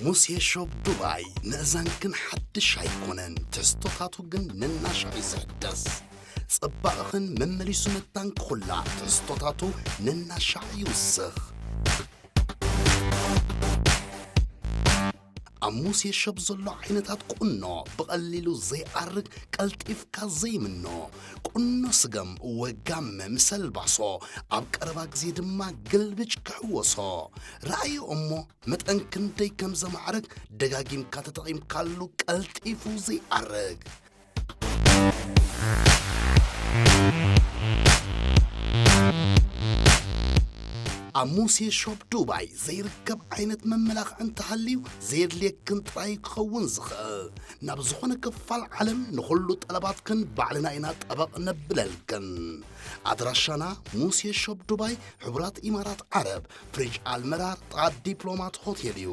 ሙሴ ሾፕ ዱባይ፣ ምእዛንክን ሓድሽ ኣይኮነን፣ ትሕዝቶታቱ ግን ነናሻዕ እዩ ዝሕደስ። ጽባቐኽን መመሊሱ መታን ክኹላዕ፣ ትሕዝቶታቱ ነናሻዕ ይውስኽ። ኣብ ሙሴ ሾፕ ዘሎ ዓይነታት ቁኖ፣ ብቐሊሉ ዘይኣርግ፣ ቀልጢፍካ ዘይምኖ፣ ቁኖ ስገም ወጋመ ምስ ኣልባሶ፣ ኣብ ቀረባ ግዜ ድማ ግልብጭ ክሕወሶ። ረኣዮ እሞ መጠን ክንደይ ከም ዘማዕርግ ደጋጊምካ ተጠቒምካሉ ቀልጢፉ ዘይኣርግ። ኣብ ሙሴ ሾፕ ዱባይ ዘይርከብ ዓይነት መመላኽዒ እንተሃልዩ ዘየድልየክን ጥራይ ክኸውን ዝኽእል። ናብ ዝኾነ ክፋል ዓለም ንኹሉ ጠለባትክን ባዕልና ኢና ጠበቕ ነብለልክን። ኣድራሻና ሙሴ ሾፕ ዱባይ፣ ሕቡራት ኢማራት ዓረብ፣ ፍሪጅ ኣልመራር፣ ጥቓ ዲፕሎማት ሆቴል እዩ።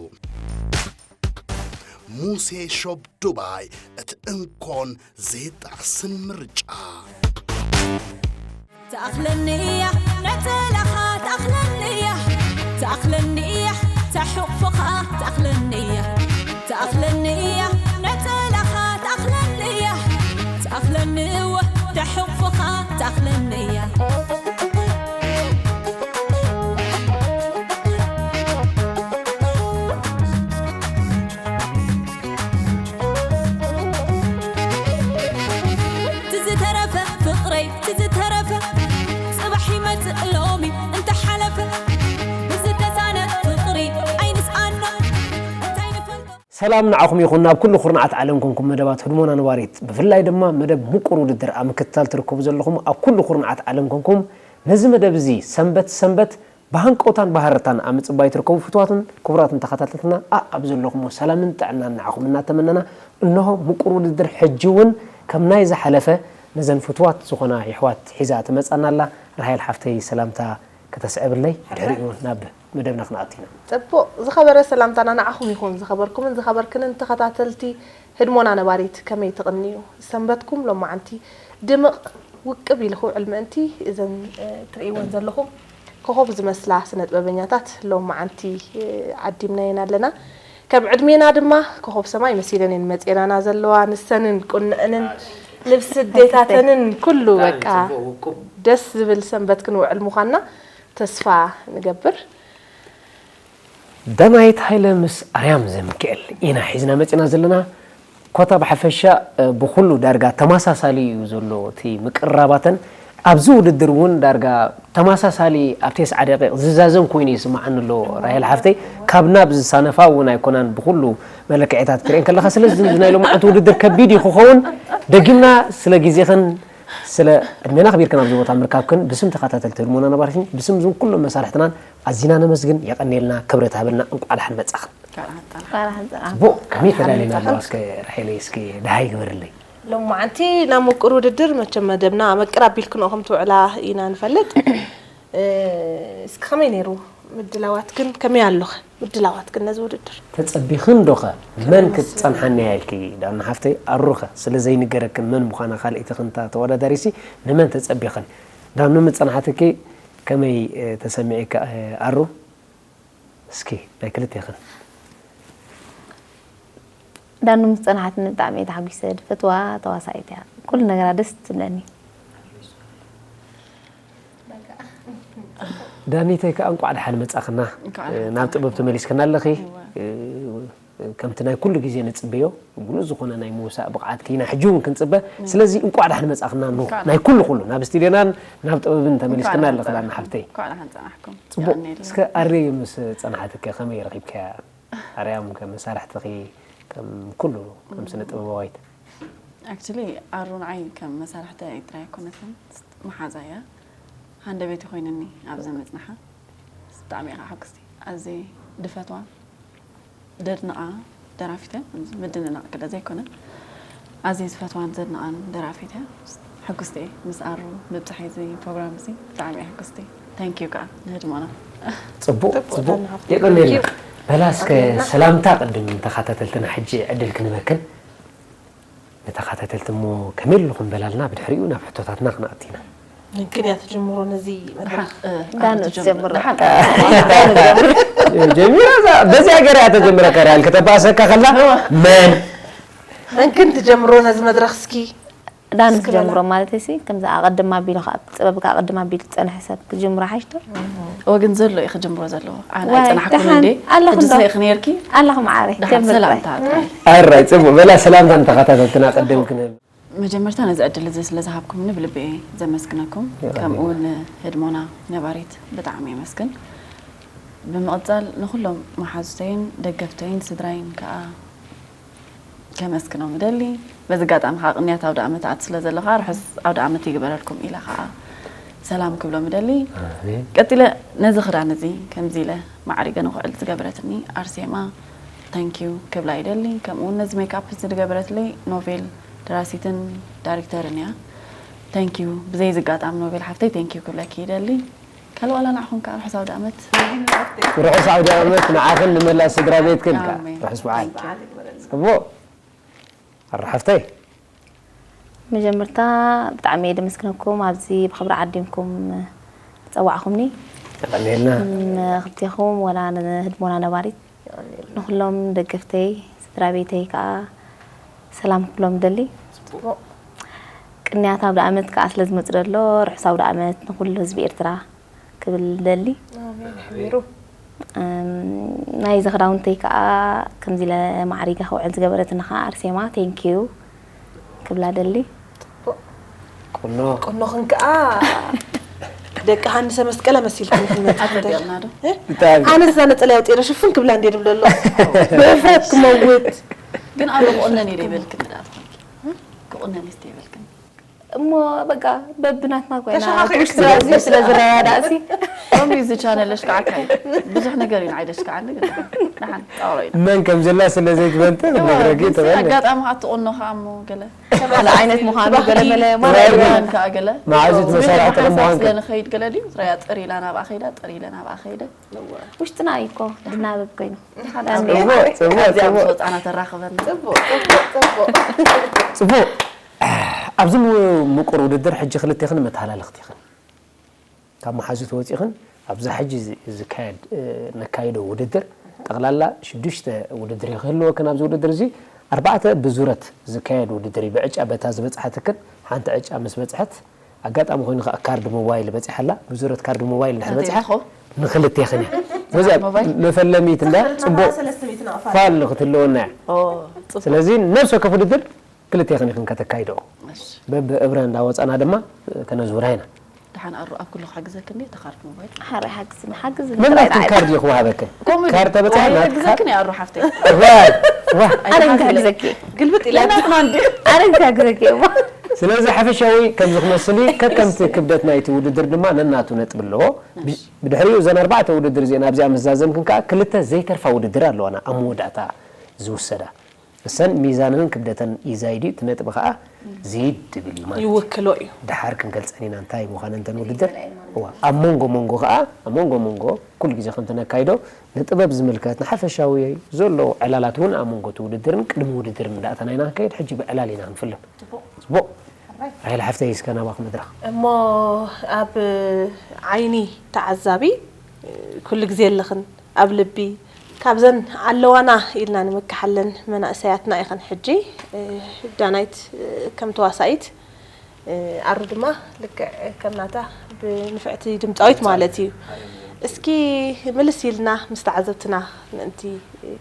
ሙሴ ሾፕ ዱባይ፣ እቲ እንኮን ዘይጣዕስን ምርጫ። ትኣኽለኒ እያ ነጸላኻ፣ ትኣኽለኒ እያ፣ ትኣኽለኒ እያ ተሕቑፍኻ፣ ትኣኽለኒ እያ፣ ትኣኽለኒ እያ ነጸላኻ፣ ትኣኽለኒ እያ፣ ትኣኽለኒ እወ ተሕቑፍኻ፣ ትኣኽለኒ እያ። ትዝተረፈ ፍቕረይ ትዝተረፈ፣ ጽባሕ ይመጽእ ሎሚ እንተሓለፈ፣ ብዝተሳነ ፍቕሪ ኣይንስኣኖ እንታይ ንፈልጦ። ሰላም ንዓኹም ይኹን፣ ናብ ኩሉ ኩርናዓት ዓለም ኮንኩም መደባት ህድሞና ነባሪት፣ ብፍላይ ድማ መደብ ምቁር ውድድር ኣብ ምክትታል ትርከቡ ዘለኹም ኣብ ኩሉ ኩርናዓት ዓለም ኮንኩም ነዚ መደብ እዚ ሰንበት ሰንበት ብሃንቀውታን ብሃረርታን ኣብ ምጽባይ ትርከቡ ፍቱዋትን ክቡራትን ተኸታተልትና፣ ኣኣብ ዘለኹሞ ሰላምን ጥዕናን ንዓኹም እናተመነና፣ እንሆ ምቁር ውድድር ሕጂ እውን ከም ናይ ዝሓለፈ ነዘን ፍቱዋት ዝኾና የሕዋት ሒዛ ትመጻና ኣላ። ራሄል ሓፍተይ ሰላምታ ከተስዕብለይ፣ ብድሕሪኡ ናብ መደብና ክንኣቱ ኢና። ጽቡቕ፣ ዝኸበረ ሰላምታና ንዓኹም ይኹን፣ ዝኸበርኩምን ዝኸበርክንን ተኸታተልቲ ህድሞና ነባሪት፣ ከመይ ትቕንዩ? ሰንበትኩም ሎማዓንቲ ድምቕ ውቅብ ኢሉ ክውዕል ምእንቲ፣ እዘን፣ እ፣ ትርእይወን ዘለኹም ኮኾብ ዝመስላ ስነ ጥበበኛታት ሎማዓንቲ፣ እ፣ ዓዲምናየን ኣለና። ከም ዕድሜና ድማ ኮኾብ ሰማይ መሲለን እየን መጺኤናና ዘለዋ። ንሰንን ቁንዕንን ልብሲ ኣዴታተንን ኩሉ ብጣዕሚ በቃ ጽቡቕ ውቁብ። ደስ ዝብል ሰንበት ክንውዕል ምዃንና ተስፋ ንገብር። ዳናይት ሃይለ ምስ ኣርያም ዘሚካኤል ኢና ሒዝና መጺና ዘለና። ኮታ ብሓፈሻ፣ እ፣ ብኹሉ ዳርጋ ተመሳሳሊ እዩ ዘሎ እቲ ምቅርራባተን። ኣብዚ ውድድር እውን ዳርጋ ተመሳሳሊ ኣብ ተስዓ ደቂቕ ዝዛዘም ኮይኑ ይስምዓኒ ኣሎ። ራሄል ሓፍተይ፣ ካብ ናብ ዝሳነፋ እውን ኣይኮናን ብኹሉ መለክዒታት ክትሪኤን ከለኻ። ስለዚ እዚ ናይ ሎማዓንቲ ውድድር ከቢድ እዩ ክኸውን። ደጊምና ስለ ግዜኽን ስለ ዕድሜና ኣኽቢርክን ኣብዚ ቦታ ምርካብክን ብስም ተኸታተልቲ ህድሞና ነባሪትን ብስም እዞም ኩሎም መሳርሕትናን ኣዚና ነመስግን። የቐንየልና፣ ክብረት ሃበልና፣ እንቋዕ ደሓን መጻኽን። እንቋዕ ደሓን ጸናሕኩም። ጽቡቕ፣ ከመይ ተዳሊና ኣለዋ? እስከ ራሄለይ፣ እስኪ ደሃይ ግበርለይ። ሎማዓንቲ ናብ ምቁር ውድድር መቸም መደብና መቅር ኣቢልክንኦ ከም ትውዕላ ኢና ንፈልጥ። እ፣ እስኪ ከመይ ነይሩ ምድላዋትክን? ከመይ ኣሎኸ ምድላዋትክን ነዚ ውድድር? ተጸቢኽን ዶኸ? መን ክትጸንሓኒ እያ ኢልኪ? ዳና ሓፍተይ፣ ኣሩኸ ስለ ዘይንገረክን መን ምዃና ካልኣይትኽን እታ ተወዳዳሪሲ ንመን ተጸቢኽን? ዳኑ ምጸናሕትኪ ከመይ፣ እ፣ ተሰሚዒካ፣ እ፣ ኣሩ? እስኪ ናይ ክልቴኽን። ዳኑ ምስ ጸናሓትኒ ብጣዕሚ እየ ተሓጒሰ። ድፈትዋ ተዋሳኢት እያ። ኩሉ ነገራ ደስ ትብለኒ። ዳኒተይ ከኣ እንቋዕ ደሓን መጻኽና። እንቋዕ ደሓን ናብ ጥበብ ተመሊስክና ኣለኺ። እወ። እ፣ ከምቲ ናይ ኩሉ ግዜ ንጽበዮ፣ ብሉጽ ዝኾነ ናይ ምውሳእ ብቕዓትኪ ኢና ሕጂ እውን ክንጽበ። እወ። ስለዚ እንቋዕ ደሓን መጻኽና። ኖ፣ እንቋዕ ናይ ኩሉ ኩሉ ናብ ስቱድዮናን ናብ ጥበብን ተመሊስክና እንቋዕ ኣለኺ ደሓን ዳና ሓፍተይ። እንቋዕ ደሓን ጸናሕኩም። ጽቡቕ። የቐንየልና። እስከ ኣረይ ምስ ጸናሓትኪ ከመይ ረኺብካያ? ኣርያም ከም መሳርሕትኺ፣ ከም ኩሉ፣ ከም ስነ ጥበባዊት። ኣክቹሊ ኣሩ ንዓይ ከም መሳርሕተይ ጥራይ ኣይኮነትን፣ መሓዛ እያ። ሃንደበቲ ኮይንኒ ኣብዚ ምጽንሓ። ብጣዕሚ እየ ከዓ ሕጉስቲ። ኣዝየ ድፈትዋ፣ ደድንቓ ደራፊት እያ። ምድንናቕ ክለ ዘይኮነ፣ ኣዝየ ዝፈትዋን ዘድንቓን ደራፊት እያ። ሕጉስቲ እየ ምስ ኣሩ ምብጻሕ እዚ ፕሮግራም እዚ። ብጣዕሚ እየ ሕጉስቲ። ታንክ ዩ ከዓ ንህድሞና። ጽቡቕ፣ ጽቡቕ፣ ጽቡቕ። ዳና ሃብቱ። የቐንየልና። ታንክ ዩ። በላ እስከ የቐንየልና። ሰላምታ ቅድም ተኸታተልትና ሕጂ ዕድል ክንበክን። ንተኸታተልቲ እሞ ከመይ ኣለኹም በላልና፣ ብድሕሪኡ ናብ ሕቶታትና ክንኣቱ ኢና። ምክንያት ጀምሮ ነዚ መድረኽ ዳኑ ትጀምር። ጀሚራ እዛ በዚያ ገር እያ ተጀምረ ከሪያል ከተባሰካ ከላ መን መንክን ትጀምሮ ነዚ መድረኽ እስኪ ዳኑ ትጀምሮ ማለት ሲ ከምዚ ኣቐድም ኣቢሉ ካብ ጥበብ ካብ ኣቐድም ኣቢሉ ዝፀንሐ ሰብ ክጅምሮ ሓሽቶ ወግን ዘሎ እዩ ክጅምሮ ዘለዎ። ኣነ ዋይ፣ ኣይፀናሕኩን ደሓን እንዴ ኣለኹ ሕጂ እንዶ። ዘይክ ነርኪ ኣለኹ ማዓረይ ደሓን ጀምር ሰላምታ ጥራይ። ጥራይ። ኣራይ ፅቡቅ በላ ሰላምታ ንተኸታተልትና ቀደም ክንህብ መጀመርታ ነዚ ዕድል እዚ ስለ ዝሃብኩምኒ ብልቢ እየ ዘመስግነኩም። ከምኡ እውን ህድሞና ነባሪት ብጣዕሚ የመስግን። ብምቕፃል ንኩሎም መሓዙተይን ደገፍተይን ስድራይን ከዓ ከመስግኖም እደሊ። በዚ ኣጋጣሚ ከዓ ቅንያት ኣውደ ኣመት ኣት ስለ ዘለኻ ርሑስ ኣውደ ኣመት ይግበረልኩም ኢለ ከዓ ሰላም ክብሎም እደሊ። ቀፂለ ነዚ ክዳን እዚ ከምዚ ኢለ ማዕሪገ ንክውዕል ዝገበረትኒ ኣርሴማ ታንኪዩ ክብላ ይደሊ። ከምኡ እውን ነዚ ሜክኣፕ እዚ ዝገበረትለይ ኖቬል ደራሲትን ዳይሬክተርን እያ። ታንኪዩ። ብዘይ ዝጋጣም ኖቤል ሓፍተይ ታንኪዩ ክብለኪ ይደሊ። ካልእ ዋላ ንዓኹም ከዓ ርሑስ ኣውደ ኣመት። ርሑስ ኣውደ ኣመት ንዓኽን ንመላእ ስድራ ቤትክን ከኣ ኣሜን። ርሑስ በዓል። ጽቡቕ ኣረ ሓፍተይ መጀመርታ ብጣዕሚ እየ ደመስግነኩም ኣብዚ ብክብሪ ዓዲምኩም ዝፀዋዕኹምኒ ቀኒልና ም- ክልቴኹም ወላ ንህድሞና ነባሪት ንኩሎም ደገፍተይ ስድራ ቤተይ ከዓ ሰላም ክብሎም ደሊ ቅንያት ኣብ ኣመት ከዓ ስለ ዝመፅ ዘሎ ርሑስ ኣውደ ኣመት ንኩሉ ህዝቢ ኤርትራ ክብል ደሊ ኣሜን ኣሕቢሩ እም፣ ናይዚ ክዳውንተይ ከዓ ከምዚ ኢለ ማዕሪገ ክውዕል ዝገበረትና ከዓ ኣርሴማ ቴንኪዩ ክብላ ደሊ ቁኖ ቁኖኽን ከዓ ደቂ ሃንሰ መስቀለ መሲልኩም ክንመፅእ ኣተቢቕና ዶ? ብጣዕሚ ኣነስ እዛ ነፀላ ያውፅኤ ዶ ሽፍን ክብላ እንዴ ድብሎ ኣሎ ብህፍረት ክመውት ግን ኣብ ክቁነን ኢለ ይበልክን ድኣ ትኾንኪ ክቁነን እስቲ ይበልክን እሞ በቃ በብናትና ኮይና ተሸኻኺሩ ቁሽቲ ኣዝዩ ስለ ዝረያ ዳእሲ ከምዚ እዚ ቻነል ለሽካዓካ እዩ ብዙሕ ነገር እዩ ንዓይ ደሽካዓኒ ግን ደሓን ጣውሮ እዩ መን ከም ዘላ ስለ ዘይትፈልጥ ክነግረኪ ተበለ ኣጋጣሚ ከዓ ትቑኖ ከዓ እሞ ገለ ሓደ ዓይነት ምዃኑ ገለ መለ ማለት ያን ከዓ ገለ መዓዙት መሳርሕቲ ከም ምዃንኪ ስለንኸይድ ገለ ድዩ ረያ ጥር ኢላ ናብኣ ከይዳ ጥር ኢለ ናብኣ ከይደ ውሽጥና እዩ እኮ ድናበብ ኮይኑ ጽቡቕ ጽቡቕ ካብዚኣ ምስ ጽቡቕ ወፃና ተራኽበና ፅቡቕ ፅቡቕ ፅቡቕ ጽቡቕ ኣብዚ ሙ- ምቁር ውድድር ሕጂ ክልቴኽን መተሃላለኽቲ ኢኽን ካብ መሓዙት ወፂኽን ኣብዛ ሕጂ ዝ- ዝካየድ እ፣ ነካይዶ ውድድር ጠቕላላ ሽዱሽተ ውድድር እዩ ክህልወክን ኣብዚ ውድድር እዚ ኣርባዕተ ብዙረት ዝካየድ ውድድር እዩ ብዕጫ በታ ዝበፅሓትክን ሓንቲ ዕጫ ምስ በፅሐት ኣጋጣሚ ኮይኑ ከዓ ካርድ ሞባይል በፂሓ ኣላ ብዙረት ካርድ ሞባይል እንድሕር ናተይ በፂሓ ትኸውን? ንክልቴኽን እያ ስለዚ ሞባይል? መፈለሚት እንዳ ፅቡቅ ሰለስተ ሚእቲ ናቕፋ ፋል ንክትህልወና እያ ኦ፣ ጽቡቕ። ስለዚ ነብሰ ከፍ ውድድር ክልቴኽን ኢኽን ከተካይድኦ እሺ። በብእብረ እንዳወፃና ድማ ከነዝውራ ኢና ደሓን ኣሩ ኣብ ኩሉ ክሕግዘክ እንዴ ተኻርድ ሞባይል ሓራይ ሓግዝኒ ሓግዝኒ መን ጥራይ ናትኩም ንዓይ። ካርድ ይኹም ሃበክን ከምኡ ካርድ ተበፅሓ ኣይ ናትካ ሕግዘክን እያ ኣሩ ሓፍተይ ዋ ዋ ኣነ እንታይ ክሕግዘኪ ግልብጥ ኢላ ናትና እንዲ ኣነ እንታይ ክሕግዘኪ እሞ ስለዚ ሓፈሻዊ ከምዚ ክመስል እዩ ከከምቲ ክብደት ናይቲ ውድድር ድማ ነናቱ ነጥቢ ኣለዎ ብ- ብድሕሪኡ እዘን ኣርባዕተ ውድድር እዚአን ኣብዚኣ ምዛዘምክን ከዓ ክልተ ዘይተርፋ ውድድር ኣለዋና ኣብ መወዳእታ ዝውሰዳ እሰን ሚዛነንን ክብደተን ይዛይድ እዩ እቲ ነጥቢ ከዓ ዝይድ ድብል እዩ ማለት እዩ ይውክሎ እዩ ድሓር ክንገልፀን ኢና እንታይ ምዃነን እንተን ውድድር እዋ ኣብ መንጎ መንጎ ከዓ ኣብ መንጎ መንጎ ኩሉ ግዜ ከምቲ ነካይዶ ንጥበብ ዝምልከት ንሓፈሻዊ ዘሎ ዕላላት እውን ኣብ መንጎ እቲ ውድድርን ቅድሚ ውድድርን እንዳእተና ኢና ክንከይድ ሕጂ ብዕላል ኢና ክንፍልን ፅቡቅ ራይል ሓፍተይ እስከ ናባክ መድረክ እሞ ኣብ ዓይኒ ተዓዛቢ ኩሉ ግዜ ኣለኽን ኣብ ልቢ ካብዘን ኣለዋና ኢልና ንምክሓለን መናእሰያትና ኢኽን ሕጂ ዳናይት ከም ተዋሳኢት ኣሩ ድማ ልክዕ ከም ናታ ብንፍዕቲ ድምፃዊት ማለት እዩ እስኪ ምልስ ኢልና ምስ ተዓዘብትና ምእንቲ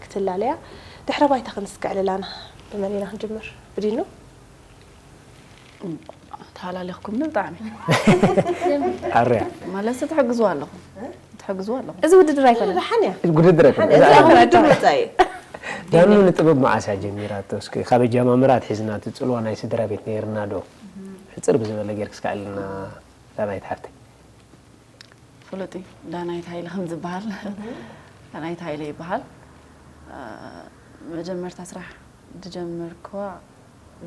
ክትላለያ ድሕረ ባይታ ክንስክዕልላና ብመን ኢና ክንጅምር ብዲኑ ተሃላለኽኩም ብጣዕሚ ኣርያ ማለት ትሕግዝዋ ኣለኹም ትሕግዝዋ ኣለኹም እዚ ውድድር ኣይኮነን ደሓን እያ ውድድር ኣይኮነ እዚ ውድድር መፃኢ ዳኑ ንጥበብ መዓስ እያ ጀሚራቶ እስኪ ካብ ኣጀማምራ ኣትሒዝና እቲ ፅልዋ ናይ ስድራ ቤት ነይርና ዶ ሕፅር ብዝበለ ጌርክ እስካዕልና ዳናይት ሓፍተይ ፍሉጥ እዩ ዳናይት ሃይለ ከም ዝበሃል ዳናይት ሃይለ ይበሃል መጀመርታ ስራሕ ዝጀመርክዋ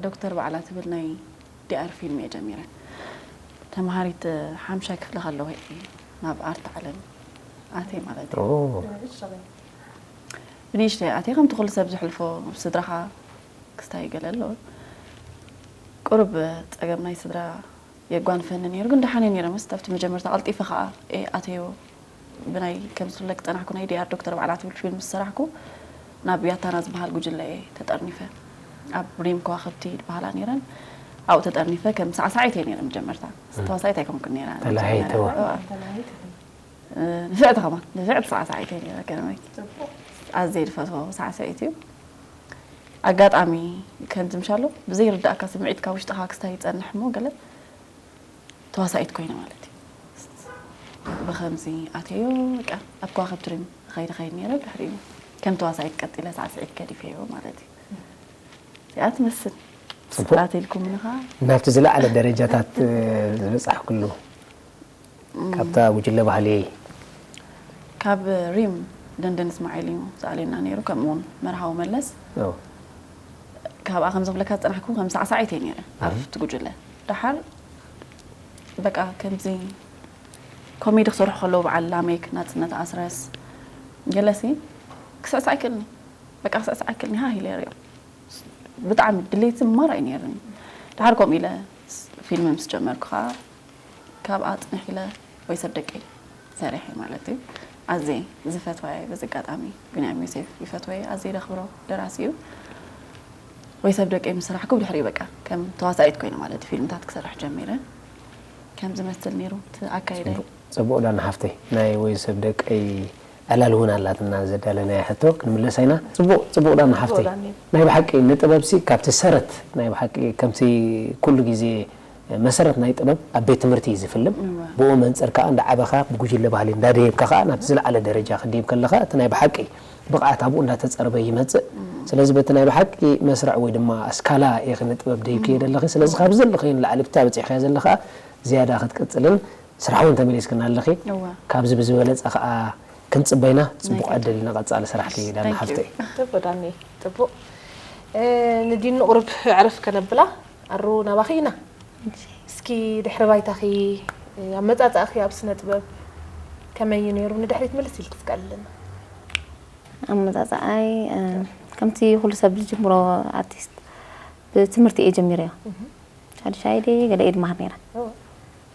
ዶክተር ባዕላ ትብል ናይ ዲኣር ፊልም እየ ጀሚረ ተምሃሪት ሓምሻይ ክፍሊ ከለኹ እየ ናብ ኣርት ዓለም ኣትየ ማለት እዩ ብንእሽተይ ኣትየ ከምቲ ኩሉ ሰብ ዝሕልፎ ስድራኻ ክስታይ ገለ ኣሎ ቁሩብ ፀገም ናይ ስድራ የጓንፈኒ ነይሩ፣ ግን ደሓን እየ ነይረ። ምስ ኣብቲ መጀመርታ ቀልጢፈ ኸዓ እየ ኣተዮ። ብናይ ከም ዝፍለጥ ዝጸናሕኩ ናይ ዲኣር ዶክተር ባዕላ ትብል ፊልም ዝሰራሕኩ፣ ናብ ያታና ዝበሃል ጉጅለ እየ ተጠርኒፈ። ኣብ ሪም ከዋኽብቲ ዝበሃላ ነይረን። ኣብኡ ተጠርኒፈ ከም ሳዕሳዒት እየ ነይረ መጀመርታ። ተዋሳኢት ኣይኮንኩን ነይረ። ተላሃይተዋ። ንፍዕቲ ከማን ንፍዕቲ ሳዕሳዒት እየ ነይረ። ገርመኪ ኣዝየ ዝፈትዎ ሳዕሳዒት እዩ። ኣጋጣሚ ከምዚ ምሻሎ ብዘይርዳእካ ስምዒት ካብ ውሽጥኻ ክስታይ ይጸንሕ እሞ ገለ ተዋሳኢት ኮይነ ማለት እዩ። ብኸምዚ ኣተዮ በቃ ኣብ ከዋኽብቲ ሪም ኸይደ ኸይድ ነይረ። ድሕሪኡ ከም ተዋሳኢት ቀጢለ ሳዕስዒት ገዲፈዮ ማለት እዩ። እዚኣ ትመስል ጽቡቅ። ስቅላት ኢልኩምኒ ኸዓ ናብቲ ዝለዓለ ደረጃታት ዝበጻሕኩሉ ካብታ ጉጅለ ባህሊ ካብ ሪም ደንደን እስማዒል እዩ ዝኣልየና ነይሩ፣ ከምኡ እውን መርሃዊ መለስ። ኦ። ካብኣ ከም ዘብለካ ዝጸናሕኩ ከም ሳዕሳዒት እየ ነይረ ኣብቲ ጉጅለ። ደሓር በቃ ከምዚ ኮሜዲ ክሰርሑ ከለዉ በዓል ላሜክ፣ ናጽነት ኣስረስ፣ ገለሲ ክስዕስዕ ኣይክእልኒ። በቃ ክስዕስዕ ኣይክእልኒ፣ ሃህ ኢለ እሪኦ። ብጣዕሚ ድሌት ዝማር ኣይነይርኒ። ደሓር ከምኡ ኢለ ፊልም ምስ ጀመርኩ ኸዓ ካብኣ ጽንሕ ኢለ ወይ ሰብ ደቀይ ሰሪሐ ማለት እዩ። ኣዝየ ዝፈትዋየ በዚ ኣጋጣሚ ቢንያም ዮሴፍ ይፈትወየ ኣዝየ ደኽብሮ ደራሲ እዩ። ወይ ሰብ ደቀይ ምስ ሰራሕኩ ብድሕሪኡ በቃ ከም ተዋሳኢት ኮይነ ማለት እዩ ፊልምታት ክሰርሕ ጀሚረ። ከም ዝመስል ነይሩ እቲ ኣካይዳይ። ጽቡቕ ዳና ሓፍተይ ናይ ወይ ሰብ ደቀይ ዕላል እውን ኣላትና ዘዳለናያ ሕቶ ክንምለሳ ኢና። ጽቡቕ ጽቡቕ ዳና ሓፍተይ ዳኒ። ናይ ብሓቂ ንጥበብሲ ካብቲ ሰረት ናይ ብሓቂ ከምቲ ኩሉ ግዜ መሰረት ናይ ጥበብ ኣብ ቤት ትምህርቲ እዩ ዝፍልም። እወ። ብኡ መንጽር ከኣ እንዳዓበኻ ብጉጅለ ባህሊ እንዳደየብካ ከኣ ናብቲ ዝለዓለ ደረጃ ክድይብ ከለኻ እቲ ናይ ብሓቂ ብቕዓት ኣብኡ እንዳተጸርበ ይመጽእ። ስለዚ በቲ ናይ ብሓቂ መስርዕ ወይ ድማ ኣስካላ ኢኺ ንጥበብ ደይብክዮ ዘለኺ። ስለዚ ካብ ዘለኽዮ ንላዕሊ ብታ በጺሕካዮ ዘለኻ ዝያዳ ክትቅጽልን ስራሕ እውን ተመሊስክና ኣለኺ። እወ። ካብዚ ብዝበለጸ ከኣ ክንጽበይና ጽቡቕ ዕድል ንቐጻሊ ስራሕኪ ዳና ሓፍተይ። ጽቡቕ ዳኒ፣ ጽቡቕ። እ፣ ንዲኑ ቁሩብ ዕረፍ ከነብላ ኣሩ ናባኺ ኢና። እሺ። እስኪ ድሕሪ ባይታኺ፣ እ፣ ኣመጻጽኣኺ ኣብ ስነ ጥበብ ከመይ እዩ ነይሩ? ንድሕሪት ምልስ ኢልኪ እስኪ ኣልልና። ኣመጻጽኣይ፣ እ፣ ከምቲ ኩሉ ሰብ ዝጅምሮ ኣርቲስት ብትምህርቲ እየ ጀሚረዮ። እህ። ሻድሻይ ድየ ገለ እየ ድመሃር ነይረ። እወ።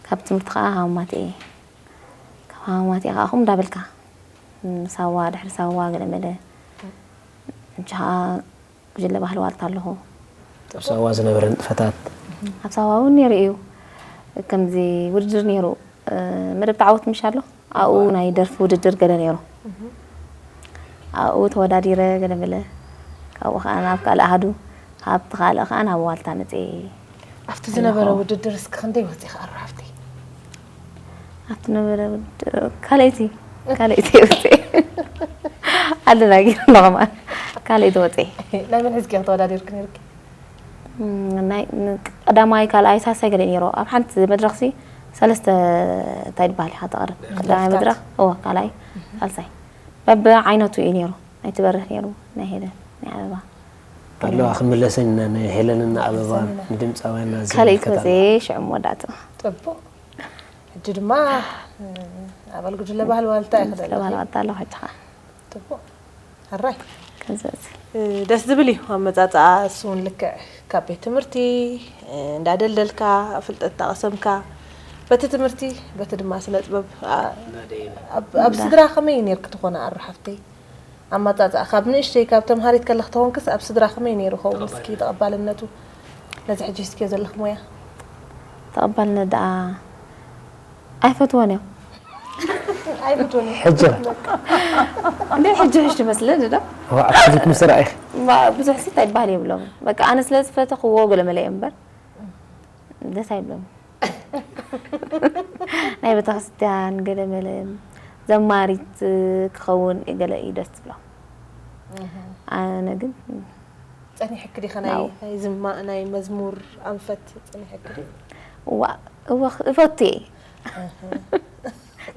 ካብ ትምህርቲ ከኣ ሃማማት እየ። ካብ ሃማማት እየ ከኣ ከምኡ እንዳበልካ፣ ም፣ ሳዋ፣ ድሕሪ ሳዋ ገለ መለ። እም። እንጂ ከኣ ጉጅለ ባህሊ ዋልታ ኣለኹ። ኣብ ሳዋ ዝነበረ ንጥፈታት? ኣብ ሳዋ እውን ነይሩ እዩ። ከምዚ ውድድር ነይሩ። እ፣ መደብ ተዓወት ምሽ ኣሎ? ኣብኡ ናይ ደርፊ ውድድር ገለ ነይሩ። እህ። ኣብኡ ተወዳዲረ ገለ መለ። ካብኡ ከኣ ናብ ካልእ ኣሃዱ፣ ካብቲ ካልእ ከኣ ናብ ዋልታ መጽየ። ኣብቲ ዝነበረ ውድድር እስኪ ክንደይ ወጺኺ ኣሩ ሓፍተይ? ኣብቲ ነበረ ውድድር ካልኣይቲ፣ ካልኣይቲ ወጽየ። ኣለና ጌርና ከማን ካልኣይቲ ወጽየ። ናይ መን ሒዝኪ ኢኺ ተወዳዲርኪ ነይርኪ? እም፣ ናይ፣ ን-፣ ቀዳማይ፣ ካልኣይ፣ ሳልሳይ ገለ ነይሩ። ኣብ ሓንቲ መድረኽሲ ሰለስተ እንታይ ዝበሃል ኢኻ ተቕርብ? ቀዳማይ መድረኽ፣ እወ፣ ካልኣይ፣ ሳልሳይ። በብዓይነቱ እዩ ነይሩ። ናይ ትበርህ ነይሩ፣ ናይ ሄለን፣ ናይ ኣበባ። ኣለዋ፣ ክንምለሰን ኢና፣ ንሄለንን ንኣበባን፣ ንድምጻውያንና ካልኣይቲ ዝምልከት ወጽየ፣ ኣለዋ። ሽዑ መወዳእቱ። ጽቡቕ። ሕጂ ድማ፣ እ፣ ኣባል ጉጅለ ባህሊ ዋልታ ኢኺ ጉጅለ ዘለኺ። ባህሊ ዋልታ ኣለኹ ሕጂ ኸኣ። ጽቡቕ። ሕራይ። ከምዚ መሰል። እ፣ ደስ ዝብል እዩ ኣመጻጽኣ፣ እሱ እውን ልክዕ ካብ ቤት ትምህርቲ፣ እ፣ እንዳደልደልካ፣ ፍልጠት እንዳቐሰምካ፣ በቲ ትምህርቲ፣ በቲ ድማ ስነ ጥበብ፣ ኣ-፣ ኣብ፣ ኣብ ስድራ ከመይ እዩ ነይርኪ ትኾና ኣሩ ሓፍተይ? ኣመጻጽኣ ካብ ንእሽተይ ካብ ተምሃሪት ከለኺ ተኾንክስ ኣብ ስድራ ከመይ ነይሩ ኸውን? እስኪ ተቐባልነቱ ነዚ ሕጂ ሒዝክዮ ዘለኺ ሞያ። ተቐባልነት ደኣ ኣይፈትዎን እዮም። ኣይፈትዎን እዮም። ሕጂ ኸ? እንደ ሕጂ ሕጂ ትመስለኒ ዶ? እዋ፣ ኣብ ስሪት ምስ ረኣይኺ። ማ-፣ ብዙሕ ሲ እንታይ ይበሃል የብሎም። በቃ ኣነ ስለ ዝፈተኽዎ ገለ መለ እዮም እምበር ደስ ኣይብሎም። ናይ ቤተክርስትያን ገለ መለ ዘማሪት ክኸውን ገለ እዩ ደስ ዝብሎም። እህ። ኣነ ግን ጸኒሕኪ ዲኻ ናይ፣ ናው። ናይ ዝማ-፣ ናይ መዝሙር ኣንፈት ጸኒሕኪ ዲ? እዋ፣ እዋ፣ እፈቱ እየ። እህ።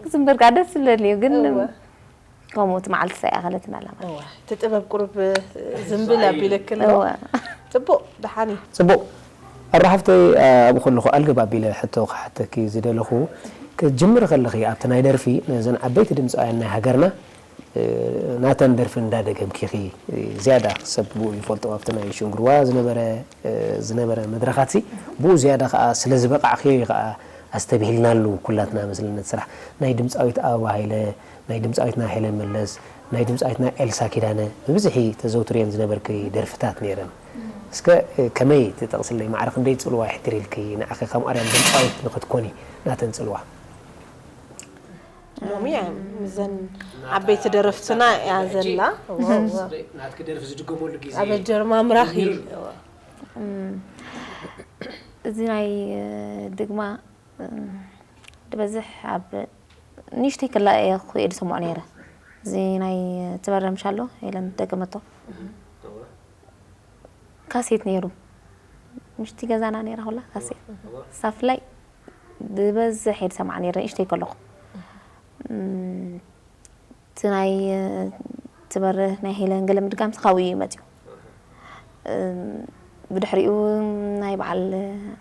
ክዝምበር ከኣ ደስ ዝብለኒ እዩ፣ ግን እዋ። ከምኡ እቲ መዓልቲ ሳይኣኸለትን ኣላ ማለት። እዋ፣ እቲ ጥበብ ቁሩብ ዝምብል ኣቢለኪ ኣሎ። እዋ። ጽቡቕ፣ ደሓን እዩ። ጽቡቕ። ኣሩ ሓፍተይ፣ ኣብኡ ከለኹ ኣልግብ ኣቢለ ሕቶ ክሓተኪ ዝደለኹ፣ ክትጅምሪ ከለኺ ኣብቲ ናይ ደርፊ ነዘን ዓበይቲ ድምጻውያን ናይ ሃገርና ናተን ደርፊ እንዳደገምኪ ኢኺ ዝያዳ ሰብ ብኡ ይፈልጦ። ኣብቲ ናይ ሽንግርዋ ዝነበረ፣ ዝነበረ መድረኻትሲ ብኡ ዝያዳ ከኣ ስለ ዝበቓዕክዮ እዩ ከኣ ኣስተብሂልናሉ ኩላትና መስለኒ። እቲ ስራሕ ናይ ድምጻዊት ኣበባ ሃይለ፣ ናይ ድምጻዊትና ሄለን መለስ፣ ናይ ድምጻዊትና ኤልሳ ኪዳነ ብብዝሒ ተዘውትርየን ዝነበርኪ ደርፍታት ነይረን። እስከ ከመይ ትጠቕስለይ? ማዕረ ክንደይ ጽልዋ የሕድር ኢልኪ ንዓኺ ከም ኣርያም ድምጻዊት ንኽትኮኒ ናተን ጽልዋ? ሎሚ እዘን ዓበይቲ ደረፍትና እያ ዘላ። ናትኪ ደርፊ ዝድገመሉ ግዜ ኣብ ጀርማ ምራኺ እዚ ናይ ድግማ ዝበዝሕ ኣብ ንእሽተይ ከላ እየ ክሪኦ ዝሰምዖ ነይረ። እዚ ናይ ትበረምሻ ኣሎ ኢለን ደገመቶ። ካሴት ነይሩ። ምሽቲ ገዛና ነይራ ኩላ ካሴት። ሳፍላይ ዝበዝሕ እየ ዝሰምዓ ነይረ ንእሽተይ ከለኹ። እም፣ እቲ ናይ ትበርህ ናይ ሄለን ገለ ምድጋም ካብኡ እዩ መፅዩ። እም፣ ብድሕሪኡ ናይ በዓል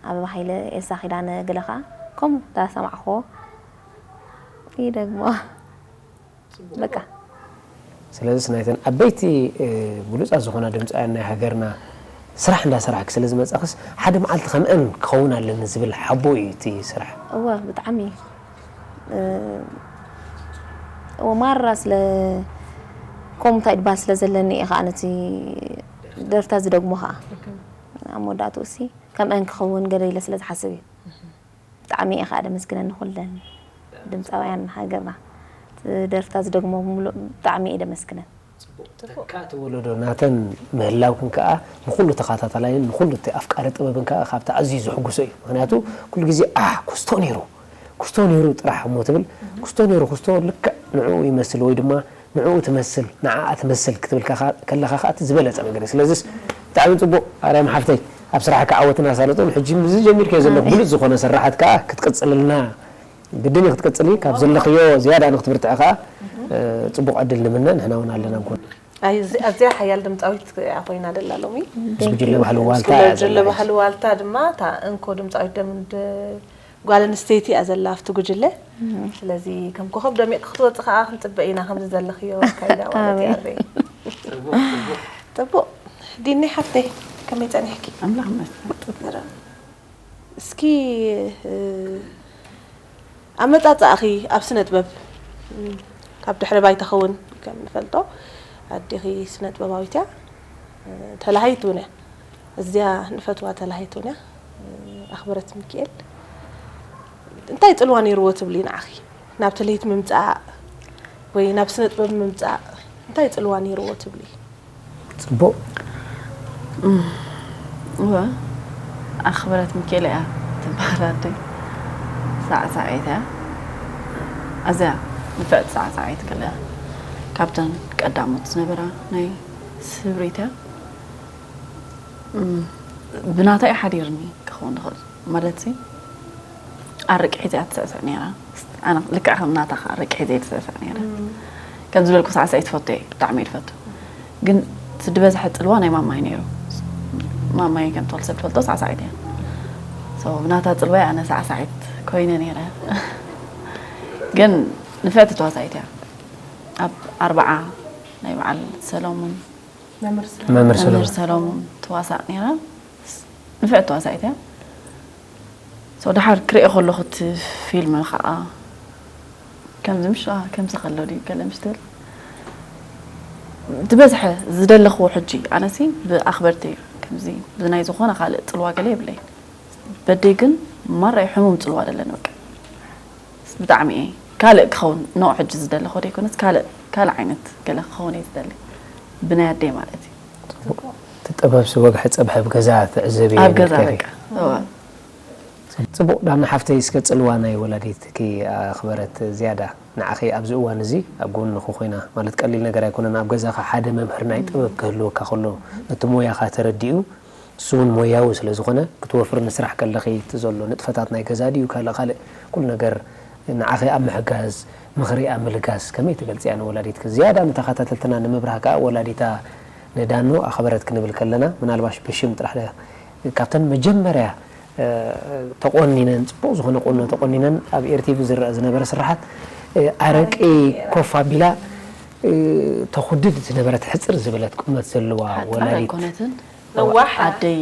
ኣበባ ሃይለ፣ ኤልሳ ኪዳነ ገለ ከዓ ከምኡ እንዳሰማዕኹዎ ይደግሞ። በቃ ስለዚስ ናይተን ዓበይቲ ብሉፃት ዝኾና ድምፃውያን ናይ ሃገርና ስራሕ እንዳሰራሕኪ ስለ ዝመፃኽስ ሓደ መዓልቲ ከምአን ክኸውን ኣለኒ ዝብል ሓቦ እዩ እቲ ስራሕ። እወ ብጣዕሚ እወ ማራ ስለ ከምኡ እንታይ ድባል ስለ ዘለኒ እየ ከዓ ነቲ ደርፍታት ዝደግሞ ከዓ ኣብ መወዳእትኡ ሲ ከምአን ክኸውን ገለ ኢለ ስለ ዝሓስብ እዩ። ብጣዕሚ እየ ከዓ ደመስግነን ንኹለን ድምፃውያን ሃገርና። እቲ ደርፍታት ዝደግሞ ብምሉእ ብጣዕሚ እየ ደመስግነን። ተካእቲ ወለዶ ናተን ምህላውክን ከዓ ንኹሉ ተኸታታላይን ንኹሉ እቲ ኣፍቃሪ ጥበብን ከዓ ካብቲ ኣዝዩ ዘሕጉሶ እዩ። ምክንያቱ ኩሉ ግዜ ኣሕ ኩስቶ ነይሩ ኩስቶ ነይሩ ጥራሕ እሞ ትብል ኩስቶ ነይሩ ኩስቶ ልክዕ ንዕኡ ይመስል ወይ ድማ ንዕኡ ትመስል ንዓኣ ትመስል ክትብል ከለኻ ከዓ እቲ ዝበለፀ ነገር እዩ። ስለዚስ ብጣዕሚ ፅቡቅ ኣርያም ሓፍተይ ኣብ ስራሕካ ዓወት እናሳለጡ ሕጂ እዚ ጀሚርካዮ ዘለኹ ብሉፅ ዝኾነ ስርሓት ከዓ ክትቅፅልልና ግድን እዩ ክትቅፅሊ ካብ ዘለኽዮ ዝያዳ ንክትብርትዒ ከዓ ፅቡቅ ዕድል ንምነ ንሕና እውን ኣለና ጎን ኣዝያ ሓያል ድምፃዊት እያ ኮይና ደላ ሎሚ ምስ ጉጅለ ባህሊ ዋልታ ጉጅለ ባህሊ ዋልታ ድማ እታ እንኮ ድምፃዊት ደምንድ ጓል ኣንስተይቲ እያ ዘላ ኣብቲ ጉጅለ ስለዚ ከም ኮኸብ ደሚቕ ክትወፅ ከዓ ክንፅበ ኢና ከምዚ ዘለኽዮ ኣካይዳ ማለት እዩ ኣበይ ጥቡቕ ዲኒ ሓፍተይ ከመይ ፀኒሕኪ ኣምላኽ ይመስገን እስኪ ኣመፃፅኣኺ ኣብ ስነ ጥበብ ካብ ድሕሪ ባይታ ኸውን ከም ንፈልጦ ኣዴኺ ስነ ጥበባዊት እያ ተላሃይት እውን እያ እዚኣ ንፈትዋ ተላሃይት እውን እያ ኣኽበረት ሚኪኤል እንታይ ፅልዋ ነይርዎ ትብሊ ንዓኺ ናብ ተለይት ምምፃእ ወይ ናብ ስነ ጥበብ ምምፃእ እንታይ ፅልዋ ነይርዎ ትብሊ ፅቡቕ እወ ኣኽበረት ሚካኤል እያ ትበሃል ኣደይ ሳዕሳዒት እያ ኣዝያ ንፍዕቲ ሳዕሳዒት ከለ ካብተን ቀዳሞት ዝነበራ ናይ ስብሪት እያ ብናታ እዩ ሓዲርኒ ክኸውን ዝኽእል ማለት ኣረቂ ሒዘ እያ ትስዕስዕ ነይራ ኣነ ልክዕ ከም ናታ ከዓ ኣረቂ ሒዘ እየ ትስዕስዕ ነይረ ከም ዝበልኩ ሳዕሳዒት ትፈቱ እየ ብጣዕሚ እየ ትፈቱ ግን እቲ ዝበዝሐ ፅልዋ ናይ ማማይ ነይሩ ማማይ ከም ተወልሰ ትፈልጦ ሳዕሳዒት እያ ብናታ ፅልዋ ኣነ ሳዕሳዒት ኮይነ ነይረ ግን ንፍዕቲ ተዋሳኢት እያ ኣብ ኣርባዓ ናይ በዓል ሰሎሙን መምህር መምህር ሰሎሙን ትዋሳእ ነይራ ንፍዕቲ ተዋሳኢት እያ ሶ ደሓር ክሪኦ ከለኹ እቲ ፊልም ከዓ ከምዚ ምሽ ከምዚ ከሎ ድዩ ገለ ምሽ ትብል ዝበዝሐ ዝደለኽዎ ሕጂ ኣነሲ ብኣኽበርቲ ከምዚ ብናይ ዝኾነ ካልእ ፅልዋ ገለ የብለይ በደይ ግን ማራይ ሕሙም ፅልዋ ደለኒ በቃ ብጣዕሚ እየ ካልእ ክኸውን ንኡ ሕጂ ዝደለኹ ደይኮነስ ካልእ ካልእ ዓይነት ገለ ክኸውን እየ ዝደሊ ብናይ ኣደይ ማለት እዩ እቲ ጥበብ ሲ ወግሒ ፀብሐ ኣብ ገዛ ትዕዘብ ኣብ ገዛ በቃ ፅቡቅ ዳና ሓፍተይ እስከ ፅልዋ ናይ ወላዲትኪ ኣኽበረት ዝያዳ ንዓኺ ኣብዚ እዋን እዚ ኣብ ጎንኺ ኮይና ማለት ቀሊል ነገር ኣይኮነን ኣብ ገዛኻ ሓደ መምህር ናይ ጥበብ ክህልወካ ከሎ ነቲ ሞያኻ ተረዲኡ ንሱ እውን ሞያዊ ስለ ዝኾነ ክትወፍሪ ንስራሕ ከለኺ እቲ ዘሎ ንጥፈታት ናይ ገዛ ድዩ ካልእ ካልእ ኩሉ ነገር ንዓኺ ኣብ ምሕጋዝ ምኽሪ ኣብ ምልጋስ ከመይ ትገልፅያ ንወላዲትኪ ዝያዳ ንተኸታተልትና ንምብራህ ከዓ ወላዲታ ንዳኖ ኣኽበረት ክንብል ከለና ምናልባሽ ብሽም ጥራሕ ካብተን መጀመርያ ተቆኒነን ፅቡቅ ዝኮነ ቁኖ ተቆኒነን ኣብ ኤርቲቪ ዝረአ ዝነበረ ስራሓት ኣረቂ ኮፍ ኣቢላ ተኹድድ ዝነበረት ሕጽር ዝበለት ቁመት ዘለዋ ሓጻር ወላዲት ኣይኮነትን። ነዋሕ ኣደይ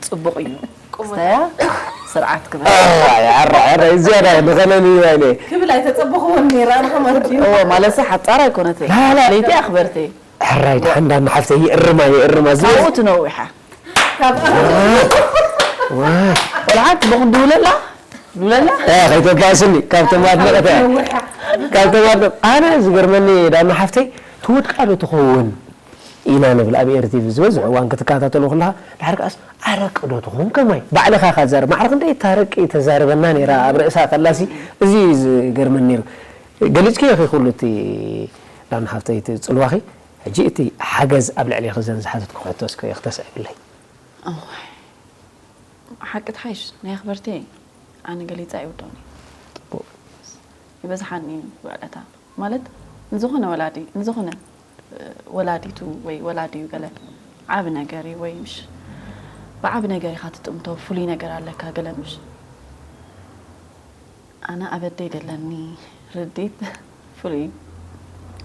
ጽቡቕ እዩ። ክስተያ ስርዓት ግበር። ዝያዳ ንኸለኒ ባይነ ክብል ኣይተጸበኹዎን ነይራ ንኸመርዲ እዎ ማለትሲ ሓጻር ኣይኮነትን። ለይቲ ኣኽበርተይ ሕራይ ድሓን እንዳና ሓፍተይ ይእርማ ይእርማ ዝብል ካብኡ ትነዊሓ ዋይ ቆልዓ ትበኹ ድውለላ ድውለላ ከይተባስኒ ካብቶም ኣድነቐት እያ ካብቶም ኣድነቕ ኣነ ዝገርመኒ ዳና ሓፍተይ ትወድቃ ዶ ትኸውን ኢና ንብል ኣብ ኤርቲቪ ዝበዝሕ እዋን ክትከታተሎ ከለኻ ድሓር ከኣስ ዓረቂ ዶ ትኸውን ከማይ ባዕልኻ ኢኻ ትዛረብ ማዕረ ክንደይ ታረቂ ተዛርበና ነይራ ኣብ ርእሳ ከላሲ እዚ እዩ ዝገርመኒ ነይሩ ገሊፅክዮ ኺ ኩሉ እቲ ዳና ሓፍተይ እቲ ፅልዋኺ ሕጂ እቲ ሓገዝ ኣብ ልዕሊ ኽዘን ዝሓተትኩ ሕቶ እስከ ክተስዕብለይ ሓቂ ትሓይሽ ናይ ኣኽበርተይ ኣነ ገሊፀ ኣይውዶን እዩ ይበዝሓኒ ውዕለታ ማለት ንዝኾነ ወላዲ ንዝኾነ ወላዲቱ ወይ ወላዲ እዩ ገለ ዓቢ ነገር እዩ ወይ ምሽ ብዓቢ ነገር ኢኻ ትጥምቶ ፍሉይ ነገር ኣለካ ገለ ምሽ ኣነ ኣብ ኣደይ ዘለኒ ርዲት ፍሉይ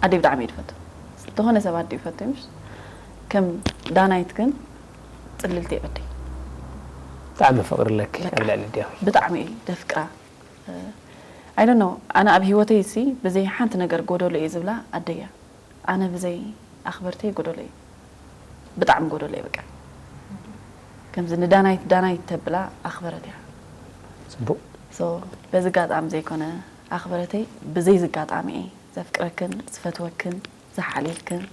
ኣደይ ብጣዕሚ እዩ ዝፈቱ ዝኾነ ሰብ ኣደይ ይፈቱ ምሽ ከም ዳናይት ግን ጽልልቲ ኣደይ ብጣዕሚ ፍቅሪ ኣለኪ ኣብ ልዕሊ ኣዴኺ ብጣዕሚ እዩ ደፍቅራ I don't know ኣነ ኣብ ህይወተይ ሲ ብዘይ ሓንቲ ነገር ጎደሎ እየ ዝብላ ኣደያ ኣነ ብዘይ ኣኽበርተይ ጎደሎ እየ ብጣዕሚ ጎደሎ እየ በቃ ከምዚ ንዳናይት ዳናይት ተብላ ኣኽበረት እያ ፅቡቅ so በዚ ጋጣሚ ዘይኮነ ኣኽበረተይ ብዘይ ዝጋጣሚ እየ ዘፍቅረክን ዝፈትወክን ዝሓልየክን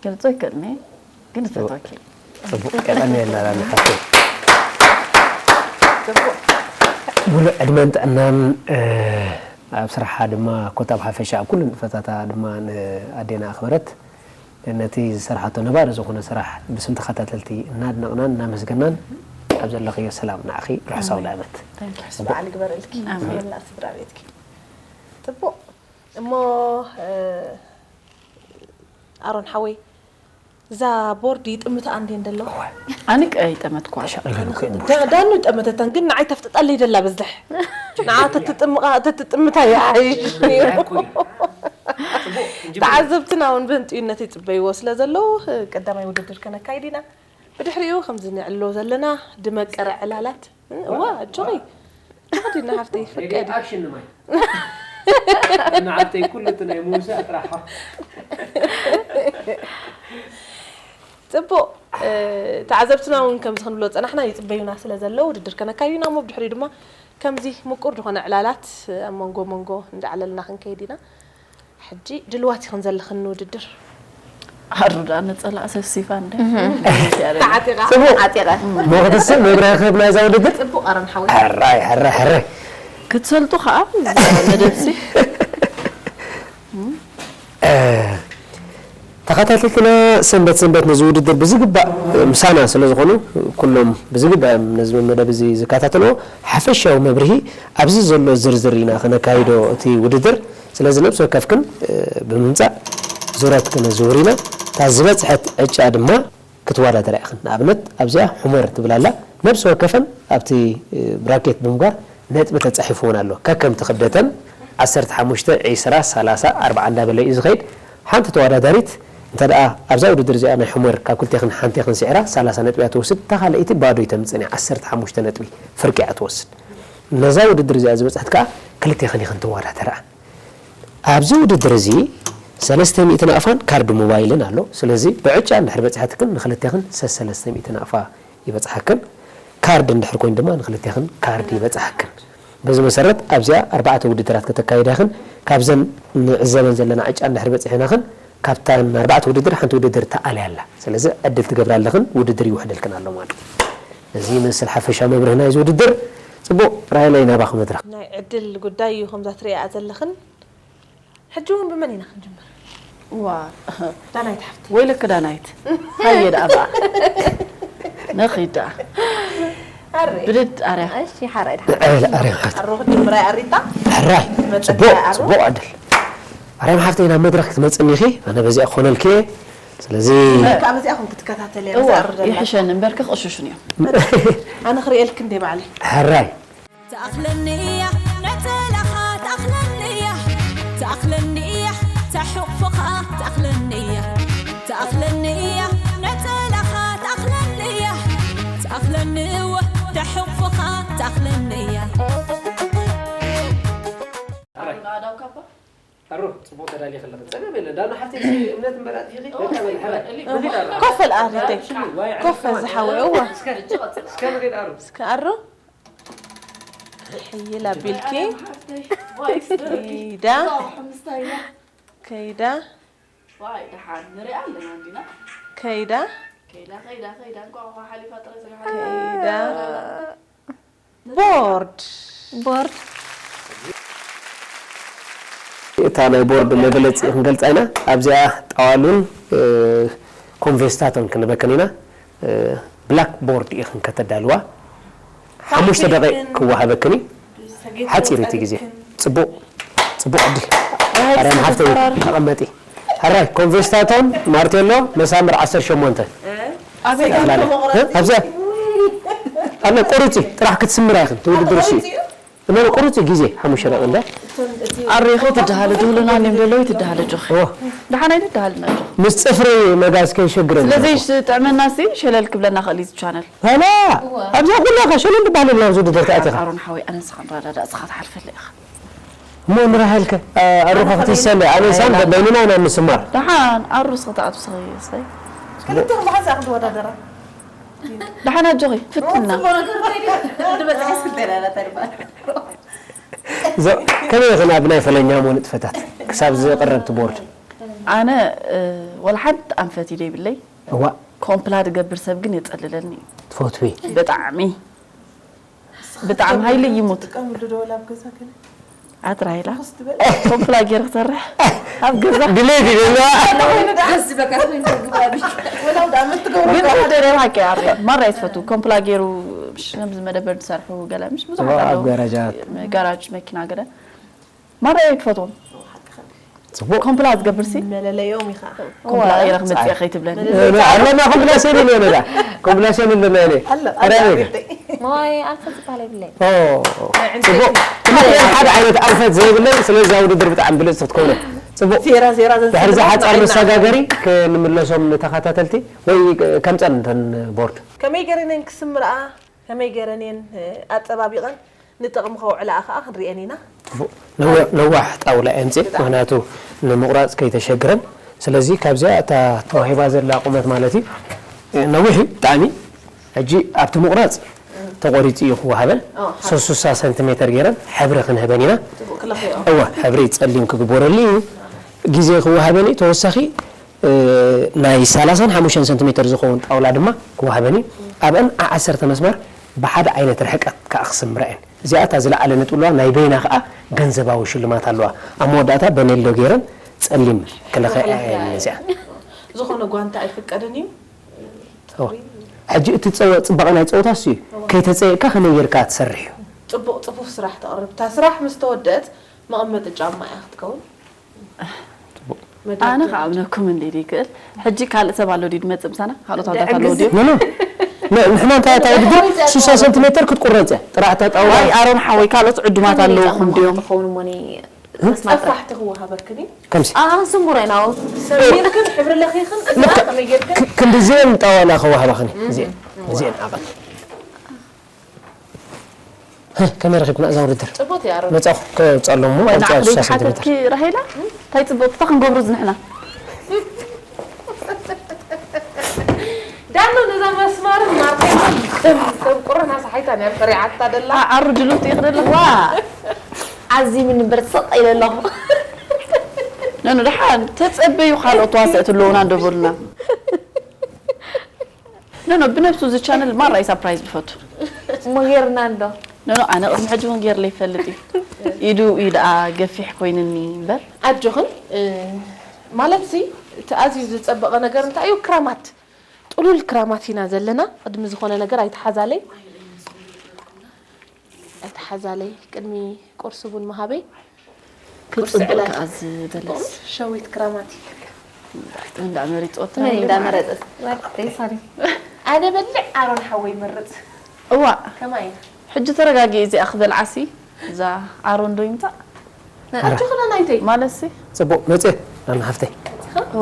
ገልጾ ይክእልኒ ግን ዝፈትወኪ ፅቡቅ ቀጠን የላላ ንሓፍተይ ሙሉእ ዕድመን ጥዕናን ኣብ ስራሓ ድማ ኮታ ኣብ ሓፈሻ ኣብ ኩሉ ንጥፈታታ ድማ ንኣዴና ኣኽበረት ነቲ ዝሰርሓቶ ነባሪ ዝኾነ ስራሕ ብስም ተኸታተልቲ እናድነቕናን እናመስገናን ኣብ ዘለኽዮ ሰላም ንዓኺ ርሑስ ኣውደ ዓመት በዓል ግበረልኪ መላእ ስድራ ቤትኪ ፅቡቕ እሞ ኣሮን ሓወይ እዛ ቦርድ ይጥምታ እንዴ እንደሎ ኣነ ቀ ይጠመትኳ ዳኑ ይጠመተተን ግን ንዓይ ተፍጥጠለይ ደላ በዝሕ ንዓ ተትጥምቃ ተትጥምታ ይሓይሽ ነይሩ ተዓዘብትና እውን ብህንጥዩነት ይፅበይዎ ስለ ዘለዉ ቀዳማይ ውድድር ከነካይድ ኢና ብድሕሪኡ ከምዚ ንዕሎ ዘለና ድመቀረ ዕላላት እዋ ኣጆኺ ኣጆኺ ድና ሃፍተይ ፍቀዲ ኣክሽን ንማይ ንዓብተይ ኩሉ እቲ ናይ ምውሳእ ጥራሕ ፅቡቕ ተዓዘብትና እውን ከምዚ ክንብሎ ፀናሕና ይፅበዩና ስለ ዘለዉ ውድድር ከነካይድ ኢና እሞ ብድሕሪኡ ድማ ከምዚ ምቁር ዝኾነ ዕላላት ኣብ መንጎ መንጎ እንዳዕለልና ክንከይድ ኢና ሕጂ ድልዋት ኢኽን ዘለኽን ንውድድር ኣሩዳ ነፀላ ሰብሲፋ እንደ ተዓጢቓ ፅቡቕ ዓጢቐ ሞኽትስብ መብራህርህብ ናይዛ ውድድር ፅቡቕ ኣረም ሓወይ ሕራይ ሕራይ ሕራይ ክትሰልጡ ከዓ መደብሲ ተኸታተልትና ሰንበት ሰንበት ነዚ ውድድር ብዝግባእ ምሳና ስለ ዝኾኑ ኩሎም ብዝግባእ እዮም ነዚ መደብ እዚ ዝከታተልዎ ሓፈሻዊ መብርሂ ኣብዚ ዘሎ ዝርዝር ኢና ክነካይዶ እቲ ውድድር ስለዚ ነብሲ ወከፍክን ብምምፃእ ዙረት ክነዝውር ኢና እታ ዝበፅሐት ዕጫ ድማ ክትወዳደራ ኢኽን ንኣብነት ኣብዚኣ ሑመር ትብል ኣላ ነብሲ ወከፈን ኣብቲ ብራኬት ብምግባር ነጥቢ ተፃሒፉ እውን ኣሎ ከከምቲ ክብደተን ዓሰርተ ሓሙሽተ ዒስራ ሰላሳ ኣርብዓ እንዳበለ እዩ ዝኸይድ ሓንቲ ተወዳዳሪት እንተ ደኣ ኣብዛ ውድድር እዚኣ ናይ ሑመር ካብ ክልቴኽን ሓንቴኽን ስዒራ ሰላሳ ነጥቢ እያ ትወስድ እታ ካልኣይቲ ባዶ እዩ ተምፅእን እያ ዓሰርተ ሓሙሽተ ነጥቢ ፍርቂ እያ ትወስድ ነዛ ውድድር እዚኣ ዝበፅሐት ከዓ ክልቴኽን ኢኽን ትወዳደራ ኣብዚ ውድድር እዚ ሰለስተ ሚእቲ ናቕፋን ካርድ ሞባይልን ኣሎ። ስለዚ ብዕጫ እንድሕር በጺሐትክን ንክልቴኽን ሰሰለስተ ሚእቲ ናቕፋ ይበጽሓክን። ካርድ እንድሕር ኮይኑ ድማ ንክልቴኽን ካርድ ይበጽሓክን። በዚ መሰረት ኣብዚኣ ኣርባዕተ ውድድራት ከተካይዳ ኢኽን። ካብዘን ንዕዘበን ዘለና ዕጫ እንድሕር በጺሕናኽን ካብተን ኣርባዕተ ውድድር ሓንቲ ውድድር ተኣልያ ኣላ። ስለዚ ዕድል ትገብራ ኣለኽን ውድድር ይውሕደልክን ኣሎ ማለት እዩ። እዚ ይመስል ሓፈሻዊ መብርሂ ናይዚ ውድድር። ጽቡቕ ራይለይ ናባኺ መድረኽ። ናይ ዕድል ጉዳይ እዩ ከምዛ ትርእያ ዘለኽን ሕጂ እውን ብመን ኢና ክንጅምር ዋ ዳናይት ሓፍቲ ወይለክ ዳናይት ሃየ ደኣ በኣ ነኺድ ደኣ ኣረ ብድድ ኣርያ እሺ ሓራይ ድሓ ኣረ ሓፍቲ ኣሮ ክትጅምራ ኣሪታ ሕራይ መጸካ ጽቡቕ ኣሮ ጽቡቕ ዕድል ኣርያም ሓፍተይ ናብ መድረኽ ክትመጽኒ ኢኺ ኣነ በዚኣ ክኾነልኪ እየ ስለዚ ካብ በዚኣ ኹን ክትከታተል እያ እዋ ብዛዕባ ርደላ ይሕሸኒ እምበር ክቕሽሹን እዮም ኣነ ክርእየልክ እንደ ባዕለይ ሕራይ ትኣኽለኒ እያ ነጸላኻ ትኣኽለኒ እያ ትኣኽለኒ እያ ኣሮ፣ ጽቡቕ ተዳልየ ከለኺ። ጸገም የለን። ዳኑ ሓፍተይ፣ እስኪ እምነት እምበር ኣጥፊኺ። በቃ በል፣ ሕራይ። ንኺድ ኣሮ። ኮፍ በል ኣሪ፣ ተይ። ኮፍ በል ዝሓወይ። እዋ። እስከ ንኺድ ኣሮ። እስከ ኣሮ። ሕይል ኣቢልኪ። ከይዳ። ከይዳ። ዋይ ደሓን ንሪኣ ኣለና እንዲና። ከይዳ። ከይዳ ከይዳ ከይዳ እንኳዕ እኳ ሓሊፋ ጥራይ ስለ ከይዳ። ቦርድ። ቦርድ። እታ ናይ ቦርድ መግለፂ ክንገልፃ ኢና። ኣብዚኣ ጣዋሉን እ፣ ኮንፌስታቶን ክንበክን ኢና። እ፣ ብላክ ቦርድ ኢኽን ከተዳልዋ ሓሙሽተ ደቂቕ ክወሃበክን እዩ። ሓፂር እቲ ግዜ። ፅቡቕ ፅቡቕ ዕድል። ኣረ ንሓፍተይ ተቐመጢ። ሕራይ ኮንፌስታቶን ማርቴሎ መሳምር ዓሰርተ ሸሞንተ። ኣበይ እ? ኣብዚኣ ኣነ ቁሩፂ ጥራሕ ክትስምራ ኢኽን ትውድድር ሲ እመ ቁሩፂ ግዜ ሓሙሽተ ደቂቕ እንዳ ኣሬ ከይትደሃለ ድህሉና እኔም ደለዊ ትደሃለ ጆኺ ኦ ደሓን ኣይትደሃልና ጆኺ ምስ ፅፍሪ መጋዝ ከይሸግረኒ ስለዚ ጥዕመና ሲ ሸለል ክብለና ክእል እዩ ቻነል ላ ኣብዛ ኩላ ካ ሸለል ዝበሃል የለን ኣብዚ ውድድር ተኣቲኻ ኣሮን ሓወይ ኣነ ንስኻ ንረዳዳእ እስኻ ትሓልፈለ ኢኻ እሞ ንራሃልከ ኣሩኻ ክትሰለ ኣበሳን በይንና ኢና ንስማር ደሓን ኣሩ እስኻ ተኣቱ እስኻ ይስታይ ክልቲኹም ብሓንሳእ ክትወዳደራ ደሓን ኣጆኺ ፍትና ድበፅሐ ስልተና ናታ ይባል ከመይ ኢኽን ኣብ ናይ ፈለኛሞ ንጥፈታት ክሳብ ዝቕረብ እቲ ቦርድ ኣነ ወላ ሓንቲ ኣንፈት ኢደ ይብለይ እዋ ኮምፕላ ዝገብር ሰብ ግን የፀልለኒ እዩ ትፈትዊ ብጣዕሚ ብጣዕሚ ሃይለ ይሙት ጥቀምሉ ዶ ወላ ኣብ ገዛ ገለ ኣትራይላ ኮምፕላ ገይር ክሰርሕ ኣብ ገዛ ድሌት ይደላ ደስ ዝበካ ኮይኑ ተግባቢ ወላው ዳመት ትገብሮ ግን ደሬር ሃቂ ኣሪ ማራ ይትፈቱ ኮምፕላ ገይሩ ምሽ ነብዚ መደበር ዝሰርሑ ገለ ምሽ ብዙሓት ኣብ ኣለዉ ጋራጃት ጋራጅ መኪና ገለ ማራ ይክፈትዎም ጽቡቅ ኮምፕላ ዝገብር ሲ መለለዮም ኢኻ ኮምፕላ ገይረ ክመፅእ ከይትብለኒ ኣለና ኮምፕላሴን ኣለና ኮምፕላሴን ኣለና እኔ ኣሎ ኣረ ኣሎ እኔ ግርተይ ማይ ኣልፈ ዝበሃል የብለይ ኦ ጽቡቅ ክልቲኦም ሓደ ዓይነት ኣንፈት ዘይብለን ስለዚ ውድድር ብጣዕሚ ብልጽቲ ክትከውነ ጽቡቅ ዜራ ዜራ ድሕሪ ዘንስግር ዝሓፃር ንዓይና። መሰጋገሪ ክንምለሶም ንተኸታተልቲ ወይ ከምፀን እንተን ቦርድ ከመይ ገረኔን ክስምርኣ ከመይ ገረኔን ኣፀባቢቐን ንጥቕሚ ከውዕልኣ ከዓ ክንሪአን ኢና ነዋ- ነዋሕ ጣውላ የምፅእ ምክንያቱ ንምቁራፅ ከይተሸግረን ስለዚ ካብዚኣ እታ ተዋሂባ ዘላ ቁመት ማለት እዩ ነዊሕ እዩ ብጣዕሚ ሕጂ ኣብቲ ምቁራፅ ተቆሪፂ እዩ ክወሃበን ሶስሳ ሰንቲሜተር ገይረን ሕብሪ ክንህበን ኢና እዋ ሕብሪ ፀሊም ክግበረሉ እዩ ግዜ ክወሃበን እዩ ተወሳኺ ናይ ሰላሳን ሓሙሽተን ሰንቲሜተር ዝኸውን ጣውላ ድማ ክወሃበን እዩ ኣብአን ዓሰርተ መስመር ብሓደ ዓይነት ርሕቀት ከዓ ክስምራ እየን እዚኣ እታ ዝለዓለ ነጥቢ ኣለዋ ናይ በይና ከዓ ገንዘባዊ ሽልማት ኣለዋ ኣብ መወዳእታ በኔሎ ገይረን ፀሊም ክለኸ እዚኣ ዝኾነ ጓንታ ኣይፍቀድን እዩ ሕጂ እቲ ፀወ ፅባቐ ናይ ፀወታ እሱ እዩ ከይተፀየቅካ ከመይ ጌርካ ትሰርሕ እዩ ፅቡቅ ፅፉፍ ስራሕ ተቕርብ እታ ስራሕ ምስ ተወደአት መቐመጢ ጫማ እያ ክትከውን ኣነ ከዓ ኣብነኩም እንዲ ይክእል ሕጂ ካልእ ሰብ ኣሎ ድዩ ድመፅእ ምሳና ካልኦት ኣወዳት ኣለዉ ድዮም ኖ ኖ ንሕና እንታይ እታ ውድድር ሱሳ ሰንቲሜተር ክትቁረፅ እያ ጥራሕ እታ ጣውላ ዋይ ኣሮን ሓወይ ካልኦት ዕዱማት ኣለውኹም ድዮም ትኸውን እሞኒ ጸፋሕቲ ክወሃበክን እዩ ከምዚ ኣሃ ስሙረ ናው ሰሚርክን ሕብሪ ለኺኽን እዚኣ ከመይ ጌርክን ክንዲ እዚአን ጣዋላ ከዋህባኽን እዚአን እዚአን ዓቐን ከመይ ረኺብክና እዛ ውድድር ጽቡቅ ያሮ መጻኹ ከጸሎም ወይና ኣብዛ ዓቕሊ ሱሳ ሰንቲሜተር ሓተትኪ ራሄላ እንታይ ጽቡቅ እንታይ ክንገብሩ ዝንሕና ዳሎ ነዛ መስማርን ማርቴማን ከም ከም ቁርና ሰሓይታ ነር ፈሪዓታ ደላ ዓሩ ድሉት ይኽደለዋ ዓዚምኒ እምበር ሰቕ ኢለ ኣለኹ ነኑ ደሓን ተጸበዩ ካልኦት ተዋሰእቲ ኣለዉና እንደበሉና ነኖ ብነብሱ እዚ ቻነል ማራይ ሳፕራይዝ ዝፈቱ እሞ ጌርና እንዶ ነኖ ኣነ ቅድሚ ሕጂ እውን ጌርለ ይፈልጥ እዩ ኢዱ እዩ ደኣ ገፊሕ ኮይንኒ እምበር ኣጆኽን ማለት ሲ እቲ ኣዝዩ ዝጸበቐ ነገር እንታይ እዩ ክራማት ጥሉል ክራማት ኢና ዘለና ቅድሚ ዝኾነ ነገር ኣይተሓዛለይ ኣይተሓዛለይ ቅድሚ ቁርሲ ቡን ምሃበይ ክጽብቕ ከኣ ዝበለስ ሸዊት ክራማት እንዳ መሪጽ ወጥታ መን እንዳመረጸት ወርተይ ሳሪ ኣነ በልዕ ኣሮን ሓወይ መርጽ እዋ ከማይ ሕጂ ተረጋጊ እዚኣ ክበልዓሲ እዛ ኣሮን ዶ ይምጻእ ኣጆኽና ናይተይ ማለትሲ ጽቡቅ መጽእ ኣና ሃፍተይ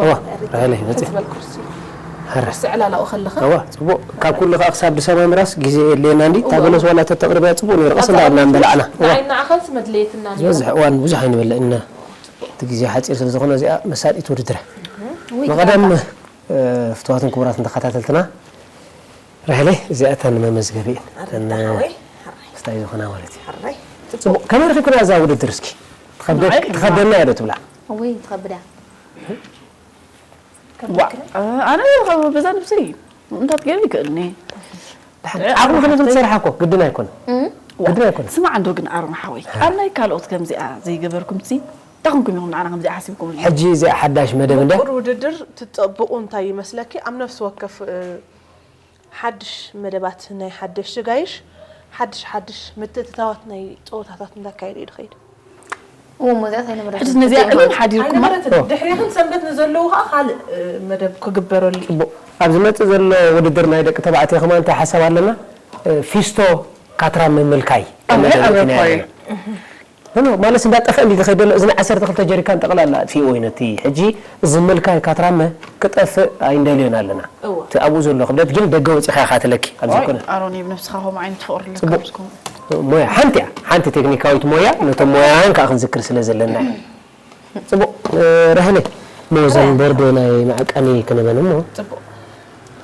እዋ ራይለይ መጽእ ትበል ኩርሲ ሀረ ኩርሲ ዕላላኡ ከለኻ እዋ ጽቡቅ ካብ ኩሉ ከዓ ክሳብ ድሰማምራስ ግዜ የድልየና እንዲ እታ በለስ ዋላ ተተቅርብያ ጽቡቅ ነይሩ ቀስ እንዳበልና ንበላዕና እዋ ንዓይና ኣኸል ስመድለየትና ነይሩ ዝበዝሕ እዋን ብዙሕ ኣይንበልዕ ኢና እቲ ግዜ ሓጺር ስለ ዝኾነ እዚኣ መሳጢት ውድድር እያ። ውይ፣ መቐደም፣ ይግባእ። እ፣ ፍትዋትን ክቡራትን ተኸታተልትና፣ ራሄለይ፣ እዚኣተን መመዝገቢ እየን። ኣረዳ እተን፣ ሓወይ፣ ሓራይ። ስታይ ዝኾና ማለት እዩ። ሓራይ። ጽቡቕ፣ ከመይ ረኺብክና እዛ ውድድር እስኪ? ትኸብደ-፣ ንዓይ ትኸብደና እያ ዶ ትብላ? ውይ፣ ትኸብድ እያ። ዋ፣ ኣነ በዛ ነብሰይ እንታት ገይሩ ይክእልኒ። ዓቕሚ ክነ ክትሰርሓ እኮ ግድን ኣይኮነ። እም? ግድን ኣይኮነ። ስማዕ እንዶ ግን ኣሮን ሓወይ፣ ኣብ ናይ ካልኦት ከምዚኣ ዘይገበርኩም ሲ እንታይ ኮንኩም ኢኹም ንዓና ከምዚኣ ሓሲብኩም? ሕጂ እዚኣ ሓዳሽ መደብ እንደ ምቁር ውድድር ትጠብቑ እንታይ ይመስለኪ? ኣብ ነፍሲ ወከፍ፣ እ፣ ሓድሽ መደባት ናይ ሓደሽ ጀጋይሽ ሓድሽ ሓድሽ ምትእትታዋት ናይ ጸወታታት እንዳካየደ እዩ ድኸይድ። እዎ፣ እሞ እዚኣ እንታይ ነበረት? ሕጂ ነዚኣ ቅድም ሓዲርኩማ? ኣይነበረትን። ኦ። ድሕሪኽን ሰንበት ንዘለዉ ኸኣ ካልእ፣ እ፣ መደብ ክግበረሉ እዩ። ጽቡቕ። ኣብ ዝመጽእ ዘሎ ውድድር ናይ ደቂ ተባዕትዮ ከማን እንታይ ሓሳብ ኣለና? እ፣ ፊስቶ ካትራ ምምልካይ። ኣብ መደብ ኣበርኳይ። ኢና። ኖ፣ ኖ፣ ማለት እንዳጠፍአ እንዲ ዝኸይድ ዘሎ፣ እዝኒ ዓሰርተ ክልተ ጀሪካን ጠቕላላ ኣጥፊእዎ እዩ ነቲ። ሕጂ እዚ ምልካይ ካትራመ ክጠፍእ ኣይንደልዮን ኣለና። እወ። እቲ ኣብኡ ዘሎ ክብደት ግን ደገ ወጺኻ ኢኻ ትለኪ፣ ኣብ ኦይ፣ ዘይኮነ። ኣሮን፣ ብነብስኻ ከምኡ ዓይነት ፍቕሪ ኣለካ ጽቡቕ። ምስ ከምኡ። ሞያ፣ ሓንቲ እያ፣ ሓንቲ ቴክኒካዊት ሞያ፣ ነቶም ሞያውያን ከኣ ክንዝክር ስለ ዘለና እዩ። ጽቡቕ፣ እ፣ ራህለ፣ እሞ እዘን ራህለ። ቦርዶ ናይ መዐቀኒ ክንበን እሞ። ጽቡቕ።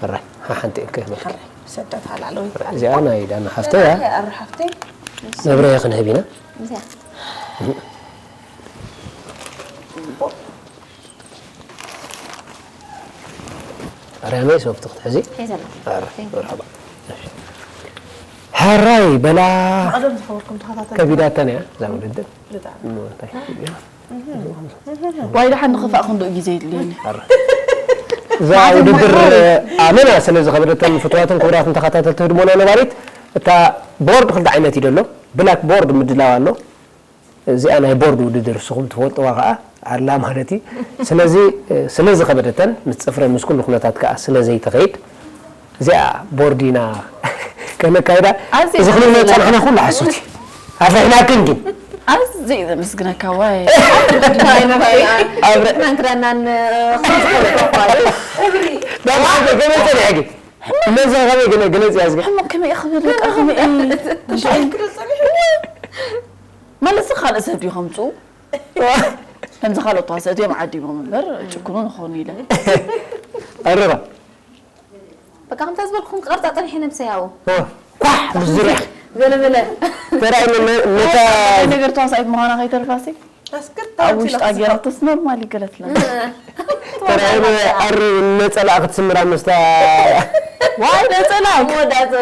ሕራይ፣ ሓ-፣ ሓንቲ እንከ ይበልኪ። ሕራይ፣ ሰደት ሃላለዊ። እዚኣ ናይ ዳና ሓፍተይ እያ። ኣረ ሓፍተይ። መብረያ ክንህብ ኢና። እዚኣ። ኣርያመይ ሶፍት ክትሕዚ? ሒዘ ኣለኹ። ኣረ፣ Thank you። መርሓባ። እሺ። ሕራይ በላ። መቐደም ዝኸበርኩም ተኸታተልቲ። ከቢዳተን እያ፣ እዛ ውድድር። ብጣዕሚ። እሞ እንታይ? ዋይ፣ ደሓን ንኽፋእ ክንድኡ ግዜ የድልየኒ። ኣረ። እዛ ውድድር፣ ኣመና ስለ ዝኸበደተን ፍትዋትን ክቡራትን ተኸታተልቲ ህድሞና ነባሪት፣ እታ ቦርድ ክልተ ዓይነት እዩ ደሎ። ብላክ ቦርድ ምድላው ኣሎ። እዚኣ ናይ ቦርድ ውድድር ንስኹም ትፈልጥዋ ከኣ ኣላ ማለት እዩ። ስለዚ፣ እ፣ ስለ ዝኸበደተን ምስ ጽፍረ ምስ ኩሉ ኩነታት ከኣ ስለ ዘይትኸይድ እዚኣ ቦርድ ኢና ከነካይዳ። ኣብዚ እዚ ክንብል ዘለና ዝጸናሕና ኩሉ ሓሶት እዩ። ኣፍሪሕናክን ግን። ኣዝየ ዘመስግነካ ዋይ። ኣፍሪ- ናን ክዳናን፣ እ፣ ዳማ ገመ ጸኒሐ ግን። እነዚ ከመይ ገለ ገለጽ እያ ዝግሕ። ሕሞ ከመይ እየ ክብል በቃ ከመይ እየ? ማለት ካልእ ሰብ ድዩ ከምጽኡ? ከምዚ ካልኦት ተዋሳእቲ እዮም ዓዲሞም እምበር ጭኩኑ ንኾኑ ኢለ። ኣረባ። በቃ ከምታ ዝበልኩም ክቐርጻ ጸኒሐ ነብሰይ ኣብኡ። ኦ፣ ኳሕ ብዝርያ። ገለ በለ። ተራይ ነ-፣ ነ-፣ ነታ ነገር ተዋሳኢት ምዃና ከይተርፋሲ? ኣስክርታ ኣብ ውሽጣ ኣምሲላ ገይራቶስ ኖርማል ይገለትላ። ተራይ ነ-፣ ኣር ነጸላ ክትስምራ መስታ። ዋይ ነጸላ። ወዳቶ።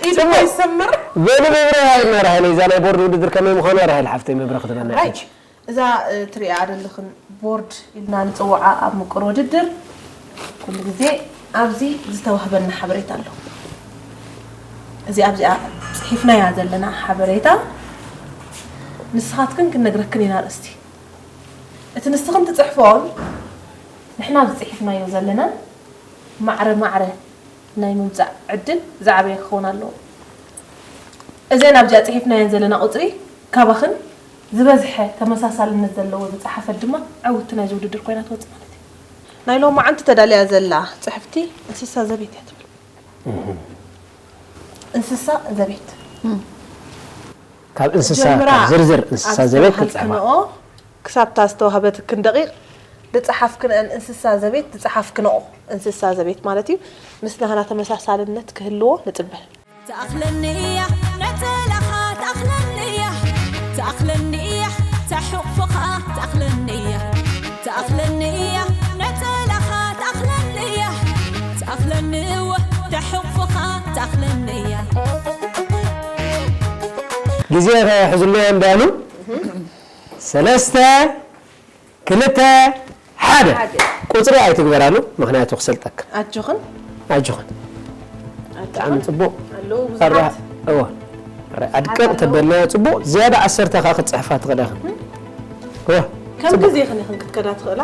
ኢድሞ ይሰምር። በሉ መብረ ሃልና ራህለ፣ እዛ ናይ ቦርድ ውድድር ከመይ ምዃኑ ራህል ሓፍተይ መብረ ክትበና ኣይ። ሕጂ። እዛ፣ እ፣ ትሪኣ ዘለኽን ቦርድ ኢልና ንጽውዓ ኣብ ምቁር ውድድር፣ ኩሉ ግዜ ኣብዚ ዝተዋህበና ሓበሬታ ኣሎ። እዚ ኣብዚኣ ጽሒፍናያ ዘለና ሓበሬታ ንስኻትክን ክንነግረክን ኢና ኣርእስቲ። እቲ ንስኽን ትጽሕፎን ንሕና ዝጽሒፍናዮ ዘለናን ማዕረ ማዕረ ናይ ምምጻእ ዕድል ዝዓበየ ክኸውን ኣለዎ። እዘን ኣብዚኣ ጽሒፍናየን ዘለና ቁጽሪ ካባኽን ዝበዝሐ ተመሳሳልነት ዘለዎ ዝጸሓፈት ድማ ዕውቲ ናይዚ ውድድር ኮይና ትወጽእ ማለት እዩ። ናይ ሎማዓንቲ ተዳልያ ዘላ ጽሕፍቲ እንስሳ ዘቤት እያ ትብል። እህ። እንስሳ ዘቤት። እም። ካብ እንስሳ፣ ጀምራ ካብ ዝርዝር እንስሳ ዘቤት ኣስተውሃልክንኦ ክትጽሕፋ። ክሳብታ ዝተዋህበትክን ደቂቕ ዝጸሓፍክንአን እንስሳ ዘቤት፣ ዝጸሓፍክንኦ እንስሳ ዘቤት ማለት እዩ፣ ምስ ናህና ተመሳሳልነት ክህልዎ ንጽበ። ትኣኽለኒ እያ ነጸላኻ፣ ትኣኽለኒ እያ፣ ትኣኽለኒ እያ ተሕቑፍኻ፣ ትኣኽለኒ እያ፣ ትኣኽለኒ እያ ነጸላኻ፣ ትኣኽለኒ እያ፣ ትኣኽለኒ እወ ተሕቑፍኻ፣ ትኣኽለኒ እያ። ግዜ ሕዝሎ እንዳሉ ሰለስተ፣ ክልተ፣ ሓደ። ሓደ። ቁጽሪ ኣይትግበራሉ፣ ምኽንያቱ ክሰልጠካ። ኣጆኽን። ኣጆኽን። ኣጆኽን። ብጣዕሚ ጽቡቕ። ኣለዉ ኣራ-፣ ብዙሓት። እወ። ኣራ-፣ ኣድቅቕ ኣራለዉ። ተበልና ጽቡቕ፣ ዝያዳ ዓሰርተ ከኣ ክትጽሕፋ ትኽእላ ኢኽን። እም። እወ። ከም ጽቡቕ። ግዜኽን ኢኽን ክትከዳ ትኽእላ።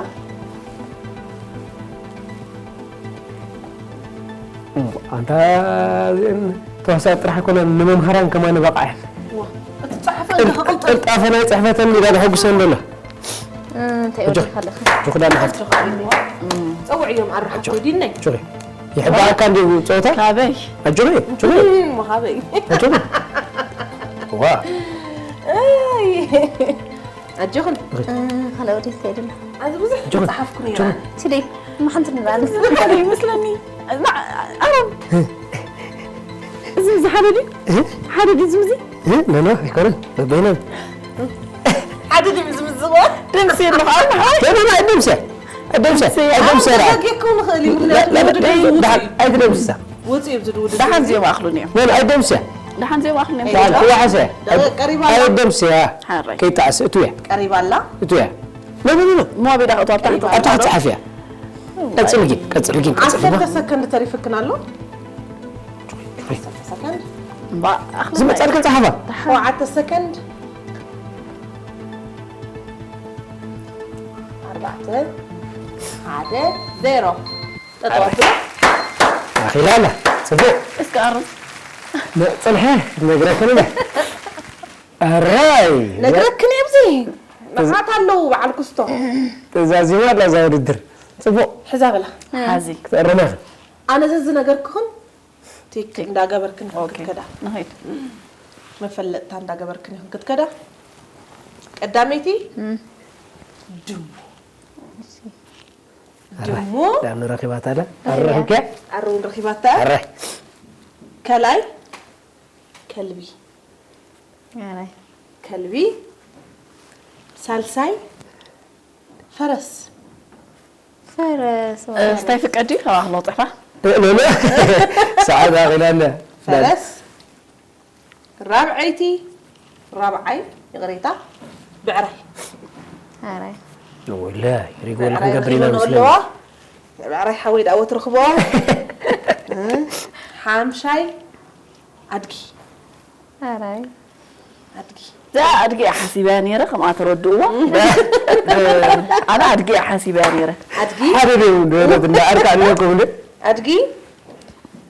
እሞ ኣንታ እዚአን ተዋሳእቲ ጥራሕ ኣይኮነን፣ ንመምሃራን ከማን በቓ እየን። ዋ፣ እቲ ጸሓፈ ቅል-፣ እንተ ክቕልጠፍ። ቅልጣፈ ናይ ጽሕፈተን ኢላ ተሐጉሰን ደላ። እ፣ እንታይ ኣጆኺ፣ ወዲኻ ኣለኻ? ኣጆኺ ዳና ሓፍቲ። ኣጆኺ፣ እም። ጸውዕዮም ኣረ ሓፍተይ ኣጆኺ፣ ዲነይ። ኣጆኺ። ይሕባእካ እንዲዩ ጸወታ? ካበይ? ኣጆኺ፣ ኣጆኺ። እም፣ ካበይ? ኣጆኺ። ዋ። ኣይ። ኣጆኽን። ካልእ ወዴት ከይድና? ኣዚ ብዙሕ ጸሓፍኩ ነይራ። ችደይ እማ ሓንቲ ንርኣኒ። ይመስለኒ። ኣሮን፣ እዚ እዚ ሓደ ድዩ? ሓደ ድዩ ዝምዚ? ኖ ኖ ኣይኮነን። በበይነን ሓደ ድዩ ዝምዝዎ? ደምሲ ኣለኻ። ኖ ኖ ኣይደምስያ ኣይደምስያ ኣይደምስያ ተዘጊኩ ንኽእል እዩ። ምክንያቱ ውድድር ዝውጡ እዩ። ኣይትደምስሳ ውጡ እዩ ዝድውድ። ደሓን ዚኦም ኣኽሉን እዮም። ኖ ኖ ኣይደምስያ ደሓን ዚኦም ኣኽሉን እዮም። ደሓን ክዋሓሰ ቀሪባ ኣላ። ኣይደምስያ ሓራይ። ከይተዓስ እትውያ ቀሪባ ኣላ። እትውያ ኖ ኖ ኖ ሞቢዳ ክእቱ ኣብ ታሕቲ ኣብ ታሕቲ ጸሓፍያ ቀጽልጊ ቀጽልጊ ቀጽልጊ ዓሰርተ ሰከንድ ተሪፍክን ኣሎ። ሰከንድ እምባ ኣኽሉን ዝመጻልክን ጸሓፋ ሸውዓተ ሰከንድ ኣርባዕተ ሓደ ዜሮ። ጠጠው ኣቢሉ ኣኺላ ኣላ ጽቡቕ እስከ ኣሮን ጽንሐ ክትነግረክን እያ ኣራይ ነግረክን እየ። ኣብዚ መዓት ኣለዉ በዓል ኩስቶ ተዛዚማ ኣላ እዛ ውድድር ጽቡቕ ሕዛ በላ። ሓዚ ክትእርመ ኣነ ዘዝነገርክኽን ቲክ እንዳገበርክን ኦኬ ክትከዳ ንኸይድ መፈለጥታ እንዳገበርክን ኢኽን ክትከዳ። ቀዳመይቲ ድሙ ድሙ ዳኑ ረኺባታ ኣላ ኣረኽብኪያ ኣረውን ረኺባታ ኣራይ ከላይ ከልቢ ኣራይ ከልቢ ሳልሳይ ፈረስ ፈረስ ስታይ ፍቀዲ ካብ ኣኽሎ ፅሕፋ ሎሎ ሰዓት ኣኺላለ ፈረስ ራብዐይቲ ራብዓይ ይቕሬታ ብዕራይ ኣራይ ወላሂ ሪጎል ብዕራይ ክንገብር ኢና ረኺበን ምስለ ኣለዋ። ብዕራይ ሓወይ ደኣ ወትርኽቦ ሓምሻይ ኣድጊ ኣራይ ኣድጊ እዛ ኣድጊ እያ ሓሲበያ ነይረ ከምኣ ተረድእዎ ኣነ ኣድጊ እያ ሓሲበያ ነይረ ኣድጊ ሓደ ደው ደረት እንዳ ኣርካ ኣለኩም እንደ ኣድጊ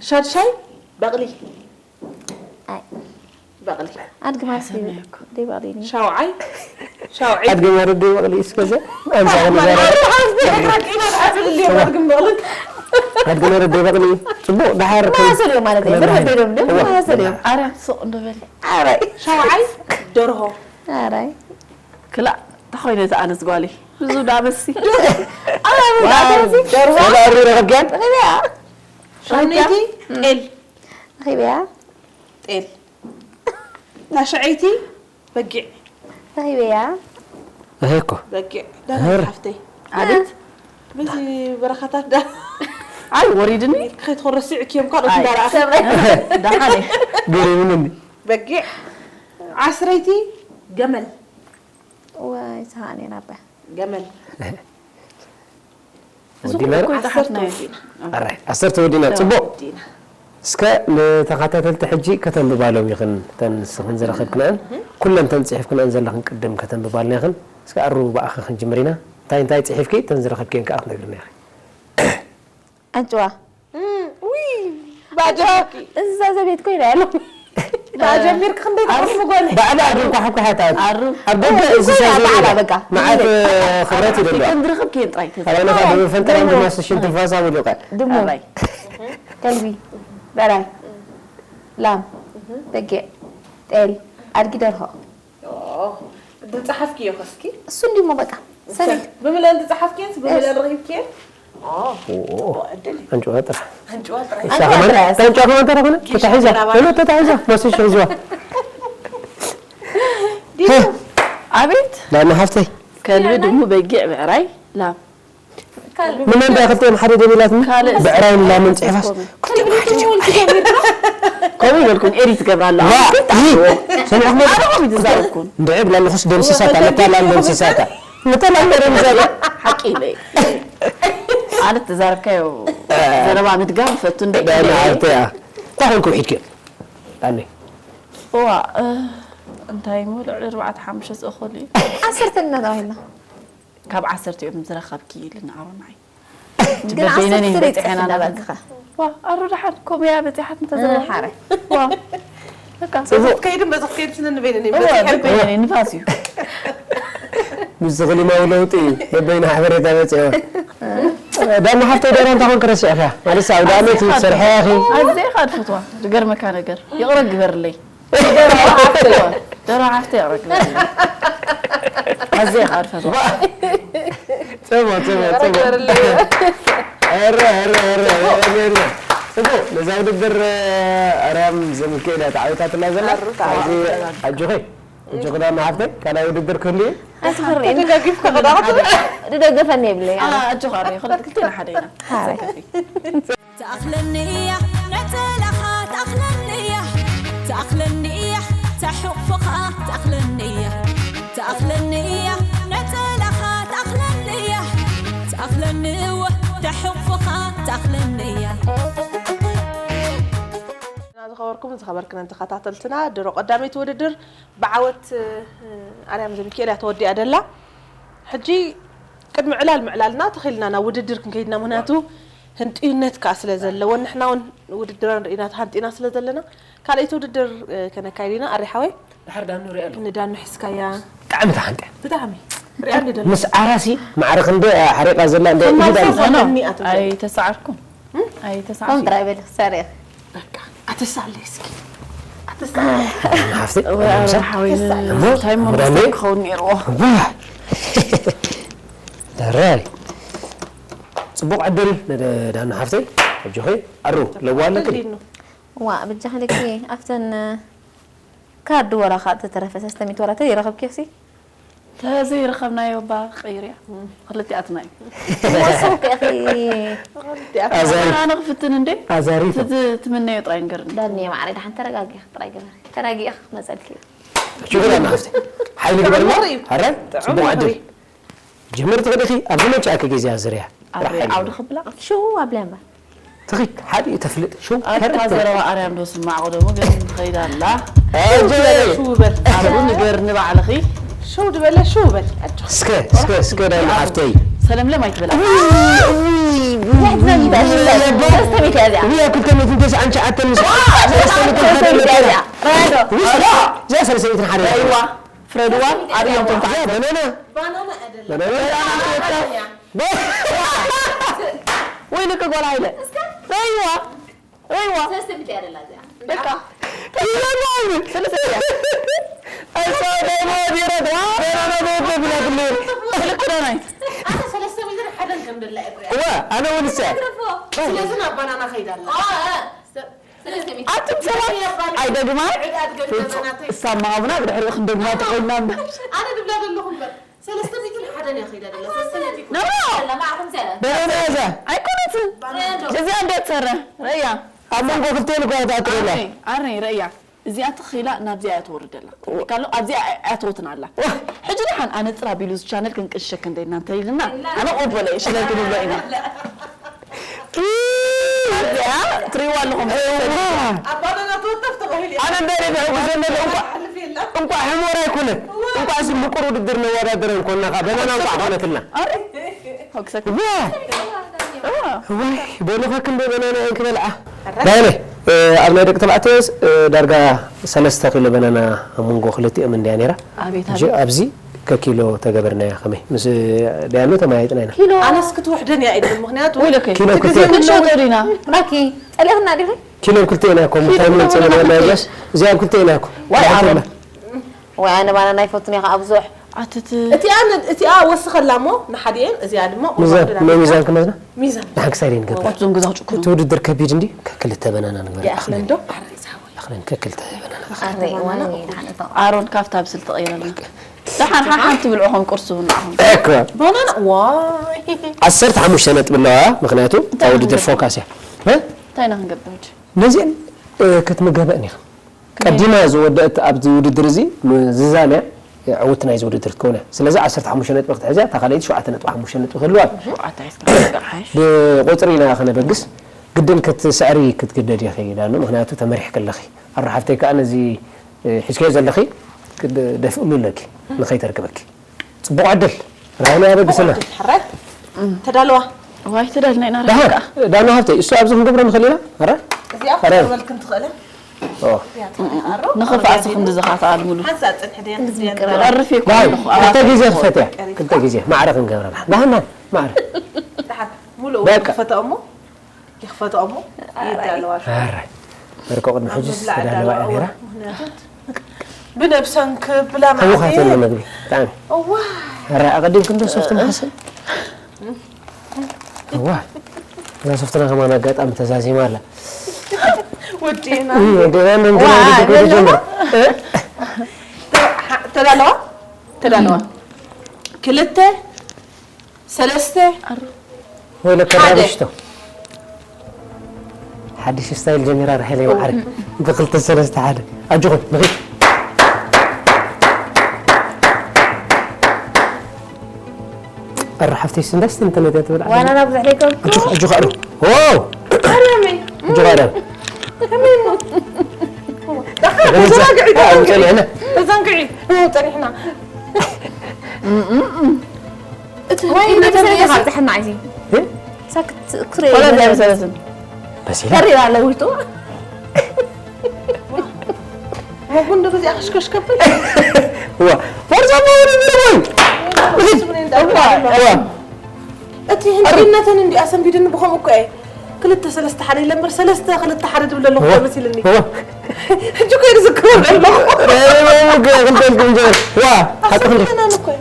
ሻድሻይ በቕሊ ኣይ በቕሊ ኣድጊ ማለት እዩ ደይ በቕሊ ሻውዓይ ሻውዒ ኣድገ ማለት ደይ በቕሊ እስከዘ ኣንሳ ንዛራ ኣድገ ማለት ደይ በቕሊ ጽቡቕ ድሓር ከም ማሰልዮ ማለት እዩ ብር ደዶም ደ ማሰልዮ ኣርያም ሱቕ እንደበሊ ኣራይ ሻውዓይ ደርሆ ኣራይ ክላእ ተኾይነ ተኣነስ ጓሊ ብዙ ዳበሲ ደርሆ ሰባሪ ረኸብኪያን ሻውነይቲ ጤል ረኺበያ ጤል ታሽዐይቲ በጊዕ ረኺበያ እሄኮ በጊዕ ዳና ሓፍተይ ኣቤት በዚ በረኻታት ዳ ኣይ ወሪድኒ ከይትኾን ረሲዕክዮም ካልኦት ኣይ። እንዳረኣኸ ደሓነ ገሪሙኒ በጊዕ ዓስረይቲ ገመል ወይ ሰሃኔ ናባ ገመል እዚ ወዲና ኩሉ እኮ ይፀሓፍና ዓሰርተ እዩ ወዲና ኣራይ ዓሰርተ ወዲና ጽቡቕ ወዲና እስከ ንተኸታተልቲ ሕጂ ከተንብባሎም ኢኽን እተን ንስኽን ዝረኸብክንኣን ኩለን እተን ፅሒፍክንኣን ዘለኽን ቅድም ከተንብባልና ኢኽን እስከ ኣሩ ብኣኺ ክንጅምር ኢና እንታይ እንታይ ፅሒፍኪ እተን ዝረኸብክየን ከዓ ክትነግርና ኢኺ ኣንጭዋ ውይ ባጀምርኪ እንስሳ ዘቤት ኮይና ያለው ባጀሚርክ ክንደይ ተቐስሙ ጎል ባዕላ ግን ኳሕኳሕያ ትኣቱ ኣሩ ኣብ ደገ እንስሳ ባዕላ ዘቤት በቃ መዓት ክብረት ይደልዋ ከም ዝረኸብክየን ጥራይ ተዛ ኣባይነኻ ብምፈንጠራ ድማ ስሽን ትንፋሳ ሙሉቀ ድሙ ከልቢ በራይ ላም በጊዕ ጤል ኣድጊ ደርሆ ድም ጸሓፍክዮ ከስኪ እሱ እንዲሞ በቃ ሰሪ ብምለን ዝጸሓፍክየን ብምለን ረኺብክየን ዕድል እዩ ኣንጭዋ ጥራሕ ኣንጭዋ ጥራይ እሳ ከማን ታንጫ ከማን ተረኸነ ተታሒዛ ሎ ተታሒዛ ማስሽ ሒዝዋ ዲሱ ኣቤት ዳና ሃፍተይ ከልቢ ድሙ በጊዕ ብዕራይ ላም ምን እንዳ ክልቲኦም ሓደ ደቢላትኒ ካልእ ብዕራይን ላምን ጽሕፋስ ከምኡ ይበልኩን ኤዲት ገብራ ኣለ ዋ ይህ ሰሚዕኩም ኣረኹም ይትዛረብኩን እንድዒ ብላለኹስ ደምሲሳታ ነታ ላም ደምሲሳታ ነታ ላም ደምሲሳታ ሓቂ ኢለ ኣነ ተዛረብካዮ ዘረባ ምድጋም ፈቱ እንደ ዳና ሃፍተያ ታኾንኩ ሒድኪ ኣነ እዋ እ፣ እንታይ እሞ ልዕሊ ኣርባዕተ ሓሙሽተ ዝእኸሉ እዩ ዓሰርተ እናተባሂልና ካብ ዓሰርተ እዮም ዝረኸብኪ ኢልና ኣሮናይ ግን በበይነን ዓሰርተ እየን ዘይፅሕፍ በፂሐን ኣላተን እናበልክኻ ዋ ኣሩ ደሓን ኮመያ በፂሓት እንተዘበ ሓረ ዋ በቃ በዚ ክትከይድን በዚ ክትከይድ ስለ ንበይነን እየ እዋ በፂሐ በበይነን ንፋስ እዩ ምስ ዝኽሊማዊ ለውጢ እዩ በበይና ሓበሬታ መፅኦ ዳና ሓፍተይ ደራ እንታይ ኮንክ ረሲዕካ ማለት ኣብ ዳመት እዩ ትሰርሐ ኢኺ ኣዘይ ኢኻ ትፈትዋ ዝገርመካ ነገር ይቕረ ግበርለይ ደራ ሓፍተ ይቕረ ግበርለይ ኣዝየ ኸኣ ዝፈትዋ። ጽቡቕ ጽቡቕ ጽቡቕ። ኧረ ኧረ ኧረ ኧረ ኧረ። ጽቡቕ፣ ነዛ ውድድር ኣርያም ዘሚካኤል እያ ተዓዊታትና ዘላ። ኣሩ ተዓዊታ። ስለዚ ኣጆኺ ኣጆኺ ዳና ሓፍተይ፣ ካልኣይ ውድድር ክህሉ እዩ። ኣይትኽሪ ተደጋጊፍካ ክዳቕት ድደገፈኒ የብለይ ኣጆኻ ሪ ክልተ ክልቴና ሓደ ኢና። ሓራይ ትኣኽለኒ እያ ነጸላኻ ትኣኽለኒ እያ ትኣኽለኒ እያ ተሕቑፍኻ ትኣኽለኒ እያ ትኣኽለኒ እያ ነጸላኻ ትኣኽለኒ እያ ትኣኽለኒ እወ ተሕቑፍኻ ትኣኽለኒ እያ ዝኸበርኩም ዝኸበርክነን ተኸታተልትና ድሮ ቀዳመይቲ ውድድር ብዓወት ኣርያም ዘሚካኤል እያ ተወዲኣ ደላ። ሕጂ ቅድሚ ዕላል ምዕላልና ተኺልና ናብ ውድድር ክንከይድና ምክንያቱ ህንጥዩነት ከዓ ስለ ዘለዎ ንሕና እውን ውድድረን ርኢና ተሃንጢና ስለ ዘለና ካልኣይቲ ውድድር ከነካይድ ኢና። ኣሪ ሓወይ ድሓር ዳኑ ሪኣ ኣለኹ። ንዳኑ ሒዝካያ ብጣዕሚ ተሓንጥያ። ብጣዕሚ ሪኣ ንደሎ ምስ ዓራሲ ማዕረ ክንደ ሓሪቓ ዘላ እንደ ኢዳ ተማልሳ ዘለኒ ኣቶ ኣይተሰዓርኩም ኣይተሰዓርኩም ኮንትራ ይበል ሰሪኽ በቃ ኣተሳለይ እስኪ ኣተሳለይ ሓፍቲ ሓወይ እሞ ታይም ወዳለ ክኸውን ነይርዎ ዋ ደራይ ጽቡቕ ዕድል ንዳኑ ሓፍተይ ኣጆኺ ኣሩ ለዋለክን ተዲኑ ዋ ብጃ ክልኪ ኣብተን ካርድ ወላ ካብ ተተረፈ ሰለስተ ሚእቲ ወላ ተይረኸብኪ ሲ ተዘይረኸብናዮ ባ ቀይርያ ክልቲኣትና እዩ ወሰንከ ኣዛሪ ኣነ ክፍትን እንዴ ኣዛሪ ትምነዮ ጥራይ ንገርኒ ዳኒ ማዕረ ደሓን ተረጋጊ ጥራይ ገበሪ ተረጋጊ ክመፀልኪ እዩ ሽጉራ ናፍቲ ሓይሊ ግበርና ጥዑም እዩ። ኣረ ጽቡቕ ዕድል ጅምር ትኽእልኺ ኣብዚ መጫእኪ ግዜ ኣዝርያ ኣብ ዓውዲ ክብላ ሽው ኣብለማ ትኺ ሓዲ ተፍልጥ ሽው ኣታ ዘረባ ኣርያም ዶ ስማዕ ቆደሙ ግን ትኸይድ ኣላ ሽው በል ኣብኡ ንገርኒ ባዕልኺ ሽው ድበለ ሽው በል ኣጆ እስከ እስከ እስከ ዳኒ ሓፍተይ ሰለምለም ኣይትበላ ሰለስተ ሚእቲ እያ እዚኣ እያ ክልተ ሚእትን ተስዓን ትሽዓተን ምስ ሰለስተ ሚእቲ እያ እዚኣ ራዶ እዚኣ ሰለስተ ሚእትን ሓደ ረይዋ ፍረድዋ ኣብዮም ተንኳ እዚኣ በነና ባናና ኣደለ በነና ወይልክ ጓል ሃይለ ረይዋ ረይዋ ሰለስተ ሚእቲ እያ ደላ እዚኣ በቃ ይለማሉ ስለሰያ ክልክዳናይት ኣነ ሰለስተ ሚእትን ሓደን ከም ደላ እየ እዋ ኣነ እውን እሰ ስለዚ ናብ ባናና ከይዳ ኣላ ኣቱም ሰባት ኣይደግማ ዕዳድ ገቢረ ናተይ እሳማ ኣብና ብድሕሪኡ ክንደግማ ተኮይና እምበር ኣነ ድብላ ዘለኹ እምበር ሰለስተ ሚእትን ሓደን እያ ከይዳ ደላ ሰለስተ ሚእቲ ኖ ለማዕኹም ዘለ በነና እዛ ኣይኮነትን እዚኣ እንደ ትሰረ ረእያ ኣብ መንጎ ክልቴን እኳ ተኣትረላ ኣረ ረእያ እዚኣ ተኺላ ናብዚኣ እያ ትወርደላ ካሎ ኣብዚኣ እያ ትወትን ኣላ ሕጂ ደሓን ኣነ ጥራ ቢሉ እዚ ቻነል ክንቅሸክ እንደ እናንተ ኢልና ኣነ ቆበለ ሽለል ክንብሎ ኢና እዚኣ ትሪዋ ኣለኹም ኣባናና ተወተፍ ተባሂሉ ኣነ እንደ ሪብሑ ብዘመለ እንኳ ሓልፍ የላ እንኳዕ ሕሞራ ኣይኮነት እንኳዕ ሲ ምቁር ውድድር ነወዳደረ እንኮና ኻ በነና እንኳዕ ኮነትና ኣረ ሆክሰክ ዋ እዋ ዋይ በሉኻ ክንደይ በናና እየን ክበልዓ ዳይነ ኣብ ናይ ደቂ ተባዕትዮ ዳርጋ ሰለስተ ኪሎ በናና ኣብ መንጎ ክልቲኦም እንድያ ነይራ ኣቤት ጂ ኣብዚ ከኪሎ ተገበርናያ ከመይ ምስ ዳያኑ ተመያይጥና ኢና ኪሎ ኣነስ ክትውሕደን እያ ኢለን ምክንያቱ ወይለከ ኪሎ ትግዜ ክትህብ ክንሸጦ ዲና ራኪ ጸሊኽና ዲኺ ኪሎ ክልተ ኢና ኮም ኪሎ ታይም ክልተ ጽበ ኢና ወላ ኮም ያስ እዚኣ ክልተ ኢና ኮም ዋይ ኣሮን ወይ ኣነ ባና ናይ ፈቱን ኢኻ ኣብዙሕ ኣትት እቲኣ ን- እቲኣ ወስኸላ እሞ ንሓዲኤን እዚኣ ድማ ሚዛን ወስኸላ። ናይ ሚዛን ክመዝና ሚዛን ንሓንቲ ክሳይ ንገብር ቆጽም ግዛው ጭኩ እቲ ውድድር ከቢድ እንዲ ከክልተ በናና ንግበር ይኣኽለን ዶ ኣኽለን ከክልተ በናና ኣረ ዋና ይሓነቶ ኣሮን ካብታ ብስልቲ ቀይረልና ደሓን ሓሓንቲ ብልዑኹም ቁርሲ እውን ንዓኹም እኮ ባናና ዋይ ዓሰርተ ሓሙሽተ ነጥቢ ኣለዋ ምክንያቱ እታ ውድድር ፎካስ እያ እ? እንታይ ኢና ክንገብር ሕጂ ነዚአን እ፣ ክትምገበእን ኢኻ ቀዲማ ዝወደአት ኣብዚ ውድድር እዚ ዝዛንያ ዕውቲ ናይዚ ውድድር ትከውን እያ ስለዚ ዓሰርተ ሓሙሽተ ነጥቢ ክትሕዝያ እታ ካልኣይቲ ሸውዓተ ነጥቢ ሓሙሽተ ነጥቢ ክህልዋ እዩ ሸውዓተ ሒዝካ ክትገርሓሽ ብቁፅሪ ኢና ክነበግስ ግድን ክትስዕሪ ክትግደድ ኢኺ ዳኑ ምክንያቱ ተመሪሕኪ ኣለኺ ኣሮ ሓፍተይ ከዓ ነዚ እ፣ ሒዝካዮ ዘለኺ ክደ- ደፍእሉ ኣለኪ ንኸይተርክበኪ ፅቡቕ ዕድል ራይና ያበግስና ሕራይ ተዳለዋ ዋይ ተዳልና ኢና ደሃ ረካ ዳኑ ሃብተይ እሱ ኣብዚ ክንገብሮ ንኽእል ኢና ኣረ እዚኣ ኣረ። ክትበልክን ትኽእለ ኦ፣ ንኽፍኣሲ ክንዲ ዝኻትኣል ሙሉ ሓንሳእ ፅንሒ ድያ ቀርፍ እኮ ዳይ ኣለኹ ክልተ ግዜ ክፈትያ ክልተ ግዜ ማዕረ ክንገብራ ደሃና ማዕረ ደሓን ሙሉእ በቃ። ክፈትኦ እሞ ይኽፈትኦ እሞ ይዳለዋ ኣረ በርኮ ቅድሚ ሕጂ ዝተዳለዋ እያ ነይራ ምክንያቱ ብነብሰን ክብላ ተወኻት ማለት የለ መግቢ። ብጣዕሚ። እዋ። ኧረ ኣቐዲምክ እንዶ ሶፍት መሓሰብ። እዋ። እዛ ሶፍትና ከማን ኣጋጣሚ ተዛዚማ ኣላ። ወዲና። እም፣ ወዲና እንዶ ዋ፣ እንጀራ ወዲና ለለዋ። ጀምር። እ? ተዳለዋ? ተዳለዋ። ክልተ፣ ሰለስተ፣ ወይለ ሓደ። ከራብሽቶ። ሓድሽ ስታይል ጀሚራ ራሄለይ ማዕረ። ብክልተ ሰለስተ ሓደ። ኣጆኹም፣ ንኺድ። ኣረ ሓፍተይ ስንዳስ እንተነደ ትብል ዓለም። ዋናና ብዙሕ ደይኮንኩ። ኣጆኹ፣ ኣጆኹ፣ ኣረ። ኦ! ኣረመይ። ኣጆኹ፣ ኣረ። ከመይ እሞ? ተዘናግዒ፣ ተዘናግዒ። ተዘናግዒ። ተዘናግዒ። ጸኒሕና። እቲ ወይ ህይወት ነቲ ዘርጊ ዘርጊ ካብጽሐና እዩ። እ? ሳክት ክሬ ወላ ዘርጊ ዘርጊ። ሰለስን። በሲላ? ተሪራ ኣለዊጡ። ሞጉ እንዶ በዚኣ ክሽከሽ ከብል። ዋ፣ ፈርዛ ማውሪ ምርማይ። እዋ፣ እዋ። እቲ ህንድነተን እንዲ ኣሰንቢድኒ ብኸምኡ እኮ እየ። ክልተ ሰለስተ ሓደ ኢለ እምበር ሰለስተ ክልተ ሓደ ዝብል ኣለኹ እዋ፣ መሲልኒ። እዋ። ሕጂ እኮ እየ ዝዝክሮ ዘለኹ። እዋ፣ እዋ፣ እዋ፣ ክልተ ኢልኩም ጀመር። ዋ፣ ሓቂ ክንዲ። ኣሰንቢድናን እኮ እየ።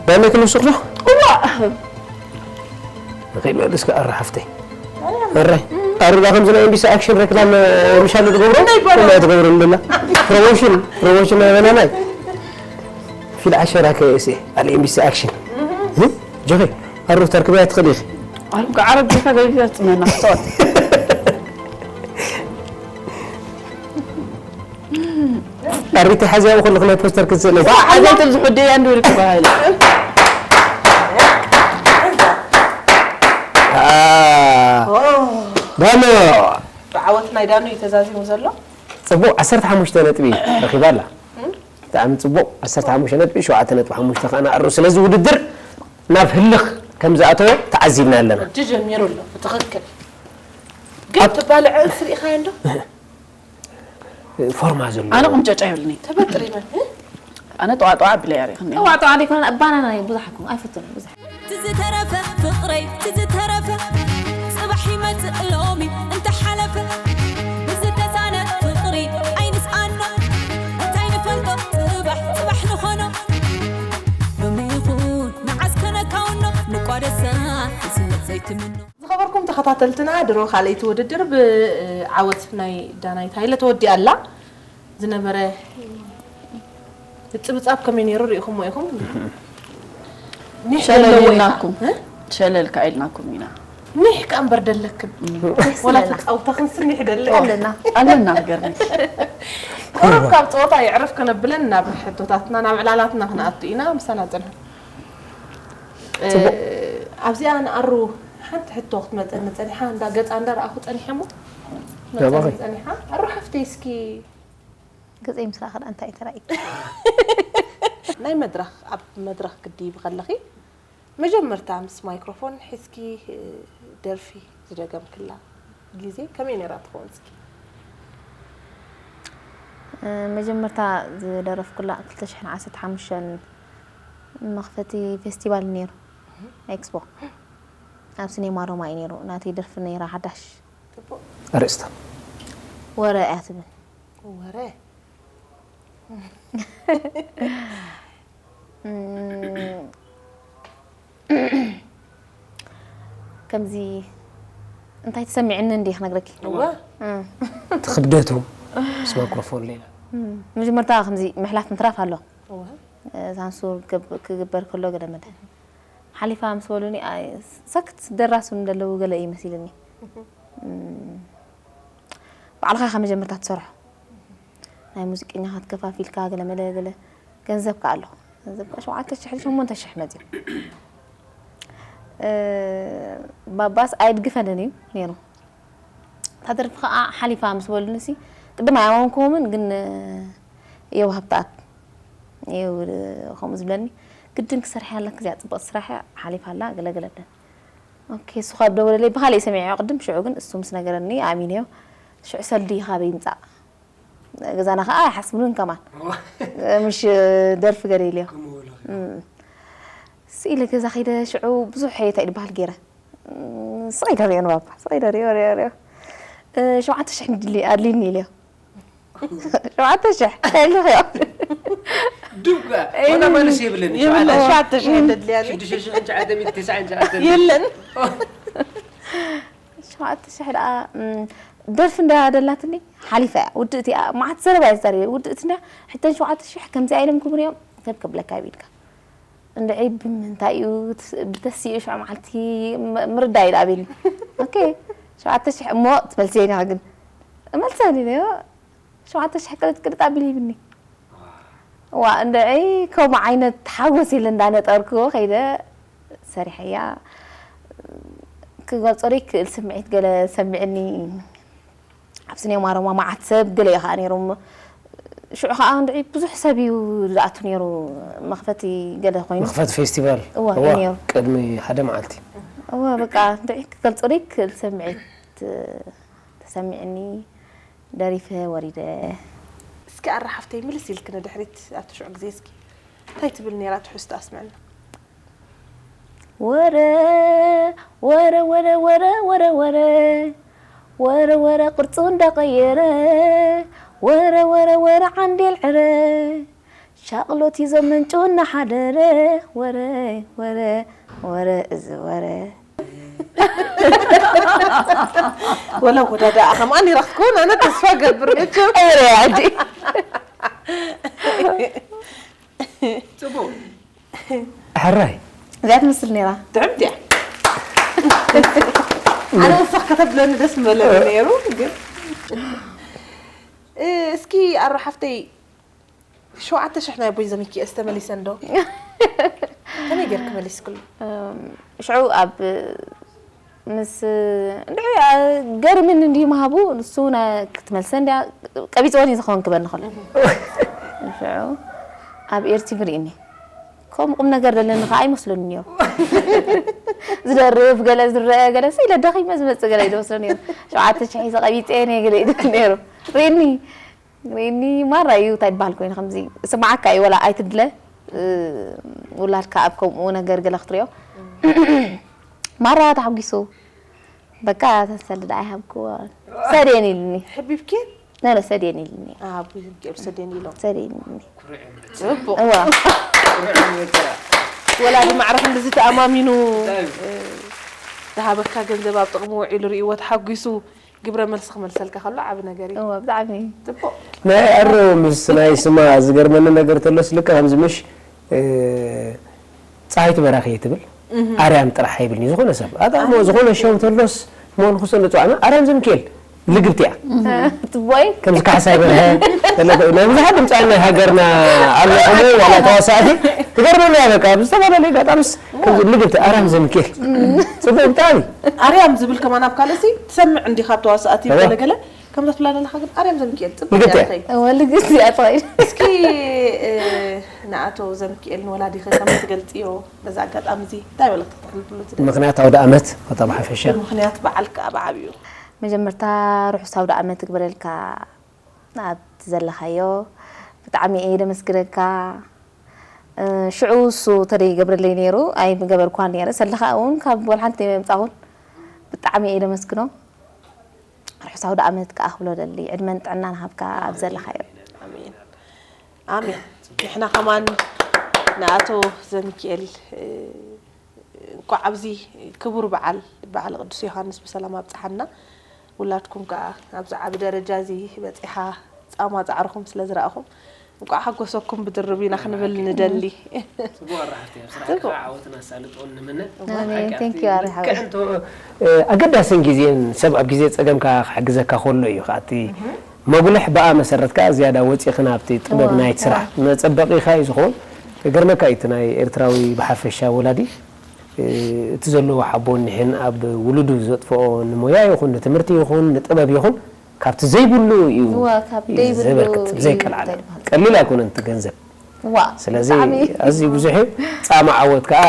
ዳመይ ክንውስኽ ዶ? እዋ። ንኸይድ በል እስከ ኣረ ሓፍተይ። ኣረ፣ ኣረ፣ ዳ ከምዚ ናይ ኤምቢሲ ኣክሽን ሬክላም፣ እ፣ ምሻሉ ትገብሮ? እንታይ ይባላል? እንታይ ትገብሮ እንደላ? ፕሮሞሽን፣ ፕሮሞሽን ናይ በናናይ። ፊል ዓሸራ ከ ኤስ ኤ፣ ኣለ ኤምቢሲ ኣክሽን። እ? ጆኸ፣ ኣሩ ተርክበያ ትኽእል ኢኺ። ኣሩ ከዓረብ ጌታ ገቢታ ጽመና፣ ጸወት። ኣሪቲ ሓዚያ ከለኹ ናይ ፖስተር ክትስእለይ። ዋ፣ ዓዛይ ተብዝሑ ደይ ኣንድ ወልክ በሃይለ። ኣ፣ ዳኖ። ብዓወት ናይ ዳኑ እዩ ተዛዚሙ ዘሎ። ጽቡቕ፣ ዓሰርተ ሓሙሽተ ነጥቢ ረኺባ ኣላ። እም? ብጣዕሚ ጽቡቕ፣ ዓሰርተ ሓሙሽተ ነጥቢ፣ ሸውዓተ ነጥቢ ሓሙሽተ ከኣ ንኣሩ። ስለዚ ውድድር ናብ ህልኽ ከም ዝኣተወ ተዓዚብና ኣለና። ሕጂ ጀሚሩ ኣሎ፣ ብትኽክል። ግን ኣብ ትባልዐ ስሪእኻዮ እንዶ? ፎርማ ዘለዎ። ኣነ ቁምጨጫ ይብልኒ። ተበጥሪመ፣ እ? ኣነ ጠዋጠዋ ብለ ያሪኽኒ። ጠዋጠዋ ደይኮነ፣ ባናና እዩ፣ ብዙሕ ኣይኮነ፣ ኣይፈቱን፣ ብዙሕ። ትዝተረፈ ፍቕረይ፣ ትዝተረፈ ጽባሕ ይመጽእ ሎሚ እንተሓለፈ። ብዝተሳነ ፍቕሪ ኣይንስኣኖ፣ እንታይ ንፈልጦ ጽባሕ፣ ጽባሕ ንኾኖ። ሎሚ ይኹን ንዓስ ከነካውኖ፣ ንቋደሳ ንስነት ዘይትምኖ። ዝኸበርኩም ተኸታተልትና፣ ድሮ ካልኣይቲ ውድድር ብዓወት ናይ ዳናይት ሃይለ ተወዲኣ ኣላ። ዝነበረ ምጽብጻብ ከመይ ነይሩ ርኢኹሞ ኢኹም? ኒሕ ሸለል ዘለዎ ኢልናኩም። እ? ሸለል ከኣ ኢልናኩም ኢና። ኒሕ ከኣ እምበር ደለክን። እም። ደስ ወላ ይብለና። ተጻውታ ክንስኒ ይሕደለ። ኣለና። ኣለና፣ ገርኒ። ቁሩብ ካብ ጸወታ የዕርፍ ከነብለን ናብ ሕቶታትና፣ ናብ ዕላላትና ክንኣቱ ኢና። ምሳና ጽንሑ። ጽቡቕ። እ፣ ኣብዚኣ ንኣሩ ሓንቲ ሕቶ ክትመጸኒ ጸኒሓ፣ እንዳ ገጻ እንዳ ረኣኹ ጸኒሐ እሞ፣ ናባኺ። መጸኒ ጸኒሓ። ኣሩ ሓፍተይ፣ እስኪ ገጸይ ምስ ረኣኸ ደኣ እንታይ ተራእዩ? ናይ መድረኽ፣ ኣብ መድረኽ ክትድይቢ ከለኺ፣ መጀመርታ ምስ ማይክሮፎን ሒዝኪ፣ እ፣ ደርፊ ዝደገምክላ ግዜ ከመይ ነይራ ትኸውን እስኪ? እ፣ መጀመርታ ዝደረፍኩላ ክልተ ሽሕን ዓሰርተ ሓሙሽተን መኽፈቲ ፌስቲቫል ነይሩ፣ እህ። ኤክስፖ። ኣብ ሲኔማ ሮማ እዩ ነይሩ። ናተይ ደርፊ ነይራ ሓዳሽ። ጽቡቕ። ኣርእስታ? ወረ እያ ትብል። ወረ? እም፣ ከምዚ እንታይ ተሰሚዕኒ እንዲ ክነግረኪ። እወ። እም። እቲ ክብደቱ ምስ ማይክሮፎን ሌላ። እም፣ መጀመርታ ከምዚ ምሕላፍ ምትራፍ ኣሎ። እወ። እ፣ ሳንሱር ክገብ-፣ ክግበር ከሎ ገለ መለ። ሓሊፋ ምስ በሉኒ፣ ኣይ፣ ሰክት ደራሲ እውን ዘለዉ ገለ እዩ መሲልኒ። እም፣ ባዕልኻ ኢኻ መጀመርታ ትሰርሖ። ናይ ሙዚቀኛታት ከፋፊልካ ገለ መለ ገለ ገንዘብ ከኣ ኣሎ። ገንዘብ ከኣ ሸውዓተ ሽሕ ሸሞንተ ሽሕ መጺኡ። እ፣ ባባስ ኣይድግፈንን እዩ ነይሩ። እታ ደርፊ ከኣ ሓሊፋ ምስ በሉንሲ፣ ቅድም ኣይኣመንኩዎምን፣ ግን፣ እ፣ እዮብ ሃብተኣብ እዩ ከምኡ ዝብለኒ። ግድን ክሰርሕ ኣለኪ፣ እዚኣ ጽብቕቲ ስራሕ እያ፣ ሓሊፋ ኣላ፣ ገለ ገለ ብለን። ኦኬ፣ እሱ ካብ ደወለለይ ብኻልእ ሰሚዐዮ ቅድም፣ ሽዑ ግን እሱ ምስ ነገረኒ ኣሚነዮ። ሽዑ ሰልዲ ካበይ ይምጻእ? ገዛና ከኣ ኣይሓስብሉን ከማን። እዋ። ምሽ ደርፊ ገለ ኢለዮ። ከምኡ በሎ። እም። ስኢለ ገዛ ከይደ ሽዑ ብዙሕ እንታይ ድበሃል ገይረ። እም፣ ስቕ ኢለ ሪኦ ንባባ። ስቕ ኢለ ሪኦ፣ ሪኦ፣ ሪኦ። እ፣ ሸውዓተ ሽሕ እንድሊ-፣ ኣድልይኒ ኢለዮ። ሸውዓተ ሽሕ፣ እንታይ ኢልኽዮ? ዱጋ ዋላ ማለስ የብለን። የብለን። ሸውዓተ ሸውዓተ ሺሕ ተድልያኒ። ሽዱሽተ ሽሕን ትሽዓተ ሚእቲ ተስዓን ትሽዓተን። የለን። ሸውዓተ ሽሕ ደኣ እም፣ ደርፊ እንዳ ደላትኒ ሓሊፋ እያ። ውድእቲ እያ። መዓት ዘረባ እየ ዝዛረብ። ውድእቲ እንዳ ሕተን ሸውዓተ ሽሕ ከምዚኣ ኢሎም ክብሉ እዮም። ሰብ ከብለካ ይብልካ። እንድዒ ብምንታይ እዩ ትስ-፣ ብተስኡ ሽዑ መዓልቲ ም-፣ ምርዳእ ኢሉ ኣቢልኒ። ኦኬ፣ ሸውዓተ ሽሕ እሞ ትመልስየኒ ኢኻ ግን። እመልሰኒ ኢለዮ። ሸውዓተ ሽሕ ቅልጥ ቅልጥ ኣቢሉ ሂብኒ። ዋ እንድዒ ከምኡ ዓይነት ሓጎስ ኢለ እንዳነጠርክዎ ከይደ ሰሪሐያ። ክገልጾ ዘይክእል ስምዒት ገለ ሰሚዕኒ። ኣብ ስኔማ ሮማ መዓት ሰብ ገለ እዩ ከዓ ነይሩ። ሽዑ ከዓ እንድዒ ብዙሕ ሰብ እዩ ዝኣቱ ነይሩ። መኽፈቲ ገለ ኮይኑ። መኽፈቲ ፌስቲቫል እዋ፣ እዋ፣ ነይሩ። ቅድሚ ሓደ መዓልቲ እዋ በቃ እንድዒ ክገልጾ ዘይክእል ስምዒት ተሰሚዕኒ። ደሪፈ ወሪደ። እስኪ ኣረ ሓፍተይ ምልስ ኢልክ ንድሕሪት ኣብቲ ሽዑ ግዜ እስኪ እንታይ ትብል ነይራ ትሕዝቶ ኣስምዕና። ወረ ወረ ወረ ወረ ወረ ወረ ወረ ወረ ቅርጹ እንዳቀየረ ወረ ወረ ወረ ዓንዴል ዕረ ሻቅሎት ይዞ ምንጩ እናሓደረ ወረ ወረ ወረ እዚ ወረ ወላ ወዳዳ ከምኣ ነይራ ክትከውን ኣነ ተስፋ ገብር መቸም። ቀይረ ያዲ ጽቡቅ። ሕራይ እዚኣ ትመስል ነይራ። ጥዕምቲ እያ። ኣነ ወሰኽ ከተብለኒ ደስ ምበለኒ ነይሩ። ግን እ፣ እስኪ ኣረ ሓፍተይ ሸውዓተ ሽሕ ናይ ኣቦይ ዘሚኪኤስ ተመሊሰን ዶ? ከመይ ጌርክ መሊስክሉ? ሽዑ ኣብ ምስ እንድዒ ገርምን እንዲዩ ምሃቡ ንሱ ክትመልሰ እንዲያ ቀቢፅወን እዩ ዝኸውን ክበኒ ከሎ ሽዑ ኣብ ኤርቲቪ ርእኒ ከም ቁም ነገር ዘለኒ ከዓ ኣይመስለኒ ነይሩ። ዝደርፍ ገለ ዝረአ ገለ ሲ ኢለ ደኺመ ዝመፅእ ገለ እዩ ዝመስለኒ ነይሩ። ሸውዓተ ሽሕ ሒዘ ቀቢፀ እየ ገለ እዩ ነይሩ። ርእኒ ርእኒ ማራ እዩ እንታይ ይበሃል ኮይኑ ከምዚ ስማዓካ እዩ ወላ ኣይትድለ ውላድካ ኣብ ከምኡ ነገር ገለ ክትሪኦ ማራ ተሓጒሱ በቃ ተሰልድ ኣይሃብክዎ ሰዴን ኢልኒ ሕቢብኪን ነረ ሰዴን ኢልኒ ኣቦይ ዘሚኪኤል ሰዴን ኢሎም ሰዴን ኢልኒ ጽቡቅ እዋ ወላዲ ማዕረ ክንድዚ ተኣማሚኑ ዝሃበካ ገንዘብ ኣብ ጥቕሚ ውዒሉ ርእይዎ ተሓጒሱ ግብረ መልሲ ክመልሰልካ ከሎ ዓቢ ነገር እዩ እዋ ብጣዕሚ ጽቡቅ ናይ ኣሮ ምስ ናይ ስማ ዝገርመኒ ነገር ተሎስ ልካ ከምዚ ምሽ እ፣ ፀሃይቱ በራኺ ትብል ኣርያም ጥራሕ ኣይብልኒ ዝኾነ ሰብ ኣጣሞ ዝኾነ ሸው ተሎስ መንኩሶ ንፅዋዕና ኣርያም ዘምክኤል ልግብቲ እያ ትቦይ ከምዚ ካሕሳይ በርሀ ናይ ብዙሓት ድምፃውያን ናይ ሃገርና ኣሎ ከምኡ ዋላ ተዋሳእቲ ትገርመኒ እያ በቃ ብዝተፈላለዩ ኣጋጣምስ ከምዚ ልግብቲ ኣርያም ዘምክኤል ፅቡቅ ብጣዕሚ ኣርያም ዝብል ከማን ኣብ ካልእሲ ትሰምዕ እንዲኻ ኣብ ተዋሳእቲ እዋ። ገለገለ ከምዛ ትብላ ዘለኻ ግን ኣርያም ዘምክኤል ጽቡቅ ልግብቲ እያ እያ። ትኸይድ እወ ልግብቲ እያ ትኸይድ እስኪ እ፣ ንኣቶ ዘምክኤል ንወላዲኸ ከመይ ትገልጽዮ በዛ ኣጋጣሚ እዚ እንታይ በለክ ተተሕልፍሉ ትደሊ ምክንያት ኣውደ ኣመት በጣም ሓፈሻ ብምክንያት በዓል ከዓ ብዓብዩ መጀመርታ ርሑስ ኣውደ ኣመት ትግበረልካ ኣብቲ ዘለኻዮ ብጣዕሚ እየ ደመስግነካ እ፣ ሽዑ እሱ ተደይገብረለይ ነይሩ ኣይምገበርኳን ነይረ ሰለኻ እውን ካብ ወልሓንቲ የምፃኹን ብጣዕሚ እየ ደመስግኖ ርሑስ ኣውደ ኣመት ከዓ ክብሎ ደሊ ዕድመን ጥዕናን ሃብካ ኣብ ዘለኻዮ ኣሜን ኣሜን ንሕና ከማን ንኣቶ ዘሚኪኤል እ፣ እንኳዕ ኣብዚ ክቡር በዓል በዓል ቅዱስ ዮሃንስ ብሰላም ኣብፀሓና ውላድኩም ከዓ ኣብዚ ዓቢ ደረጃ እዚ በፂሓ ፃማ ፃዕርኹም ስለ ዝረእኹም እንኳዕ ሓጎሰኩም ብድርብ ኢና ክንብል ንደሊ ጽቡቅ ኣራሕቲ ኣብ ስራሕካ ዓወትን ኣሳልጦን ንምነ ኣሜን thank you ኣረ ሓወይ ኣገዳስን ግዜን ሰብ ኣብ ግዜ ፀገምካ ክሕግዘካ ከሎ እዩ ከኣቲ መጉልሕ ብኣ መሰረትካ ዝያዳ ወፂእኺ ናብቲ ጥበብ እዋ፣ ናይቲ ስራሕ መፀበቂኻ እዩ ዝኸውን ገርመካ እዩ እቲ ናይ ኤርትራዊ ብሓፈሻ ወላዲ እቲ ዘለዎ ሓቦ ኒሕን ኣብ ውሉዱ ዘጥፍኦ ንሞያ ይኹን ንትምህርቲ ይኹን ንጥበብ ይኹን ካብቲ ዘይብሉ እዩ እዋ፣ ካብ ዘይብሉ ዘበርክት እዩ ብዘይቀልዓለ እንታይ ይበሃል? ቀሊል ኣይኮነን እቲ ገንዘብ ዋ ስለዚ ብጣዕሚ ኣዝዩ ብዙሕ እዩ ፃማ ዓወት ከዓ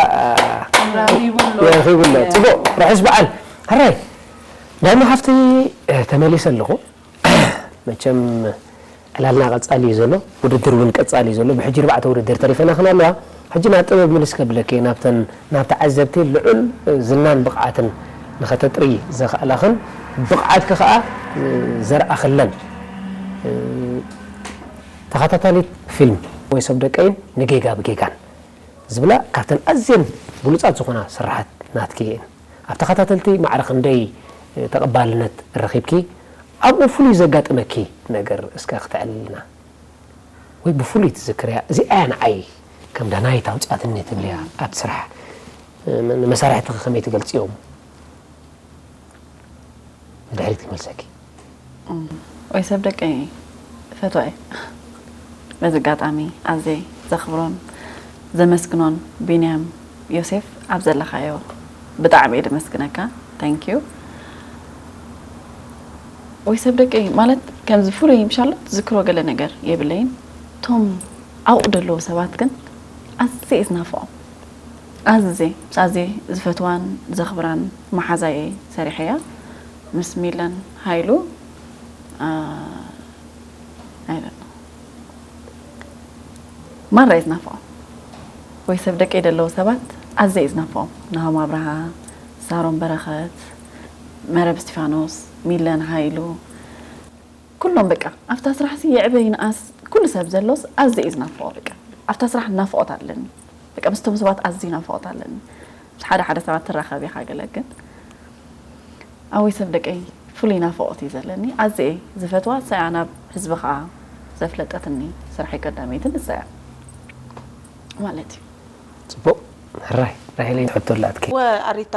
ይብሉ ረኺቡሎ ፅቡቅ ርሑስ በዓል ሕራይ ዳማ ካብቲ ተመሊሰ ኣለኹ መቸም ዕላልና ቀፃሊ እዩ ዘሎ ውድድር እውን ቀፃሊ እዩ ዘሎ ብሕጂ ርባዕተ ውድድር ተሪፈና ክን ኣለዋ ሕጂ ናብ ጥበብ ምልስ ከብለኪ ናብተን ናብ ተዓዘብቲ ልዑል ዝናን ብቕዓትን ንኸተጥሪ ዘኽኣላኽን ብቕዓትኪ ከዓ ዘርኣኽለን ተኸታታሊት ፊልም ወይ ሰብ ደቀይን ንጌጋ ብጌጋን ዝብላ ካብተን ኣዝየን ብሉጻት ዝኾና ስራሓት ናትኪ እየን። ኣብ ተኸታተልቲ ማዕረ ክንደይ ተቐባልነት ረኺብኪ? ኣብኡ ፍሉይ ዘጋጠመኪ ነገር እስከ ክተዕልልና ወይ ብፍሉይ ትዝክርያ? እዚኣ እያ ንዓይ ከም ዳናይት ኣውፅኣትኒ ትብልያ ኣብ ስራሕ መሳርሕትኺ ከመይ ትገልፅዮም? ንድሕሪት ክመልሰኪ። ወይ ሰብ ደቀይ ፈትዋ እየ። በዚ ኣጋጣሚ ኣዝየ ዘኽብሮን ዘመስግኖን ቢንያም ዮሴፍ ኣብ ዘለኻዮ ብጣዕሚ እየ ደመስግነካ። Thank you። ወይ ሰብ ደቀይ ማለት ከምዚ ፍሉይ ምሻሎ ትዝክሮ ገለ ነገር የብለይን። እቶም ኣብኡ ደለዉ ሰባት ግን ኣዝየ እየ ዝናፍቖም። ኣዝየ ኣዝየ ዝፈትዋን ዘኽብራን መሓዛየ ሰሪሐያ ምስ ሚለን ሃይሉ። ማራ እየ ዝናፍቖም። ወይ ሰብ ደቀይ ደለዉ ሰባት ኣዝየ እየ ዝናፍቖም። ናሆም ኣብርሃ፣ ሳሮን በረኸት፣ መረብ እስቲፋኖስ፣ ሚለን ሃይሉ፣ ኩሎም በቃ ኣብታ ስራሕ ሲ የዕበ ይንኣስ ኩሉ ሰብ ዘሎስ ኣዝየ እየ ዝናፍቖ። በቃ ኣብታ ስራሕ ናፍቖት ኣለኒ። በቃ ምስቶም ሰባት ኣዝዩ ናፍቖት ኣለኒ። ምስ ሓደ ሓደ ሰባት ትራኸብ ኢኻ ገለ ግን ኣብ ወይ ሰብ ደቀይ ፍሉይ ናፍቖት እዩ ዘለኒ። ኣዝየ እየ ዝፈትዋ። ንሳ እያ ናብ ህዝቢ ኸዓ ዘፍለጠትኒ ስራሐይ ቀዳመይቲ ንሳ እያ ማለት እዩ። ፅቡቕ። ሕራይ ራሄለይ ሕቶ ኣላትኪ። ወ ኣሪታ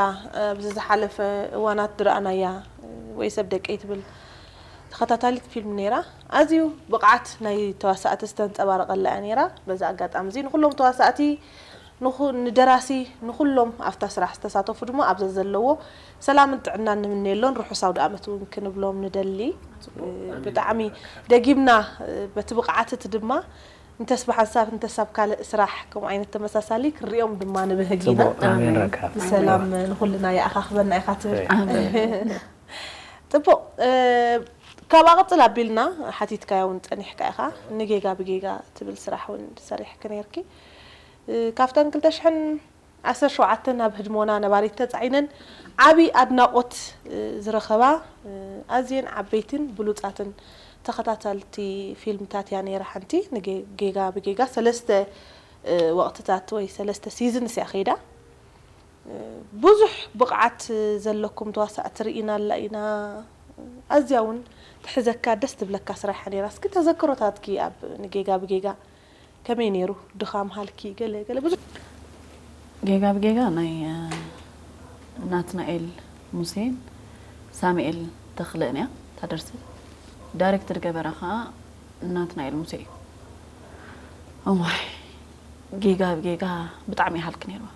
ኣብዚ ዝሓለፈ እዋናት ዝረኣናያ ወይ ሰብ ደቀይ ትብል ተኸታታሊት ፊልም ነይራ። ኣዝዩ ብቕዓት ናይ ተዋሳእቲ ዝተንፀባረቐላ እያ ነይራ። በዚ ኣጋጣሚ እዚ ንኩሎም ተዋሳእቲ ንኹ- ንደራሲ ንኩሎም ኣብታ ስራሕ ዝተሳተፉ ድማ ኣብዛ ዘለዎ ሰላምን ጥዕናን ንምነየሎን ርሑስ ኣውደ ኣመት እውን ክንብሎም ንደሊ። ብጣዕሚ ደጊምና በቲ ብቕዓት እቲ ድማ እንተስ ብሓንሳብ እንተስ ኣብ ካልእ ስራሕ ከምኡ ዓይነት ተመሳሳሊ ክንሪኦም ድማ ንብህግ ኢና። ፅቡቕ ኣሜን ረካብ። ብሰላም ንኩልና ይኣኻኽበና ኢኻ ትብል። ኣሜን። ፅቡቕ። ካብ ኣቕፅል ኣቢልና ሓቲትካዮ እውን ፀኒሕካ ኢኻ። ንጌጋ ብጌጋ ትብል ስራሕ እውን ሰሪሕኪ ነይርኪ። ካብተን ክልተ ሽሕን ዓሰርተ ሸውዓተ ናብ ህድሞና ነባሪት ተፃዒነን ዓብዪ ኣድናቖት ዝረኸባ ኣዝየን ዓበይትን ብሉፃትን ተኸታተልቲ ፊልምታት እያ ነይራ ሓንቲ። ንጌጋ ብጌጋ ሰለስተ ወቕትታት ወይ ሰለስተ ሲዝንስ እያ ከይዳ። ብዙሕ ብቕዓት ዘለኩም ተዋሳእቲ ርኢናላ ኢና። ኣዝያ እውን ትሕዘካ ደስ ትብለካ ስራሕያ ነይራ። እስኪ ተዘክሮታትኪ ኣብ ንጌጋ ብጌጋ ከመይ ነይሩ? ድኻም ሃልኪ ገለ ገለ ብዙሕ ጌጋ ብጌጋ ናይ ናትናኤል ሙሴን ሳሙኤል ተኽለን እያ እታ ደርሲ። ዳይሬክት ዝገበራ ከዓ ናትናኤል ሙሴ እዩ። እዋይ ጌጋ ብጌጋ ብጣዕሚ ይሃልክ ነይርዋ።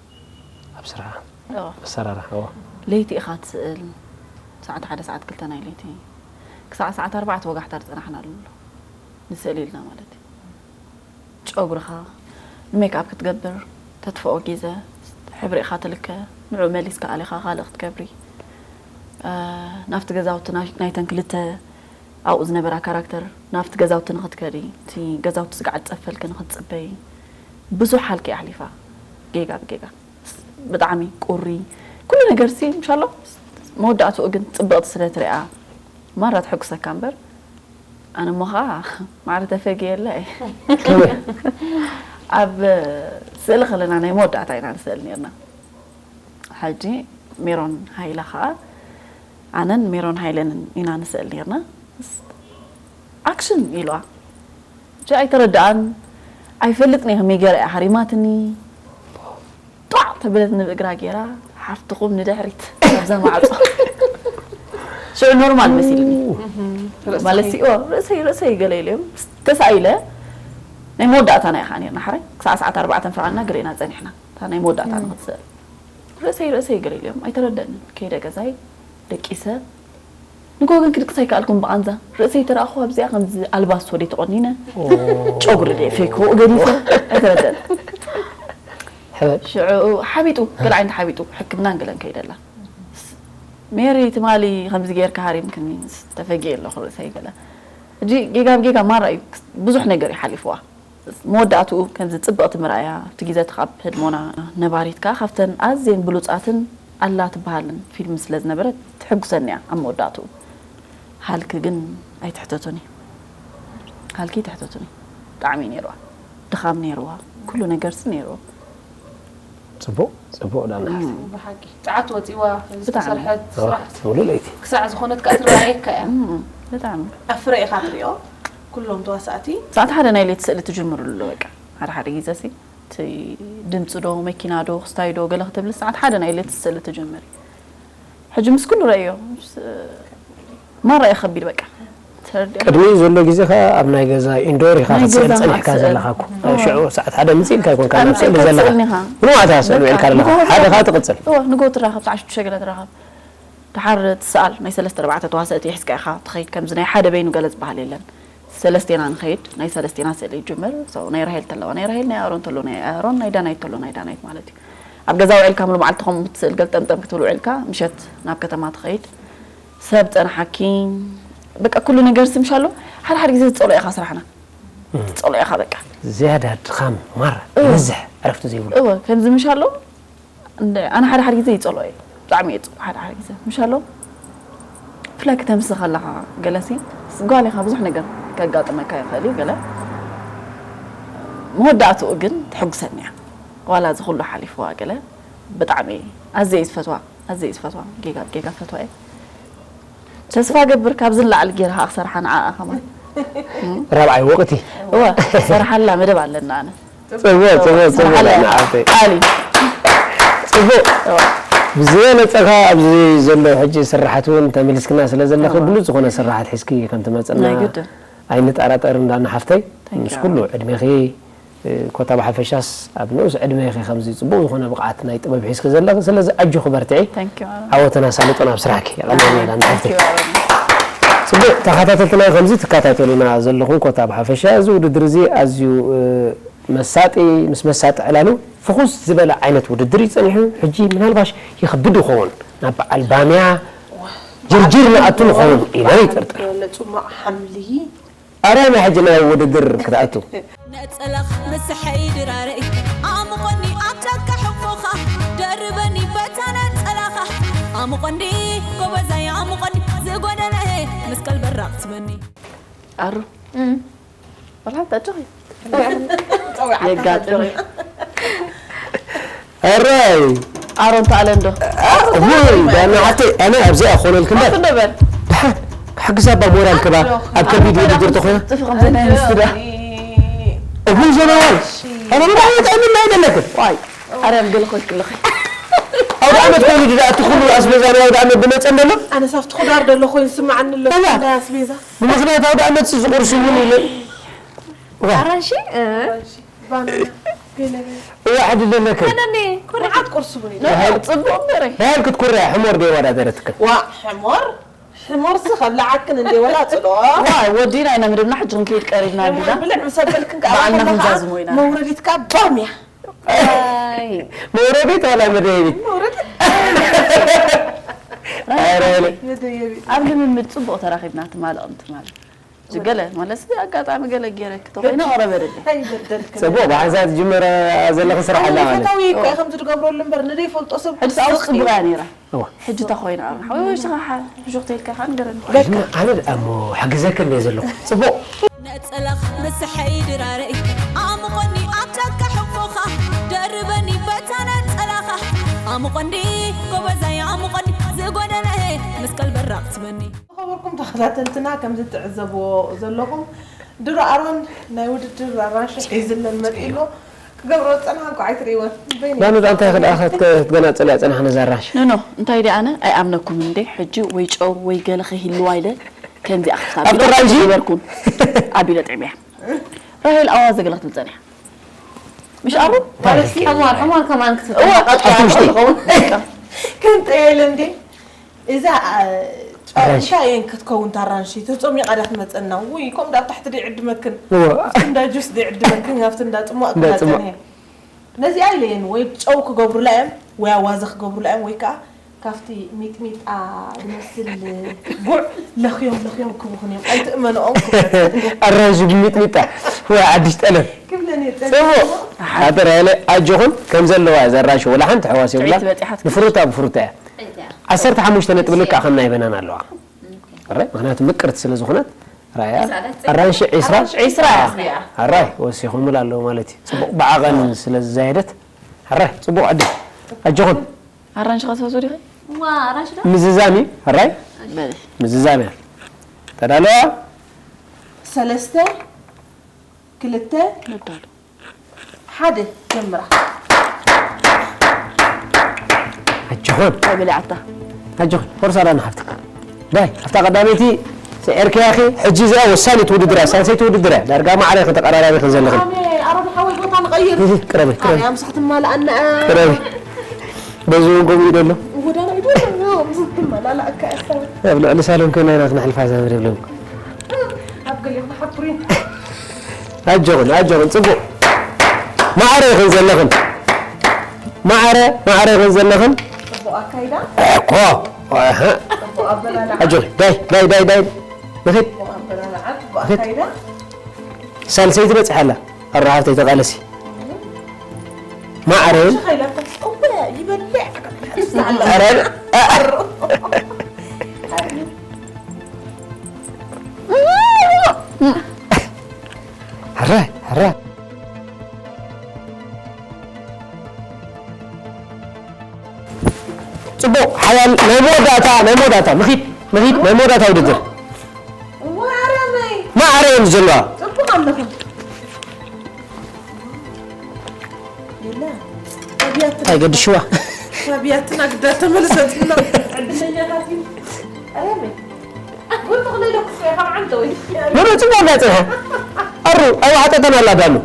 ኣብ ስራሓ እዋ። ኣሰራርሓዋ ለይቲ ኢኻ ትስእል ሰዓት ሓደ ሰዓት ክልተ ናይ ለይቲ ክሳዕ ሰዓት ኣርባዕተ ወጋሕታ ዝፀናሕናሉ ኣሎ ንስእል ኢልና ማለት እዩ። ጨጉርኻ ንሜክኣፕ ክትገብር ተጥፍኦ ግዜ ሕብሪ ኢኻ ትልከ ንዑ መሊስካ ኣሊኻ ካልእ ክትገብሪ ናብቲ ገዛውቲ ናይተን ክልተ ኣብኡ ዝነበራ ካራክተር ናብቲ ገዛውቲ ንኽትከዲ እቲ ገዛውቲ ዝገዓፀፈልኪ ንኽትፅበይ ብዙሕ ሓልኪ ኣሕሊፋ ጌጋ ብጌጋ ብጣዕሚ ቁሪ ኩሉ ነገር ሲ ምሻሎ መወዳእትኡ ግን ፅብቕቲ ስለ ትሪኣ ማራ ትሕጉሰካ እምበር ኣነ እሞ ኸዓ ማዕረ ተፈግየላ እየ ኣብ ስእሊ ከለና ናይ መወዳእታ ኢና ንስእል ነርና ሕጂ ሜሮን ሃይለ ኸዓ ኣነን ሜሮን ሃይለን ኢና ንስእል ነርና ኣክሽን ኢልዋ ጂ ኣይተረድኣን ኣይፈልጥን እየ ከመይ ገይራ እያ ሃሪማትኒ ጧዕ ተበለትኒ ብእግራ ገይራ ሓፍትኹም ንድሕሪት ኣብዛ ማዕፆ ሽዑ ኖርማል መሲልኒ ማለት ኦ ርእሰይ ርእሰይ ገለ ኢለ ተሳኢለ ናይ መወዳእታ ናይ ኢኻ ነርና ሓራይ ክሳዕ ሰዓት ኣርባዕተ ፈቓድና ገሌና ፀኒሕና እታ ናይ መወዳእታ ንክትስእል ርእሰይ ርእሰይ ገለ ኢሎም ኣይተረደንን ከይደ ገዛይ ደቂሰ ንጎ ግን ክድቅስ ኣይከኣልኩን ብቓንዛ ርእሰይ ተረኣኹ ኣብዚኣ ከምዚ ኣልባሶ ደይ ተቖኒነ ጨጉሪ ደይ ፌኮ ገዲፈ ኣይተረደን ሕበል ሽዑ ሓቢጡ ገለ ዓይነት ሓቢጡ ሕክምናን ገለን ከይደላ ሜሪ ትማሊ ከምዚ ጌርካ ሃሪምክኒ ተፈጊ ኣለኹ ርእሰይ ገለ ሕጂ ጌጋ ብጌጋ ማራ እዩ ብዙሕ ነገር እዩ ሓሊፍዋ መወዳእትኡ ከምዚ ጽብቕቲ ምርኣያ ኣብቲ ግዜ እቲ ካብ ህድሞና ነባሪት ከኣ ካብተን ኣዝየን ብሉጻትን ኣላ ትበሃልን ፊልም ስለ ዝነበረት ትሕጉሰኒ እያ ኣብ መወዳእትኡ ሃልኪ ግን ኣይትሕተቱኒ ሃልኪ ኣይትሕተቱኒ ብጣዕሚ እዩ ነይርዋ ድኻም ነይርዋ፣ ኩሉ ነገርሲ ነይርዎ። ፅቡቅ ፅቡቅ ዳና ሓፍቲ ብሓቂ ፃዓት ወፂዋ ዝተሰርሐት ዋ፣ ስራሕ ሙሉ ለይቲ ክሳዕ ዝኾነት ከዓ ትረኣየካ እያ እም፣ ብጣዕሚ ኣፍረ ኢኻ ትሪኦ ኩሎም ተዋሳእቲ ሰዓት ሓደ ናይ ሌት ስእሊ ትጅምርሉ በቃ ሓደ ሓደ ግዜ ሲ እቲ ድምፂ ዶ መኪና ዶ ክስታይ ዶ ገለ ክትብል ሰዓት ሓደ ናይ ሌት ስእሊ ትጅምር ሕጂ ምስ ኩሉ ረእዮ ምስ- ማራ እዩ ከቢድ በቃ ተረዲኣ ቅድሚ ዘሎ ግዜ ከ ኣብ ናይ ገዛ ኢንዶር ኢኻ ናይ ክትስእል ገዛ ፀኒሕካ ክትስእል። ዘለኻ እኮ ሽዑ ሰዓት ሓደ ምፅእ ኢልካ ይኮንካ ኣብ ናብ ስእሊ ምፅእ ዘለኻ ትስእልኒ ኢኻ። ንዋታ ስእሊ ውዒልካ ኣለኻ ሓደ ከኣ ትቕፅል እወ ንጎ ትራኸብ ሰዓት ሽዱሽተ ገለ ትራኸብ ድሓር ትሰኣል ናይ ሰለስተ ኣርባዕተ ተዋሰእቲ ሒዝካ ኢኻ ትኸይድ ከምዚ ናይ ሓደ በይኑ ገለ ዝበሃል የለን ሰለስቴና ንኸይድ ናይ ሰለስቴና ስእሊ ይጅምር so ናይ ራሄል ተለዋ ናይ ራሄል ናይ ኣሮን ተሎ ናይ ኣሮን ናይ ዳናይት ተሎ ናይ ዳናይት ማለት እዩ ኣብ ገዛ ውዒልካ ሙሉ መዓልቲ ከምኡ ትስእል ገልጠምጠም ክትብል ውዒልካ ምሸት ናብ ከተማ ትኸይድ ሰብ ፀንሓኪ በቃ ኩሉ ነገር ስምሻሎ ሓደ ሓደ ግዜ ትፀሎ ኢኻ ስራሕና ትፀሎ ኢኻ በቃ ዝያዳ ድኻም ማራ ይበዝሕ ዕረፍቲ ዘይብሉ እወ ከምዚ ምሻሎ እንደ- ኣነ ሓደ ሓደ ግዜ ይፀሎ እየ ብጣዕሚ እየ ፅሎ ሓደ ሓደ ግዜ ምሻሎ ብፍላይ ክተምሲ ከለኻ ገለሲ ጓል ኢኻ ብዙሕ ነገር ከጋጥመካ ይኽእል እዩ ገለ መወዳእትኡ ግን ተሐጉሰኒ እያ ዋላ እዚ ኩሉ ሓሊፍዋ ገለ ብጣዕሚ ኣዘየ ዝፈትዋ ኣዘየ ዝፈትዋ ጌጋ ጌጋ ፈትዋ እየ ተስፋ ገብር ካብዚ ንላዕሊ ጌርካ ክሰርሓ ንዓኣ ከማን ራብዓይ ወቕቲ እወ ክሰርሓላ መደብ ኣለና ኣነ ፅቡቅ ፅቡቅ ፅቡቅ ስራሕ ኣለ። ንዓበይ ቃሊ ፅቡቅ ብዝበለፀ ከ ኣብዚ ዘሎ ሕጂ ስራሓት እውን ተመሊስክና ስለ ዘለኺ ብሉፅ ዝኾነ ስራሓት ሒዝኪ ከም ትመፅና ናይ ግድን ኣይንጠራጠርን ዳና ሓፍተይ Thank you. ምስ ኩሉ ዕድሜኺ ኮታ ብሓፈሻስ ኣብ ንኡስ ዕድሜኺ ከምዚ ፅቡቅ ዝኾነ ብቕዓት ናይ ጥበብ ሒዝኪ ዘለኺ ስለዚ ኣጆኺ በርትዒ Thank you ኣሮን። ዓወትና ሳልጦ ናብ ስራሕኪ የቐንየልና ዳና ሓፍተይ Thank you ኣሮን። ፅቡቅ ተኸታተልትና ከምዚ ትከታተሉና ዘለኹም ኮታ ብሓፈሻ እዚ ውድድር እዚ ኣዝዩ እ፣ መሳጢ ምስ መሳጢ ዕላሉ ፍኹስ ዝበለ ዓይነት ውድድር እዩ ፀኒሑ ሕጂ ምናልባሽ ይኸብድ ይኸውን ናብ በዓል ባንያ ጅርጅር ንኣቱ ንኸውን ኢና ይጥርጥር ለፁማቕ ሓምሊ ኣርያና ሕጂ ናብ ውድድር ክትኣቱ ነጸላኽ ንስሐይ ድራረይ ኣሙቐኒ ኣብ ጫካ ሕፎኻ ደርበኒ በታ ነጸላኻ ኣሙቐኒ ጎበዛይ ኣሙቐኒ ዝጎደለ ምስ ቀልበራቕ ትበኒ ኣሩ ወላ ተጭኺ የጋጥም ኣራይ ኣሮን ተኣለ እንዶ እሁይ ዳና ሓተይ ኣነ ኣብዚኣ ክኾነልክ እምበር ኣፍ እንደበል ድሓን ክሕግዛ እባ ሞራል ክባ ኣብ ከቢድ ውድድር ተኾይና ጥፊ ከምዚ ናይ ምስዳ እሁይ ዘነዋል ኣነ ምዳ ይጠዕምና ኣይደለክን ዋይ ኣርያም ገለ ኮይክልኺ ኣውደ ዓመት ኮይኑ ድኣ እቲ ኩሉ ኣስቤዛ ናይ ኣውደ ዓመት ዝመፀ እንደሎ ኣነ ሳብቲ ክዳር ደሎ ኮይኑ ስምዓኒ ኣሎ እዛ። ናይ ኣስቤዛ ብምኽንያት ኣውደ ዓመት ዝቑርሱ እውን ኢለ ኣራንሺ ባናና ገለ ገለ እዋ ሕዲ ዘለክን ነኒ ኩርዓት ቁርሲ እውን ኢለ ፅቡቅ እምበረ ናይል ክትኩርያ ሕሞር ዶ የወዳደረትክን ዋ ሕሞር ሕሞርሲ ከብላዓክን እንደ ወላ ፅልኦ ወዲና ኢና መደብና ሕጂ ክንከይድ ቀሪብና ዲና ብልዕ ምስ ኣበልክን ከዓ ባዕልና ከለኻ ክንዛዝሞ ኢና። መውረዲት ከዓ ባምያ መውረዲት ዋላ መደየቢት መውረዲት ኣረ መደየቢት ኣብ ልምምድ ፅቡቅ ተራኺብና ትማል ቅምቲ ማለት ገለ ማለት ኣጋጣሚ ገለ ገይረ ክተኮይነ ቀረበ ደለ ኣይበደልክን ፅቡቅ ብሓንሳብ ትጅመረ ዘለኺ ስራሕ ኣላ ማለት ፈታዊ እኮ ከምዚ ትገብረሉ እምበር ንደይፈልጦ ሰብ ሕጂ ሰብኣውስ ፅቡቅ እያ ነይራ እዋ። ሕጂ ተኮይነ ኣብ ሓወይ ሽኻ ሕሹኽተ ኢልካ ከኣ ንገረኒ ኣነ ኣሞ ሓግዘክን እየ ዘለኹ ፅቡቅ ነጸላኽ ንስሐይ ድራረይ ኣሙቐኒ ኣብ ጫካ ሕፎኻ ደርበኒ በታ ነጸላኻ ኣሙቐኒ ጎበዛይ ኣሙቐኒ ዝጎደለ ምስ ቀልበራቕ ትበኒ ዝኸበርኩም ተኸታተልትና ከምዚ ትዕዘብዎ ዘለኹም ድሮ ኣሮን ናይ ውድድር ኣራንሺ ሒዝለን መጢሎ ክገብሮ ዝጸንሓ እንኳ ኣይትርእይወን በይኑ ዳኑ ዳ እንታይ ክደኣ ክትገናፀል እያ ፀናሕ ነዛ ኣራንሽ ኖ ኖ እንታይ ደኣ ኣነ ኣይኣምነኩም እንዴ ሕጂ ወይ ጨው ወይ ገለ ከይህልዋ ኢለ ከምዚ ኣኽታ ኣብ ጥራይ እንጂ? ገበርኩን ኣቢለ ጥዕምያ ራሄል ኣዋዘ ገለ ክትብል ጸኒሓ ምሽ ኣሩ ማለት ሕማር ሕማር ከማን ክትፍትዋ ኣብቲ ውሽጢ ክንጠየለ እንዴ እዛ ኣራንሺ። ጫውታ እየን ክትከውን ታራንሺ ተጾሚቓ ዳ ክትመጸና ውይ ከምኡ ዳ ኣብ ታሕቲ ደይዕድመክን እዎ። ኣብቲ እንዳ ጁስ ደይዕድመክን ኣብቲ እንዳ ጽሟቕ እንዳ ጽሟቕ። ክመጸን እየ ነዚኣ ኢለየን ወይ ጨው ክገብሩላ እዮም ወይ ኣዋዘ ክገብሩላ እዮም ወይ ከዓ ካብቲ ሚጥሚጣ ዝመስል ጉዕ ለኽዮም ለኽዮም ክቡኽን እዮም ኣይትእመንኦም ክብለክን ኣራንሽ ብሚጥሚጣ ወይ ዓዲሽ ጠለብ ክብለን እየ ጽቡቅ ኣጥር ያለ ኣጆኹም ከም ዘለዋ እያ ዘራንሽ ወላ ሓንቲ ሕዋስ የብላ ጥዕይቲ በጺሓት ንፍሩታ ብፍሩታ እያ ዓሰርተ ሓሙሽተ ነጥቢ ልክዓ ከም ናይ በናና ኣለዋ ረ ምክንያቱ ምቅርቲ ስለ ዝኾነት ራያ ኣራንሺ ዒስራ ኣራንሺ ዒስራ። ኣራይ ወሲኹምላ ኣለዉ ማለት እዩ። ጽቡቕ ብዓቐን ስለ ዝዛየደት ኣራይ ጽቡቕ ዕድል ኣጆኹም። ኣራንሺ ከትፈትው ዲኺ? እዋ ኣራንሺ ዶ? ምዝዛም እዩ ኣራይ በል። ምዝዛም እያ። ተዳለዋ? ሰለስተ ክልተ ነዳሉ ሓደ ጀምራ። ኣጆኹም ኣይበሊዓታ ኣጆኺ ፎርሳ ዳና ሓፍቲ ዳይ ኣብታ ቀዳመይቲ ስዒርክያኺ ሕጂ እዚኣ ወሳኒት ውድድር እያ ሳልሰይቲ ውድድር እያ ዳርጋ ማዕረ ከተቀራራቢ ከን ዘለኽን ኣሜ ኣሮን ሓወይ ቦታ ንቐይር። እህ፣ ቅረቢ ቅረቢ ኣያ ምሳሕ ትማልኣና። ቅረቢ በዚ እውን ከምኡ ኢሉ ኣሎ ወዳና ይበል ምሳሕ ትማልኣና እካ እሳ ኣብ ልዕሊ ሳሎን ኮይና ኢና ክነሕልፋ እዛ መደብ ሎም ኣብ ገሊኹም ሓፍሪ። ኣጆኽን ኣጆኽን ጽቡቕ ማዕረ ኢኽን ዘለኽን ማዕረ ማዕረ ኢኽን ዘለኽን ጽቡቕ ኣካይዳ እኮ እህ፣ ጽቡቕ ኣበላልዓ ኣጆኺ ዳይ ዳይ ዳይ ዳይ ንኺድ ጽቡቕ ኣበላልዓ ጽቡቕ ኣካይዳ። ሳልሰይቲ በጺሓ ኣላ ኣሮ ሓፍተይ ተቓለሲ ማዕረን ሸኸይላታ እወ ይበልዕ ኧረ ኧረ ኧረ ጽቡቕ ሓያል ናይ መወዳእታ ናይ መወዳእታ ምኺድ ምኺድ ናይ መወዳእታ ውድድር ዋረመይ ማዕረ እዮም ዘለዋ ጽቡቕ ኣለኹም። የለ ኣብያትና ኣይገድሽዋ ኣብያትና ግዳ ተመልሰት ብሎ ዕድለኛታት እዩ። ኣረመይ ጉድ ተኽለለ ክስያ ካብ ዓንተ ወይ መመ ጽቡቕ እንዳጽንሐ ኣሩ ኣይዋሕጠተን ኣላ ዳሉ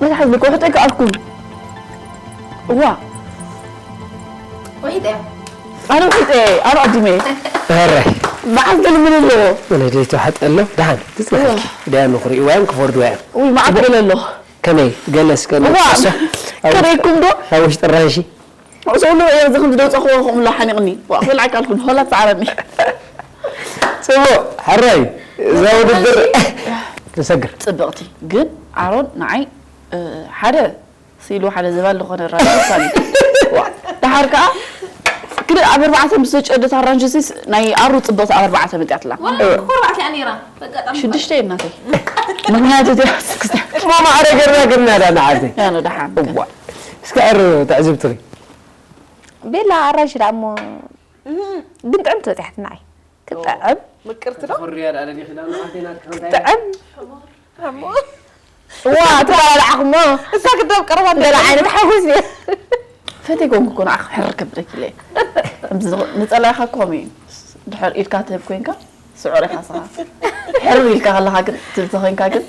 መትሓዝ ልኮ ክጠይ ከኣልኩም እዋ ወሒጠ እያ ኣነ ውሒጠ ኣነ ኣዲመ ኧረ በዓል ገልምን ኣለዎ ወለደይ ተዋሕጠ ኣሎ ደሓን ትጽናሓ ደያ ንኽርእይዋ እዮም ክፈርድዋ እዮም ውይ መዓት ገለ ኣሎ ከመይ ገለስ ከመይ እዋ እሳ ከደይኩም ዶ ኣብ ውሽጢ ራንሺ ሰብሉ እየ ዝኽም ዝደውፀ ክወኹም ሎ ሓኒቕኒ ክብልዓካ ኣልኩ ሆላ ትፃረኒ ጽቡቕ ሕራይ እዛ ውድድር ንሰግር ፅብቕቲ ግን ኣሮን ንዓይ ሓደ ሲሉ ሓደ ዝባል ዝኾነ ራሳኒ ድሓር ከዓ ክልእ ኣብ ኣርባዕተ ምስ ዘጨደት ኣራንሽሲስ ናይ ኣሩ ፅብቕቲ ኣብ ኣርባዕተ መፅያትላ ኮርባዕት እያ ነይራ በጋጣሚ ሽዱሽተ እናተይ ምክንያቱ እዚኣ ስክስተ እሞ ማዕረ ገርና ገርና ዳ ንዓርተይ ያኖ ደሓን እዋ እስከ ዕር ተዕዝብትኺ ቤላ ኣራንሽ ደኣ እሞ ግን ጥዕምቲ በፂሓት ንዓይ ክጥዕም ምቅርቲ ዶ ጥዕም ዋ ተባላዕኹሞ እሳ ግዳብ ቀረባ ገለ ዓይነት ሓጎስ እዩ ፈተይ ኮንኩ ኮን ዓኽ ሕር ከብለኪ ኢለ ንፀላኢኻ ኮሚ ድሕር ኢድካ ትህብ ኮንካ ስዑር ኢኻ ስኻ ሕር ኢልካ ከለኻ ግን ትብል ተኾንካ ግን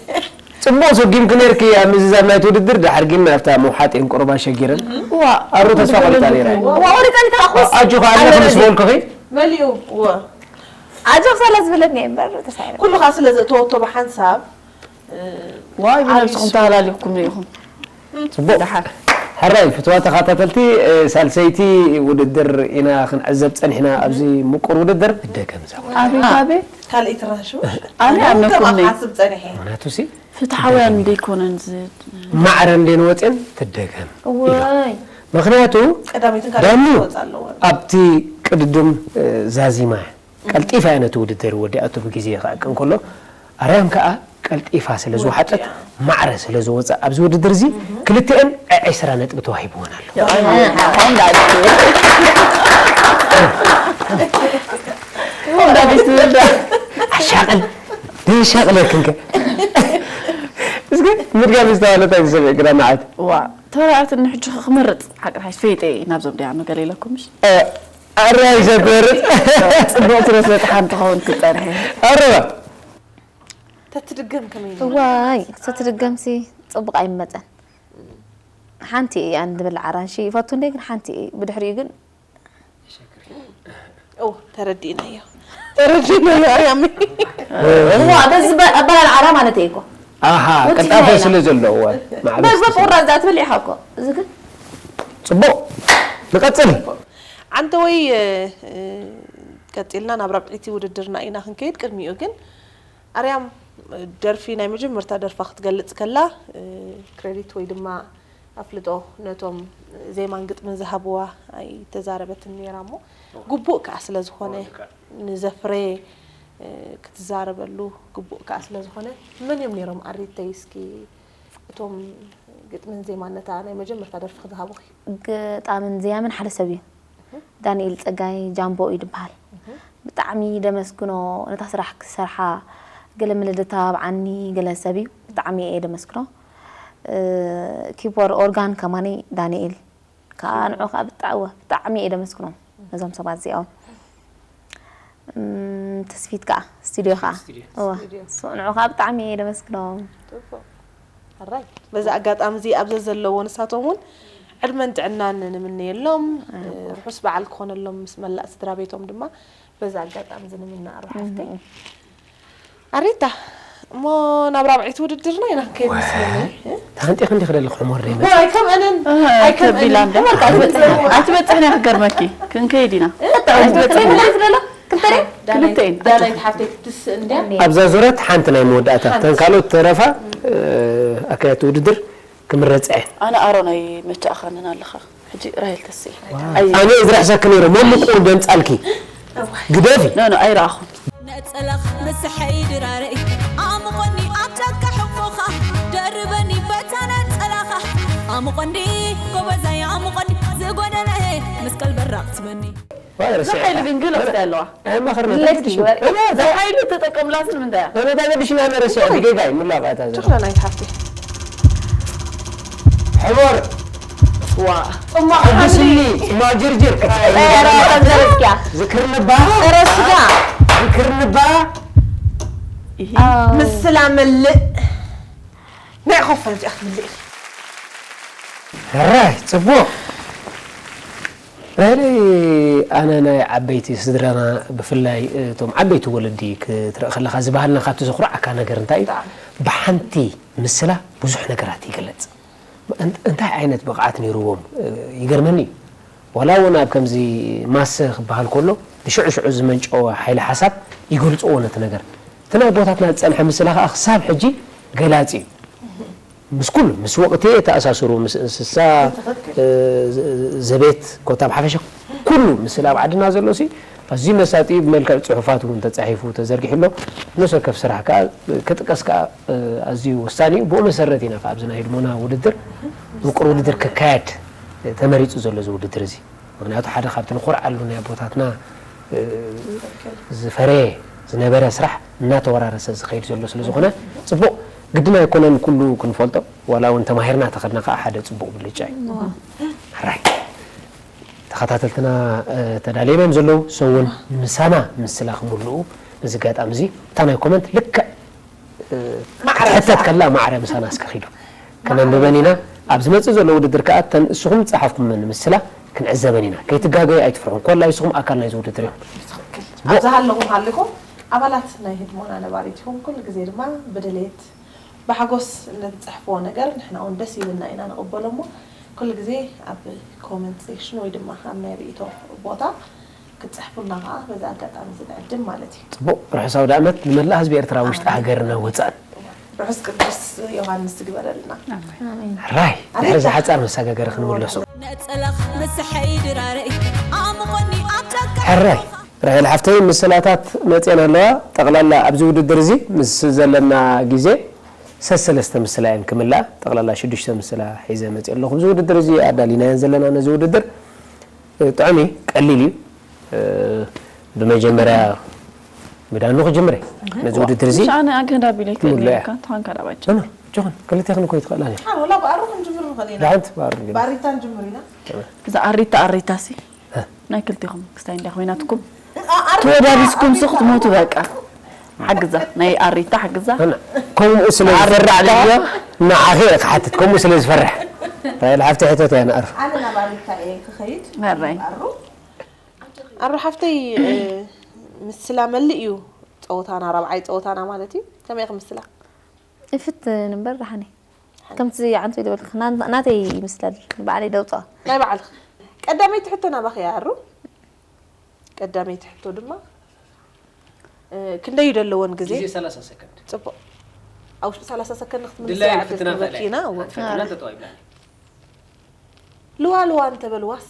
ጽቡቕ ሰጊምኪ ነርኪ ኣብ ምዝዛም ናይቲ ውድድር ድሓር ግን ናብታ ምውሓጥ እየን ቁሩባ ሸጊረን ዋ ኣሩ ተስፋ ቆሪጻ ነይራ ዋ ወሪጣ ሊካ ኣኹስ ኣጆኻ ኣለኹ ምስ በልኩኺ መሊኡ እወ ኣጆኽ ሰለ ዝብለኒ እየ እምበር ተሳኢረ ኩሉ ከዓ ስለ ዘእተወቶ ብሓንሳብ ዋይ ብነብስኹም ተሃላሊኹም ኢኹም ጽቡቕ ደሓር ሕራይ ፍትዋ ተኸታተልቲ እ፣ ሳልሰይቲ ውድድር ኢና ክንዕዘብ ጸኒሕና ኣብዚ ምቁር ውድድር ደገም ዛ ኣቤት ኣቤት ካልኣይቲ ራሹ ኣነ ኣምነኩም ነይ ሓስብ ጸኒሐ ምክንያቱ ሲ ፍትሓውያን ዘይኮነን ዝ ማዕረ እንዴን ወፅን ትደገም ወይ ምክንያቱ ቀዳሚትን ዳኑ ካልኣይትን ክወፅ ኣለዎ ኣብቲ ቅድድም እ፣ ዛዚማ እያ ቀልጢፋ እያ ነቲ ውድድር ወዲኣቶ ብግዜ ክዕቅን ከሎ ኣርያም ከዓ ቀልጢፋ ስለ ዝወሓጠት ማዕረ ስለ ዝወፀ ኣብዚ ውድድር እዚ ክልቲአን ዕስራ ነጥቢ ተዋሂብወን ኣሎ ኣሻቅል ደሻቅለክንከ እስከ ምድጋም ዝተባለታ ዝሰብዕ ግዳ ንዓት ዋ ተባዕትን ንሕጂ ክመርፅ ሓቂ ሓሽ ፈይጠ ናብዞም ዲያ መገለ ኢለኩም ምሽ ኣራይ ዘበርፅ ፅቡቅ ትረስ በፅሓ እንትኸውን ክፀንሐ ኣረባ ተትድገም ከመይ እዋይ ክትድገምሲ ፅቡቅ ኣይመፀን ሓንቲ እያ ንብል ዓራንሺ ይፈቱ እንደ ግን ሓንቲ እየ ብድሕሪኡ ግን ኦ ተረዲእናዮ ተረዲእናዮ ኣርያሚ እዋ በዚ ኣበላል ዓራ ማለት እየ እኮ ኣሃ ውፅኢት ቅልጣፈ ናይና። ስለ ዘለዎ በዚ ቁራዝ ዳ ትብል ኢኻ እኮ እዚ ግን ፅቡቅ ንቀፅል ዓንተ ወይ ቀፂልና ናብ ራብዒቲ ውድድርና ኢና ክንከይድ ቅድሚኡ ግን ኣርያም ደርፊ ናይ መጀመርታ ደርፋ ክትገልፅ ከላ ክሬዲት ወይ ድማ ኣፍልጦ ነቶም ዜማን ግጥምን ዝሃብዋ ኣይተዛረበትን ነይራ እሞ፣ ግቡእ ከኣ ስለ ዝኾነ፣ ንዘፍረየ ክትዛረበሉ ግቡእ ከኣ ስለ ዝኾነ፣ መን እዮም ነይሮም ኣሪተይ? እስኪ እቶም ግጥምን ዜማን ነታ ናይ መጀመርታ ደርፍኺ ዝሃቡኺ? ግጣምን ዜያምን ሓደ ሰብ እዩ። ዳንኤል ጸጋይ ጃምቦ እዩ ዝበሃል። ብጣዕሚ ደመስግኖ። ነታ ስራሕ ክሰርሓ ገለ ምልድታ ኣብዓኒ ገለ ሰብ እዩ። ብጣዕሚ እየ ደመስግኖ። ኪቦር ኦርጋን ከማኒ ዳንኤል ከዓ ንዑ ከዓ ብጣዕሚ ብጣዕሚ እየ ደመስግኖ ነዞም ሰባት እዚኦም። ተስፊት ከዓ ስቱዲዮ ከዓ ንዑ ከዓ ብጣዕሚ እየ ደመስግኖም። ኣራይ በዚ ኣጋጣሚ እዚ ኣብዚ ዘለዎ ንሳቶም እውን ዕድመን ጥዕናን ንምነየሎም። ርሑስ በዓል ክኾነሎም ምስ መላእ ስድራ ቤቶም ድማ በዚ ኣጋጣሚ እዚ ንምነ። ኣሮ ሓፍተይ ኣሪታ እሞ ናብ ራብዐይቲ ውድድርና ኢና ከይድ ምስለኒ። ተሃንጢ ክንዲ ክደሊ ክሕሞር ደይ መጽ ከምአንን ተቢላ እንደ ኣይትበፅሕን እያ ክገርመኪ። ክንከይድ ኢና። ክልተይን ዳናይት ሓፍተይ ክትስእ እንድያ። ኣብዛ ዙረት ሓንቲ ናይ መወዳእታ ተን ካልኦት ተረፋ ኣካየድቲ ውድድር ክምረፃ እየን። ኣነ ኣሮን ኣይመቻእኻንን ኣለኻ። ሕጂ ራሄል ተስኢ ኣነ እዝረሕሰኪ ነይረ ሞምቁ ደምፃልኪ ግደፊ። ኖ ኖ ኣይረኣኹን። ነጸላኽ ንስሐይ ድራረይ ኣሙቐኒ ኣብ ጫካ ሕቑፎኻ ደርበኒ በታ ነጸላኻ ኣሙቐኒ ጎበዛይ ኣሙቐኒ ዝጎደለ ምስ ቀልበራቕ ትበኒ ዝሓይሊ ግን ግለፍታ ኣለዋ መኽርነት ዝሓይሊ ተጠቀምላስ ንምንታይ እያ ነታ ገድሽና ነረስያ ብጌጋይ ሙላቕ እታ ዘረ ትኽለና ይትሓፍቲ ሕቦር ዋ ሕጉስኒ ጽማቕ ጅርጅር ክትቀይር ረስጋ ዝክርንባ ረስጋ ዝክርንባ ምስላ መልእ ናይ ኮፈል እዚኣ ክትምልእ ሕራይ ጽቡቕ ራይለይ ኣነ ናይ ዓበይቲ ስድራና ብፍላይ እቶም ዓበይቲ ወለዲ ክትርኢ ከለኻ እዚ ባህልና ካብቲ ዘኹርዓካ ነገር እንታይ እዩ ብሓንቲ ምስላ ብዙሕ ነገራት ይግለጽ እንታይ ዓይነት ብቕዓት ነይርዎም ይገርመኒ እዩ ዋላ እውን ኣብ ከምዚ ማሰ ክበሃል ከሎ ብሽዑ ሽዑ ዝመንጨወ ሓይሊ ሓሳብ ይገልፅዎ ነቲ ነገር እቲ ናይ ኣቦታትና ዝፀንሐ ምስላ ከዓ ክሳብ ሕጂ ገላፂ እዩ ምስ ኩሉ ምስ ወቕቲ የተኣሳስሩ ምስ እንስሳ ዘቤት ኮታ ብሓፈሻ ኩሉ ምስላ ኣብ ዓድና ዘሎ ሲ ኣዝዩ መሳጢ እዩ ብመልክዕ ፅሑፋት እውን ተፃሒፉ ተዘርጊሑ ኣሎ ነብሰ ወከፍ ስራሕ ከዓ ክጥቀስ ከዓ ኣዝዩ ወሳኒ እዩ ብኡ መሰረት ኢና ኣብዚ ናይ ህድሞና ውድድር ውቅር ውድድር ክካየድ ተመሪፁ ዘሎ እዚ ውድድር እዚ ምክንያቱ ሓደ ካብቲ ንኮርዓሉ ናይ ኣቦታትና ዝፈረየ ዝነበረ ስራሕ እናተወራረሰ ዝኸይድ ዘሎ ስለ ዝኾነ ፅቡቕ ግድን ኣይኮነን ኩሉ ክንፈልጦ ዋላ እውን ተማሂርና ተኸድና ከዓ ሓደ ፅቡቕ ብልጫ እዩ ሕራይ ተኸታተልትና ተዳልዮም እዮም ዘለዉ ሰውን ምሳና ምስላ ክምልኡ በዚ ኣጋጣሚ እዚ እታ ናይ ኮመንት ልክዕ ክትሕተት ከላ ማዕረ ምሳና እስከ ኺዱ ከነንብበን ኢና ኣብ ዝመፅእ ዘሎ ውድድር ከዓ ተን እስኹም ዝፀሓፍኩመን ምስላ ክንዕዘበን ኢና ከይትጋገዩ ኣይትፍርሑ ኮላ እስኹም ኣካል ናይዚ ውድድር ኢኹም ኣብ ዝሃለኹም ሃሊኹም ኣባላት ናይ ህድሞና ነባሪት ኢኹም ኩሉ ግዜ ድማ ብድሌት ብሓጎስ ነቲ ዝፅሕፍዎ ነገር ንሕና እውን ደስ ኢልና ኢና ንቕበሎ እሞ ኩሉ ግዜ ኣብ ኮመንት ሴክሽን ወይ ድማ ኣብ ናይ ርእይቶ ቦታ ክትፅሕፉልና ከዓ በዚ ኣጋጣሚ እዚ ንዕድም ማለት እዩ። ፅቡቕ ርሑስ ኣውደኣመት ንመላእ ህዝቢ ኤርትራ ውሽጢ ሃገርና ወፃእን። ርሑስ ቅዱስ ዮሃንስ ትግበረልና። ሕራይ ድሕሪ እዚ ሓፃር መሰጋገሪ ክንምለሶ። ነፀላኽ ንስሐይ ድራረይ ኣሙቐኒ ኣብ ጫካ ሕራይ ራሄል ሓፍተይ ምስላታት መፅየን ኣለዋ። ጠቕላላ ኣብዚ ውድድር እዚ ምስ ዘለና ግዜ ሰሰለስተ ምስላ እየን ክምልኣ። ጠቕላላ ሽዱሽተ ምስላ ሒዘ መፅየ ኣለኹ። እዚ ውድድር እዚ ኣዳሊናየን ዘለና ነዚ ውድድር ጥዑም እዩ፣ ቀሊል እዩ። ብመጀመርያ ብዳኑ ክጅምር እየ ነዚ ውድድር እዚ። ኣነ ኣገዳ ቢለይ ክእል ነርካ ተኾንካ ዳባጭ። ኖ ኖ ጆን ክልቴኽን እኮ ይትኽእላ ነን። ሓ ወላ ብኣሩ ክንጅምር ንኽእል ኢና። ብሓንቲ ብኣሩ ንጅምር። ባሪታ ንጅምር ኢና። እዛ ኣሪታ ኣሪታ ሲ ናይ ክልቴኹም ክስታይ እንድያ ኮይናትኩም ተወዳዲስኩም ሲ ክትሞቱ በቃ። ሓግዛ ናይ ኣሪታ ሓግዛ። ከምኡ ስለ ዝፈርሕ ንዓኺ እየ ክሓትት ከምኡ ስለ ዝፈርሕ ራይል ሓፍቲ ሕተት እያ ንኣርፍ ኣነ ናብ ኣሪታ እየ ክኸይድ ኣራይ ኣሩ ሓፍተይ ምስላ መልእ እዩ ፀወታና ራብዓይ ፀወታና ማለት እዩ ከመይ ክምስላ ይፍትን እምበር ደሓን ከምቲ ዓንቱ ይደበልክ ናተይ ይምስለል ንባዕለይ ደውፅኣ ናይ ባዕልክ ቀዳመይቲ ሕቶ ናባኺ እያ ኣሩ ቀዳመይቲ ሕቶ ድማ ክንደይ እዩ ደለዎን ግዜ ግዜ ሰላሳ ሰከንድ ፅቡቅ ኣብ ውሽጢ ሰላሳ ሰከንድ ክትምልስያ ክትነፈለኪና ፈተና ተጠዋይብላ ልዋ ልዋ እንተበልዋስ?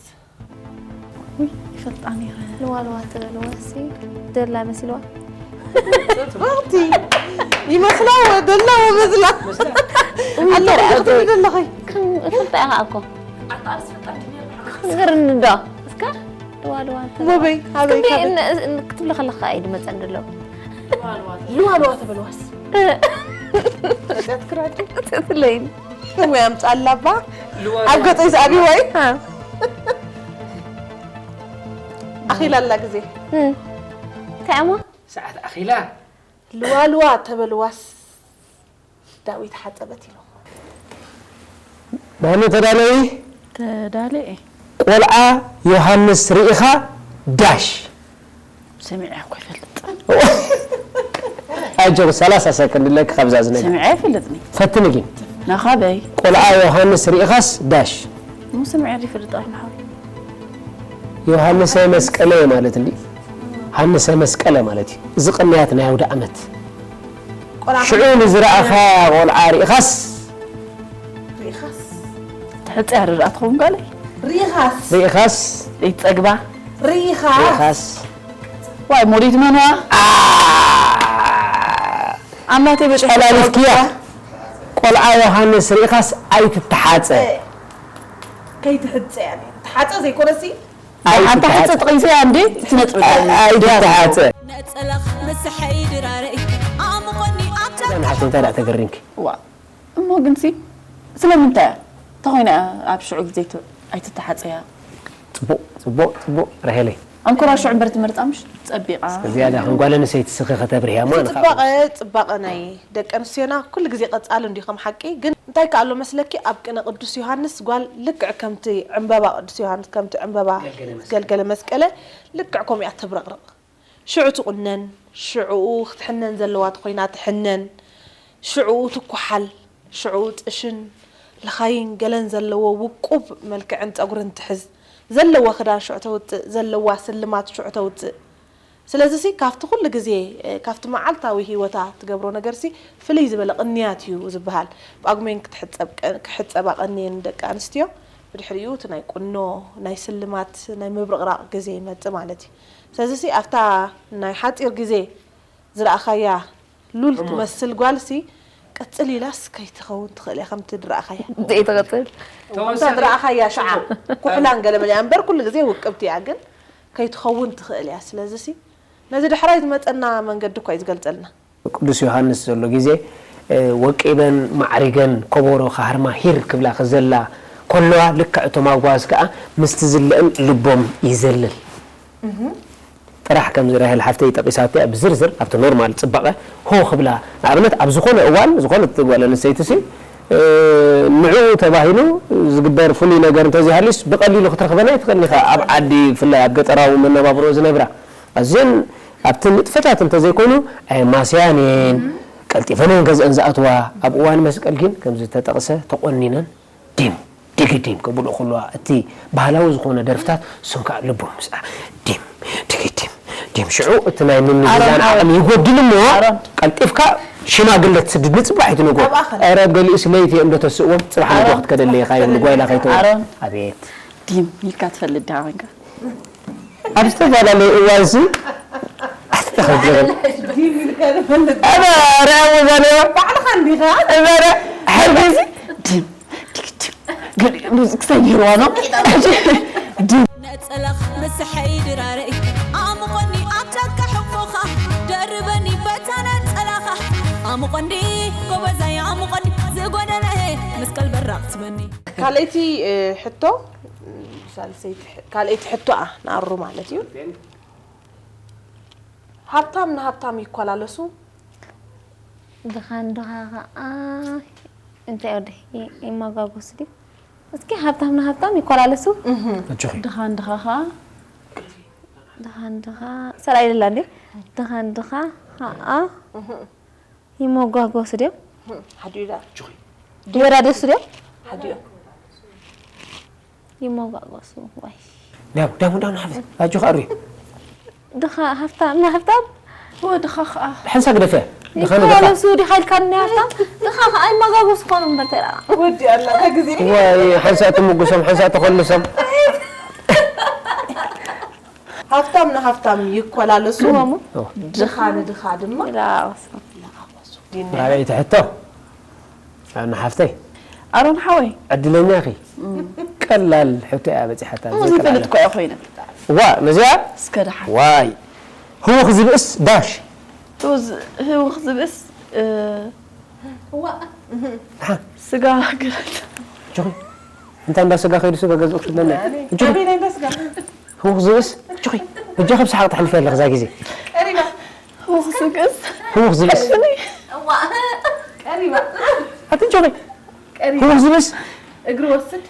ውይ ይፈልጣ ነይረ። ልዋ ልዋ እንተበልዋሲ ደላ መሲልዋ። ጽብቕቲ ይመስላ ደላ ወመስላ። ኣለኹ ክትብሊ ደለኺ። ከም እፈልጣ እያ እኮ። ንገርኒ ዶ እስከ ልዋ ልዋ እንተ- ሞበይ ኣበይ ክንደይ ካበይ? እን- እን- ክትብሊ ከለካ እዩ ድመፀኒ ደሎ። ልዋ ልዋ ተበልዋስ? ጨት ክራዱ ትለይን ወይ ኣምጻላ ባ ኣብ ገጠይ ዝኣቢ ወይ ኣኺላ ኣላ ግዜ እንታይ እሞ ሰዓት ኣኺላ ልዋ ልዋ ተበልዋስ ዳዊት ሓጸበት ኢሉ ማኑ ተዳለዊ ተዳለየ ቆልዓ ዮሃንስ ርኢኻ ዳሽ ሰሚዐ እኮ ይፈልጥ ኣጆ ሰላሳ ሰከንድ ለክ ካብዛ ዝነግ ሰሚዐ ይፈልጥኒ ፈትንጊ ናኻበይ ቆልዓ ዮሃንስ ርኢኻስ ዳሽ እሞ ሰሚዐ ይፈልጥ ኣርማሓ ዮሃንሰ መስቀለ ማለት እንዲ ሃንሰ መስቀለ ማለት እዩ እዚ ቅንያት ናይ ኣውደ ዓመት ቆልዓ ሽዑ ንዝረኣኻ ቆልዓ ርኢኻስ ርኢኻስ ትሕፅያ ርድኣ ትኸውን ጋለይ ርኢኻስ ርኢኻስ ይፀግባ ርኢኻ ርኢኻስ ዋይ ሞሪት መን ኣምላተይ በፂሑ ጨላሊፍክያ ቆልዓ ዮሃንስ ርኢኻስ ኣይትተሓፀ ከይትሕፀ እያ ትሓፀ ዘይኮነሲ ሓንቲ ሕፀ ጥቕይፈያ እንዴ ትነጥብ ኣይትተሓፀ ነጸላኽ መሳሐይ ድራረይ ኣሙቐኒ ኣብታ ንሓፍቲ እንታይ ደኣ ተገሪምኪ ዋ እሞ ግንሲ ስለምንታይ እያ ተኾይና ኣብ ሽዑ ግዜ ኣይትተሓፀያ ፅቡቕ ፅቡቕ ፅቡቕ ራሄለይ ኣንኮራ ሽዑ እምበር ትመርፃ ምሽ ፀቢቓ ዝያዳ ከም ጓል ኣንስተይቲ ስኺ ከተብርህያ እሞ ንኻ ፅባቐ ፅባቐ ናይ ደቂ ኣንስትዮና ኩሉ ግዜ ቀፃሊ እንዲዩ ከም ሓቂ ግን እንታይ ከ ኣሎ መስለኪ ኣብ ቅነ ቅዱስ ዮሃንስ ጓል ልክዕ ከምቲ ዕምበባ ቅዱስ ዮሃንስ ከምቲ ዕምበባ ገልገለ መስቀለ ልክዕ ከምኡ እያ ተብረቕርቕ ሽዑ ትቑነን ሽዕኡ ክትሕነን ዘለዋ ተኾይና ትሕነን ሽዕኡ ትኳሓል ሽዕኡ ጥሽን ልኻይን ገለን ዘለዎ ውቁብ መልክዕን ፀጉርን ትሕዝ ዘለዋ ክዳን ሽዑ ተውፅእ ዘለዋ ስልማት ሽዑ ተውፅእ ስለዚ ሲ ካብቲ ኩሉ ግዜ ካብቲ መዓልታዊ ሂወታ ትገብሮ ነገር ሲ ፍልይ ዝበለ ቅንያት እዩ ዝበሃል ጳጉሜን ክትሕፀብ ክሕፀባ ቀንየን ደቂ ኣንስትዮ ብድሕሪኡ እቲ ናይ ቁኖ ናይ ስልማት ናይ ምብርቕራቕ ግዜ ይመፅእ ማለት እዩ ስለዚ ሲ ኣብታ ናይ ሓፂር ግዜ ዝረኣኻያ ሉል ትመስል ጓል ሲ ቅፅል ኢላስ ከይትኸውን ትኽእል እያ ከምቲ ድረኣኻያ ዘይትቕፅል እንተ ድረኣኻያ ሸዓ ኩሕላን ገለመለ እያ እምበር ኩሉ ግዜ ውቅብቲ እያ ግን ከይትኸውን ትኽእል እያ ስለዚ ሲ ነዚ ድሕራይ ዝመፀና መንገዲ እኳ እዩ ዝገልፀልና ቅዱስ ዮሃንስ ዘሎ ግዜ ወቂበን ማዕሪገን ኮቦሮ ክሃርማ ሂር ክብላ ክዘላ ከለዋ ልክዕ እቶም ኣጓዝ ከዓ ምስቲ ዝለእም ልቦም ይዘልል ጥራሕ ከምዚ ራሄል ሓፍተይ ጠቂሳቶ እያ ብዝርዝር ኣብቲ ኖርማል ፅባቐ ሆ ክብላ ንኣብነት ኣብ ዝኾነ እዋን ዝኾነት ጓል ኣንስተይቲ ሲ ንዕኡ ተባሂሉ ዝግበር ፍሉይ ነገር እንተዘይሃልዩስ ብቐሊሉ ክትረኽበን ኣይትኽእልን ኢኻ ኣብ ዓዲ ብፍላይ ኣብ ገጠራዊ መነባብሮ ዝነብራ ኣዝየን ኣብቲ ንጥፈታት እንተዘይኮይኑ ኣየማስያን እየን ቀልጢፈን እየን ገዝአን ዝኣትዋ ኣብ እዋን መስቀል ግን ከምዚ ተጠቕሰ ተቆኒነን ዲም ድግዲም ክብልኡ ከለዋ እቲ ባህላዊ ዝኾነ ደርፍታት እሱም ከዓ ልቦም ምስኣ ዲም ድግዲም ዲም ሽዑ እቲ ናይ ምምዝዛን ዓቕሚ ይጎድል እሞ ቀልጢፍካ ሽማግለ ትስድድ ንፅባሒቱ ንግሆ ኧረ ገሊኡስ ለይቲ እዮም ዶ ተስእዎም ፅባሕ ንግሆ ክትከደለ ኢኻ ይብሉ ጓይላ ከይተወ ኣቤት ዲም ኢልካ ትፈልጥ ዲኻ ኮንካ ኣብ ዝተፈላለዩ እዋን ሲ ኣስተኸብረ ዲም ኢልካ ዝፈልጥ ኧረ ርኣዎ ዛለዮ ባዕልኻ እንዲኻ ኧረ ሕርጊ ዲም ዲግዲም ገሊኡ ክሳይ ነይርዋ ነው ዲም ነጸላኽ መሳሐይ ድራረይ ኣሙቐኒ ኣብ ጫካ ሕቆኻ ደርበኒ በታ ነጸላኻ ኣሙቐንዲ ጎበዛይ ኣሙቐኒ ዝጎደለ መስቀል በራቕ ትበኒ ካልኣይቲ ሕቶ ሳልሰይቲ ካልኣይቲ ሕቶኣ ንኣሩ ማለት እዩ ሃብታም ንሃብታም ይኮላለሱ ድኻ ንድኻ ከዓ እንታይ ወደ ይመጓጎስ ድዩ እስኪ ሃብታም ንሃብታም ይኮላለሱ እጆኺ ድኻ ንድኻ ከዓ ድኻ ንድኻ ሰላ ይልላ እንዲ ድኻ ንድኻ ከዓ ይመጓጎስ ድዮም ሓዲዳ ይወዳደሱ ድዮም ሓዲዮ ይመጓጎሱ ወይ ዳሙ ዳሙ ዳሙ ሓፍቲ ኣጆኻ ኣሪ ድኻ ሃብታም ንሃብታም ወድኻ ከዓ ሓንሳ ግደፈ ድኻ ንድኻ። ይተዋለሱ ዲኻ ኢልካኒ ሃፍታም? ድኻ ከኣ ይመጋገሱ ኮኑ እምበር ተራ። ወዲ ኣላ፣ እታ ግዜ። ዋይ፣ ሓንሳእ ትምጉሶም፣ ሓንሳእ ተኸልሶም። ሃፍታም ንሃፍታም ይኮላለሱ፣ ኦ። ድኻ ንድኻ ድማ ኢላ ኣወሱ። ዲና። ራብዐይቲ ሕቶ። ኣነ ሓፍተይ። ኣሮን ሓወይ። ዕድለኛ ኢኺ። ቀላል ሕቶ እያ በጺሓታ፣ እሞ ዘይቀላል። ዘይፈልጥ እኮ እየ ኮይነ። ዋ፣ ነዚኣ? እስከ ደሓን። ዋይ። ህውኽ ዝብእስ ዳሽ። ህውዝ-፣ ህውኽ ዝብእስ፣ እ፣ ዋ። ደሓን። ስጋ ግረት። ጆኺ። እንታ እንዳ ስጋ ከይዱ ስጋ ገዝኡ ክሽለና። ጆኺ። ኣበይ ናይ እንዳ ስጋ? ህውኽ ዝብእስ፣ ጆኺ። እጆኺ ብሰሓቕ ተሕልፊ ኣለኺ እዛ ግዜ። ቀሪባ። ህውኽ ዝብእስ። ህውኽ ዝብእስ። እዋ። ቀሪባ። ኣቲ ጆኺ። ቀሪባ። ህውኽ ዝብእስ። እግሪ ወስድ።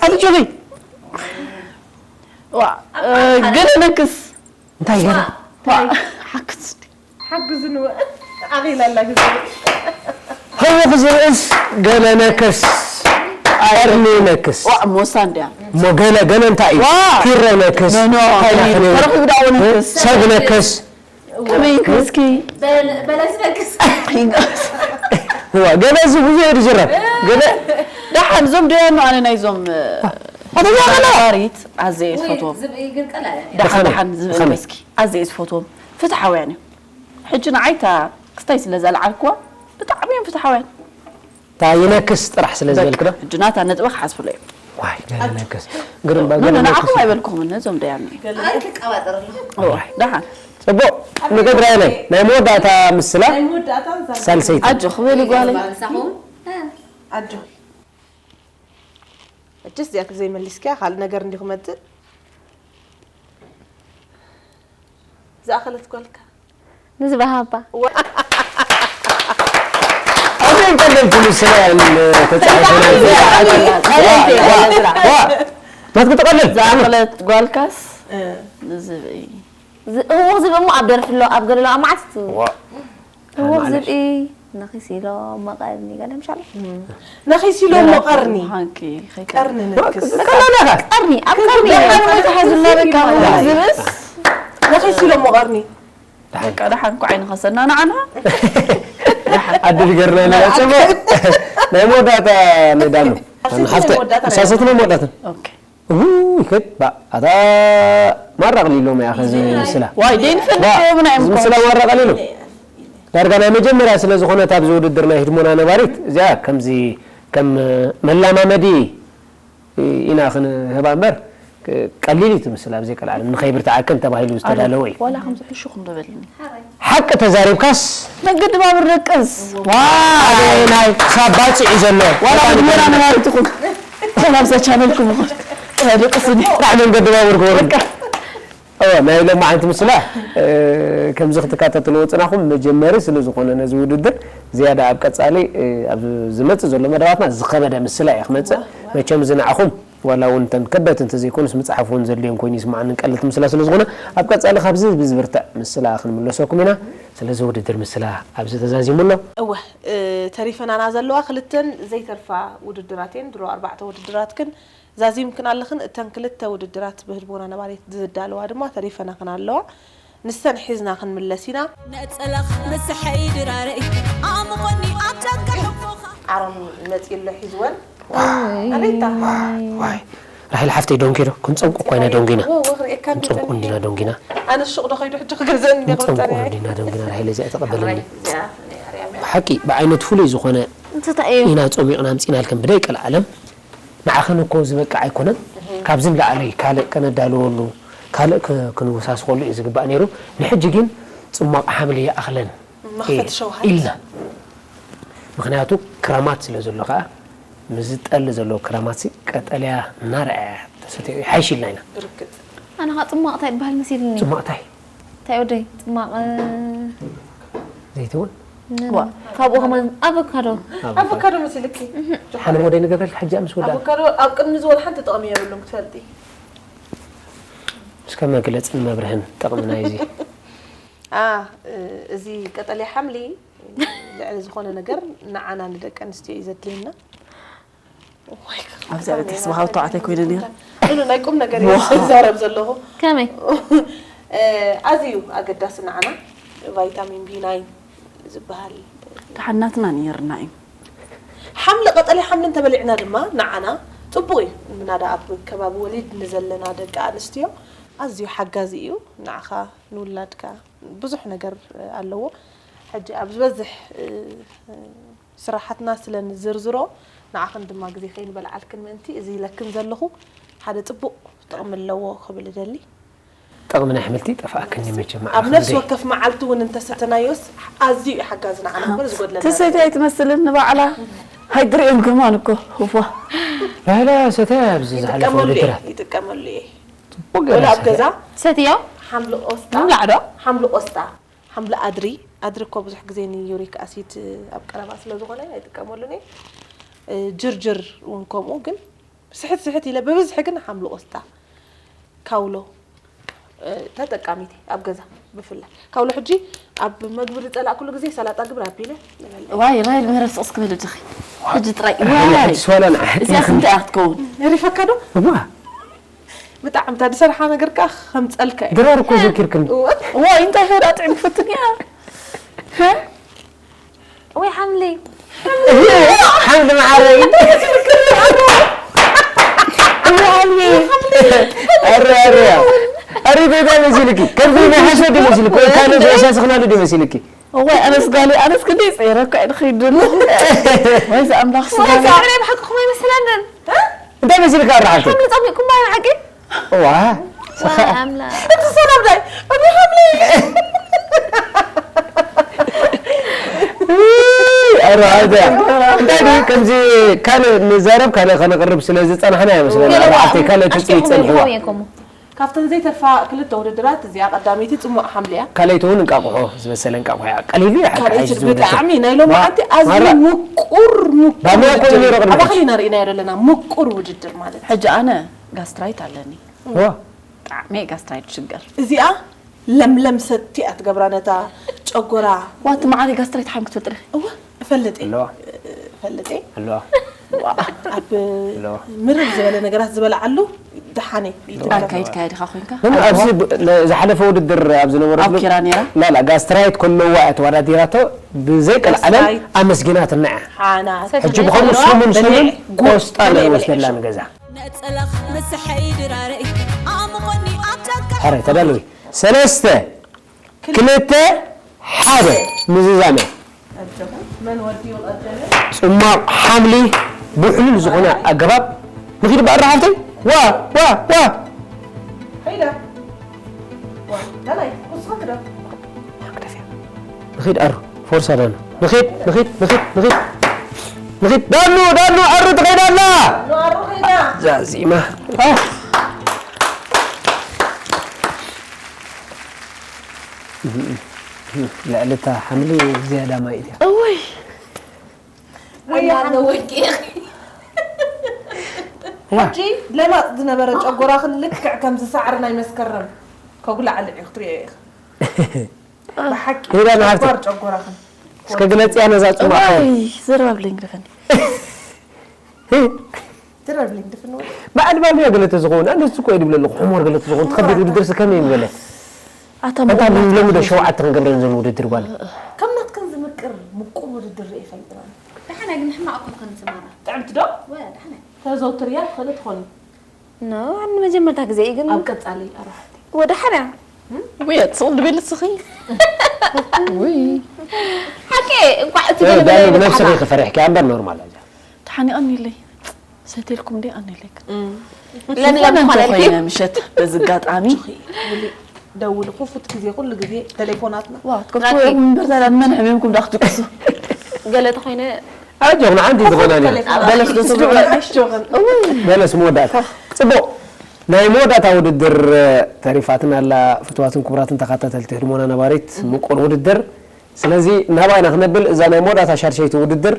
ኣቲ ጆኺ። ዋ፣ እ፣ ገለ ነክስ። እንታይ ገለ? ዋ፣ ሓክስ። ሓግዝንወ። ዓቒላ ኣላ ግዜ። ህውኽ ዝብእስ ገለ ነክስ። ቀርኒ ነክስ። ዋ፣ ሞሳ እንድያ። እሞ ገለ፣ ገለ እንታይ እዩ? ዋ! ኪሮ ነክስ። ኖ፣ ኖ፣ እንታይ ከመይ ነክስ? ተረኺቡ ደኣ ነክስ። ሰብ ነክስ። ከመይ ይንክስኪ? በል-፣ በለስ ነክስ። ይንክስ። ዋ፣ ገለ እዚ ብዙሕ እዩ ዝዝረብ። ገለ ደሓን እዞም ደያኑ ኣነ ናይዞም፣ ኣቶ ጃኸላ። ነባሪት ኣዘየ ውይ፣ ዝፈትዎም። ዝብኢ ግን ቀላል እዩ። ደሓን፣ ደሓን። ደሓን ዝብኢ ከመይ? መስኪ ኣዘየ ዝፈትዎም። ፍትሓውያን እዮም። ሕጂ ንዓይ እታ ክስታይ ስለ ዘልዓልክዋ ብጣዕሚ እዮም ፍትሓውያን። እታ ይነክስ ጥራሕ ስለ ዝበልክ ዶ? ሕጂ ናታ ነጥቢ ክሓስብሎ እዮም። ዋይ፣ ገለ ነክስ። ግርም ባ-፣ ኖ፣ ገለ ኖ፣ ነክስ። ንዓኹም ኣይበልኩምን፣ ነዞም ደያኑ። ገለ ኣይትቀባጠር ኣለኹ። ዋይ። ደሓን። ጽቡቕ። ንገድራይ ናይ፣ ናይ መወዳእታ ምስላ ናይ መወዳእታ እዛ ሳልሰይቲ። ኣጆኺ በሊ ጓለይ። ባንሳኹም። ኣጆኺ። ሕጂስ እዚኣ ተዘይመሊስኪያ ካልእ ነገር እንዲ ክመጽእ። ዝኣኸለት ጓልካ። ንዝበሃባ። ዋ-፣ ኣበይ ቀደምቲ ምስላ እየን ተጻሒፈን? ዋ፣ ዋ፣ ዋ። ናትኪ ትቐልል። ዝኣኸለት ጓልካስ እ። ንዝብኢ። ዝ-፣ እዎ ዝብኢ እሞ ኣብ ደርፊ ኣሎ፣ ኣብ ገለ ኣሎ፣ ኣብ መዓት ዋ። ህውኽ ዝብኢ፣ ነኺስ ኢሎ መቐርኒ፣ ገለ ምሻሎ? ነኺስ ኢሎ መቐርኒ። ሃንኪ፣ ኸይከ-፣ ቀርኒ ነክስ። ቀላል ኢኻ። ቀርኒ፣ ኣብ ቀርኒ። ደሓን ወይ ተሓዝና በቃ፣ ህውኽ ዝብእስ። ነኺስ ኢሎ መቐርኒ። ደሓን። በቃ፣ ደሓን እኮ ዓይኒ ኸሰና ንዓና። ደሓን። ዓዲ ዝገርና ኢና፣ ጽቡቕ። ናይ መወዳእታ ንዳሉ። ሓፍተ-፣ መወዳእታ ናይ ሳሰት ናይ መወዳእታ። ኦኬ። እው፣ ይከድ፣ ባ-፣ ኣታ ማራ ቀሊሎም እያ፣ ከዚ ምስላ። ዋይ፣ ደይንፈልጥ ዋ፣ እዮም፣ ናይ እዚ ምስላ ምኮት። ማራ ቀሊሉ። ዳርጋ ናይ መጀመርያ ስለ ዝኾነት ኣብዚ ውድድር ናይ ህድሞና ነባሪት፣ እዚኣ ከምዚ ከም መላማመዲ ኢና ክንህባ እምበር፣ ቀሊል እዩ እቲ ምስላ፣ ኣብ ዘይቀልዓለም ንኸይብርትዓክን ተባሂሉ ዝተዳለወ እዩ። ዋላ ከምዚ ሕሹኹም ዶ በልኒ። ሓቂ ተዛሪብካስ መንገዲ ባቡር ደቅስ። ዋ! ኣበየናይ ክሳብ ባጽዕ እዩ ዘሎ? ዋላ መጀመርያ ነባሪት ይኹን። ናብዛ ቻነልኩም ይኹን። ደቅስ እንዲ። ጥራሕ መንገዲ ባቡር ክወርድ። በቃ። ኦ፣ ናይ ሎማዓንቲ ምስላ፣ እ፣ ከምዚ ክትከታተልዎ ጽናኹም መጀመሪ ስለ ዝኾነ ነዚ ውድድር ዝያዳ ኣብ ቀጻሊ፣ እ፣ ኣብ ዝመጽእ ዘሎ መደባትና ዝኸበደ ምስላ እየ ክመጽእ። መቸም እዚ ንዓኹም ዋላ እውን እተን ከበድቲ እንተዘይኮኑስ ምጽሓፍ እውን ዘድልዮም ኮይኑ ይስምዓኒ፣ ቀለልቲ ምስላ ስለ ዝኾነ፣ ኣብ ቀጻሊ ካብዚ ብዝብርትዕ ምስላ ክንምለሰኩም ኢና። ስለዚ ውድድር ምስላ ኣብዚ ተዛዚሙ ኣሎ። እወ፣ እ፣ ተሪፈናና ዘለዋ ክልተን ዘይተርፋ ውድድራት እየን። ድሮ ኣርባዕተ ውድድራትክን ዛዚምክን ኣለኽን። እተን ክልተ ውድድራት ብህድሞና ነባሪት ዝዳለዋ ድማ ተሪፈናኽን ኣለዋ። ንሰን ሒዝና ክንምለስ ኢና። ነጸላኽ ርስሐይ ድራረይ ኣሙቐኒ ኣብ ጫካ ሕቦኻ። ኣሮን መጺኡ ኣሎ ሒዝወን። ኣበይታ? ዋይ፣ ዋይ። ራሄል ሓፍተይ ዶንኪ ዶ? ክንጸምቁ እኮ ኢና ዶንጊና። ወ-፣ ወ-፣ ርእየካ ክንጸምቁ እንዲና ዶንጊና። ኣነ ሹቕ ዶ ኸይዱ ሕጂ ክገዝእ እንዲ ክንጸምቁ ክጸንየ። እንዲና ዶንጊና ራሄል እዚኣ ተቐበለኒ። እዚኣ፣ እዚኣ፣ እዚኣ። ብሓቂ ብዓይነቱ ፍሉይ ዝኾነ እንታይ እዩ? ኢና ጸሚቕና ኣምጺእናልክን ብደይ ቀልዓለም። ንዓኽን እኮ ዝበቅዕ ኣይኮነን። እህ። ካብዚ ንላዕሊ ካልእ ከነዳልወሉ፣ ካልእ ክ-፣ ክንወሳስኸሉ እዩ ዝግባእ ነይሩ። ንሕጂ ግን ጽሟቕ ሓምሊ ይኣኽለን መኽፈቲ ሸውሃት። ኢልና። ምኽንያቱ ክረማት ስለ ዘሎ ከኣ፣ ምስዚ ጠሊ ዘሎ ክረማትሲ ቀጠልያ እናረኣያ ተሰትዮ ይሓይሽ ኢልና ኢና። ብርግጽ። ኣነ ኸኣ ጽሟቕ እንታይ ይበሃል መሲልኒ? ጽሟቕ እንታይ? እንታይ ወደይ? ጽማቕ፣ እ፣ ዘይቲ እውን? ን-፣ ዋ። ካብኡ ከማን ኣቮካዶ። ኣቮካዶ። ኣቮካዶ መሲልኪ? ሓደ ሞዴል ንገብረልኪ ሕጂ ምስ ወዳ። ኣቮካዶ ኣብ ቅድሚ ዝበሉ ሓንቲ ጥቕሚ የብሉን ክትፈልጢ። እስከ መግለጽን መብርህን ጥቕሚ ናይዚ። ኣ፣ እ፣ እዚ ቀጠልያ ሓምሊ ልዕሊ ዝኾነ ነገር ንዓና ንደቂ ኣንስትዮ እዩ ዘድልየና። እዋይ፣ ኣብዚኣ ቤት ተስፋ ሃብቶ ኣተይ ኮይነ ነይረ። ሉሉ፣ ናይ ቁም ነገር እየ ዋው። ዝዛረብ ዘለኹ። ከመይ? እ፣ ኣዝዩ ኣገዳሲ ንዓና። ቫይታሚን ቢ ናይን ዝበሃል። ተሓናትና ነይርና እዩ። ሓምሊ፣ ቀጠልያ ሓምሊ እንተበሊዕና ድማ ንዓና ጽቡቕ እዩ። ምናዳ ኣብ ከባቢ ወሊድ ንዘለና ደቂ ኣንስትዮ ኣዝዩ ሓጋዚ እዩ። ንዓኻ ንውላድካ ብዙሕ ነገር ኣለዎ። ሕጂ ኣብ ዝበዝሕ ስራሓትና ስለ ንዝርዝሮ ንዓኽን ድማ ግዜ ከይንበልዓልክን ምእንቲ እዚ ኢለክን ዘለኹ ሓደ ጽቡቕ ጥቕሚ ኣለዎ ክብል እደሊ። ጥቕሚ ናይ ኣሕምልቲ ጠፍኣክኒ መቸም ኣብ ነፍሲ ወከፍ መዓልቲ እውን እንተሰተናዮስ ኣዝዩ እዩ ሓጋዚ ንዓና እምበር ዝጎድለና ትሰትያ ኣይትመስልን ንባዕላ። ሃይድርኤን ከማን እኮ እፎ ባህላ ሰተ ኣብዚ ዝሓለፈ ይጥቀመሉ እየ ውድድራት ይጥቀመሉ እየ ጽቡቅ ወላ ኣብ ገይራ ገዛ ሰተ- ሰትዮ ሓምሊ ቆስጣ ምብላዕ ዶ? ሓምሊ ቆስጣ ሓምሊ ኣድሪ ኣድሪ እኮ ብዙሕ ግዜ ንዩሪክ ኣሲድ ኣብ ቀረባ ስለ ዝኾነ ኣይጥቀመሉን እየ እ፣ ጅርጅር እውን ከምኡ ግን ስሕት ስሕት ኢለ ብብዝሒ ግን ሓምሊ ቆስጣ ካውሎ እ፣ ተጠቃሚት እየ ኣብ ገዛ ብፍላይ ካውሎ ሕጂ ኣብ መግቢ ዝፀላእኩሉ ግዜ ሰላጣ ግብር ኣቢለ ንበልዕ ዋይ ራይል ምህረት ስቕስ ክብል ድኺ ሕጂ ጥራይ ሓንቲ ዋይ ሰላን ኣሕጢ እዚኣ ስንታይ ክትከውን ነሪፈካ ዶ እዋ ብጣዕሚ እታ ዝሰርሓ ነገር ከዓ ከምፀልካ እዩ ድራር እኮ ዘኪርክኒ ዋይ እንታይ ኸዳ ጥዕም ክፍትን እያ ወይ ሓምሊ ሓምሊ መዓረይ ኣረ ኣረ ኣረ ቤታ መሲልኪ ከምዚ ናይ ሓሶት ይመስልክ ወይ ካልእ ዘሻስኽናሉ ዶ ይመስልኪ እዋይ ኣነስ ጋሊ ኣነስ ክንደይ ፀይረካ እየ ንኸይድ ዘሎ ወይዚ ኣምላኽ ስጋ ናይ ብሓቅኹም ኣይመስለንን እንታይ መሲልካ ኣራሓልኩ ሓምሊ ፀሚቕኩም ባይ ሓቂ ዋ ኣምላኽ እቲ ሰላም ናይ እሚ ሓምሊ ኣረ ኣደ እንታይ ድዩ ከምዚ ካልእ ንዛረብ ካልእ ከነቕርብ ስለ ዝፀናሕና ይመስለና ኣርባዕተ ካልእ ትፅኢት ፀንሕዋ እየኮሞ ካብተን ዘይተርፋ ክልተ ውድድራት እዚኣ ቀዳመይቲ ጽሙቕ ሓምሊ እያ ካልኣይቲ እውን እንቃቑሖ ዝበሰለ እንቃቑሖ እያ ቀሊሉ እያ ሓቂ ካልኣይቲ ሓይዚ ዝውድድር ብጣዕሚ ናይ ሎማዓንቲ ኣዝዩ ማራ- ምቁር ምቁር ባምያ እኮ ውድድር ይነይሩ ቅድሚ ኣባኽሊ ሕጂ። ኢና ርኢናዮ ዘለና ምቁር ውድድር ማለት እዩ ሕጂ ኣነ ጋስትራይት ኣለኒ ዋ ብጣዕሚ እየ ጋስትራይት ሽገር እዚኣ ለምለም ሰቲ እያ ትገብራ ነታ ጨጎራ ዋቲ መዓሪ ጋስትራይት ሓም ክትፈልጥ ዲኺ እወ እፈልጥ እየ ኣለዋ እፈልጥ እየ ኣለዋ ኣብ ኣለዋ ምርር ዝበለ ነገራት ዝበልዓሉ ደሓነ እዩ ኣካይድ ካይድካ ኮንካ ግን ኣብዚ ብ- ለ- ዝሓለፈ ውድድር ኣብ ዝነበረሉ ኣብ ኪራ ነይራ? ላላ ጋስትራይት ከለዋ እያ ተወዳዲራቶ ብዘይቀልዓለም ጋስትራይት። ኣመስጊናትና እያ ሓናት ሕጂ ብኸምኡ ሰሙን ሰሙን ቆስጣ በሊዕ ንወስደላ ንገዛ ነጸላኽ ንስሐይ ድራረይ ኣምቖኒ ኣብ ጫካ ሕረ ተዳለዊ ሰለስተ ክልተ ሓደ ምዝዛመ መን ወዲኡ ቀደመ ጽማቕ ሓምሊ ብሕሉል ዝኾነ ኣገባብ ንኺድ በኣራ ሓፍተይ ዋ ዋ ዋ ኸይዳ ዋ ዳላይ ኩስኻ ክዳ ንኺድ ኣሩ ፎርሳ ዳኑ ንኺድ ንኺድ ንኺድ ንኺድ ንኺድ ዳኑ ዳኑ ኣሩ ትኸይዳ ኣላ ኖ ኣሩ ኸይዳ ዛዚማ ልዕሊ እታ ሓምሊ ዝያዳ ማይ እያ እወይ ወያነ ወርቂ ሕጂ ለማፅ ዝነበረ ጨጎራኽን ልክዕ ከምዚ ሳዕሪ ናይ መስከረም ከጉላዕልዕ እዩ ክትሪኦ ኢኻ ብሓቂ ሄዳ ንሓፍቲ ጨጓር ጨጎራኽን እስከ ግለፅያ ነዛ ፅማቕ እወይ ዘረባብለኝ ግደፈኒ ትረብሊንግ ድፍንወ በዓል ባልያ ገለ ተዝኸውን ኣነስ እኮ ይድብለ ኣለኹ ሕሞር ገለ ተዝኸውን ትኸብድ ውድድር ስከመይ ይበለ ኣታ እንታ ልምለሙ ዶ ሸውዓተ ክንገብረን ዘሎ ውድድር ጓል ከም ናትክን ዝምቅር ምቁር ውድድር ርኢ ፈልጥና ደሓና ግን ሕማቕ እኮ ትኾን ትማራ ጥዕምቲ ዶ ወ ደሓና ተዘውትርያ ትኽእሊ ትኾኒ ኖ ኣን መጀመርታ ግዜ እዩ ግን ኣብ ቀጻሊ ኣራሕቲ ወደሓና ውየ ትስቕ ድቤል ስኺ ውይ ሓቂ እንኳዕ እቲ ዳሉ ገለመለ ብነብስኺ ይበፅሓና ክፈሪሕኪ እምበር ኖርማል እያ ተሓኒቐኒ ኢለይ ሰቴልኩም እንደ ኣነ ኢለይ ለምለም ዝኾነ ኮይነ ምሸት በዚ ኣጋጣሚ ደውል ክፉት ግዜ ኩሉ ግዜ ቴሌፎናትና ዋ ትከፍቱ እምበር ዛላ መን ሕሚምኩም ዳ ክትድቅሱ ገለ ተኾይነ ኣጆኽና ሓንቲ ዝኾና ነይሩ በለስ ዶ ትብሉ ኣሽቶኽን በለስ መወዳእታ ጽቡቕ ናይ መወዳእታ ውድድር ተሪፋትና ኣላ ፍትዋትን ክቡራትን ተኸታተልቲ ህድሞና ነባሪት ምቁር ውድድር ስለዚ ናባይና ክነብል እዛ ናይ መወዳእታ ሻድሸይቲ ውድድር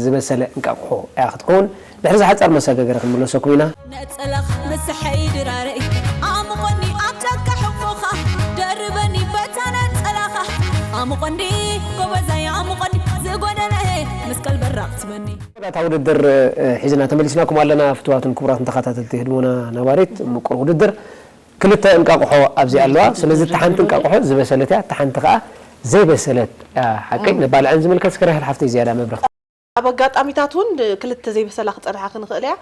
ዝበሰለ እንቃቑሖ እያ ክትከውን ድሕሪ ዝሓጻር መሰጋገሪ ክንምለሰኩም ኢና ነጸላኽ ንስሐይ ድራረይ ኣምቖኒ ኣብ ጫካ ሕቆኻ ደርበኒ በታ ነጸላኻ ኣምቖኒ ጎበዛይ ኣምቖኒ ዝጎደለ ምስ ቀልበራቕ ትበኒ እታ ውድድር እ፣ ሒዝና ተመሊስናኩም ኣለና ፍትዋትን ክቡራትን ተኸታተልቲ ህድሞና ነባሪት ምቁር ውድድር ክልተ እንቃቑሖ ኣብዚ ኣለዋ ስለዚ እታ ሓንቲ እንቃቑሖ ዝበሰለት እያ እታ ሓንቲ ከዓ ዘይበሰለት፣ ኣ፣ ሓቀይ፣ ንባልዐን ዝምልከት እስከ ራሄል ሓፍተይ ዝያዳ መብረኽቲ። ኣብ ኣጋጣሚታት እውን ክልተ ዘይበሰላ ክጸንሓ ክንኽእል እያ።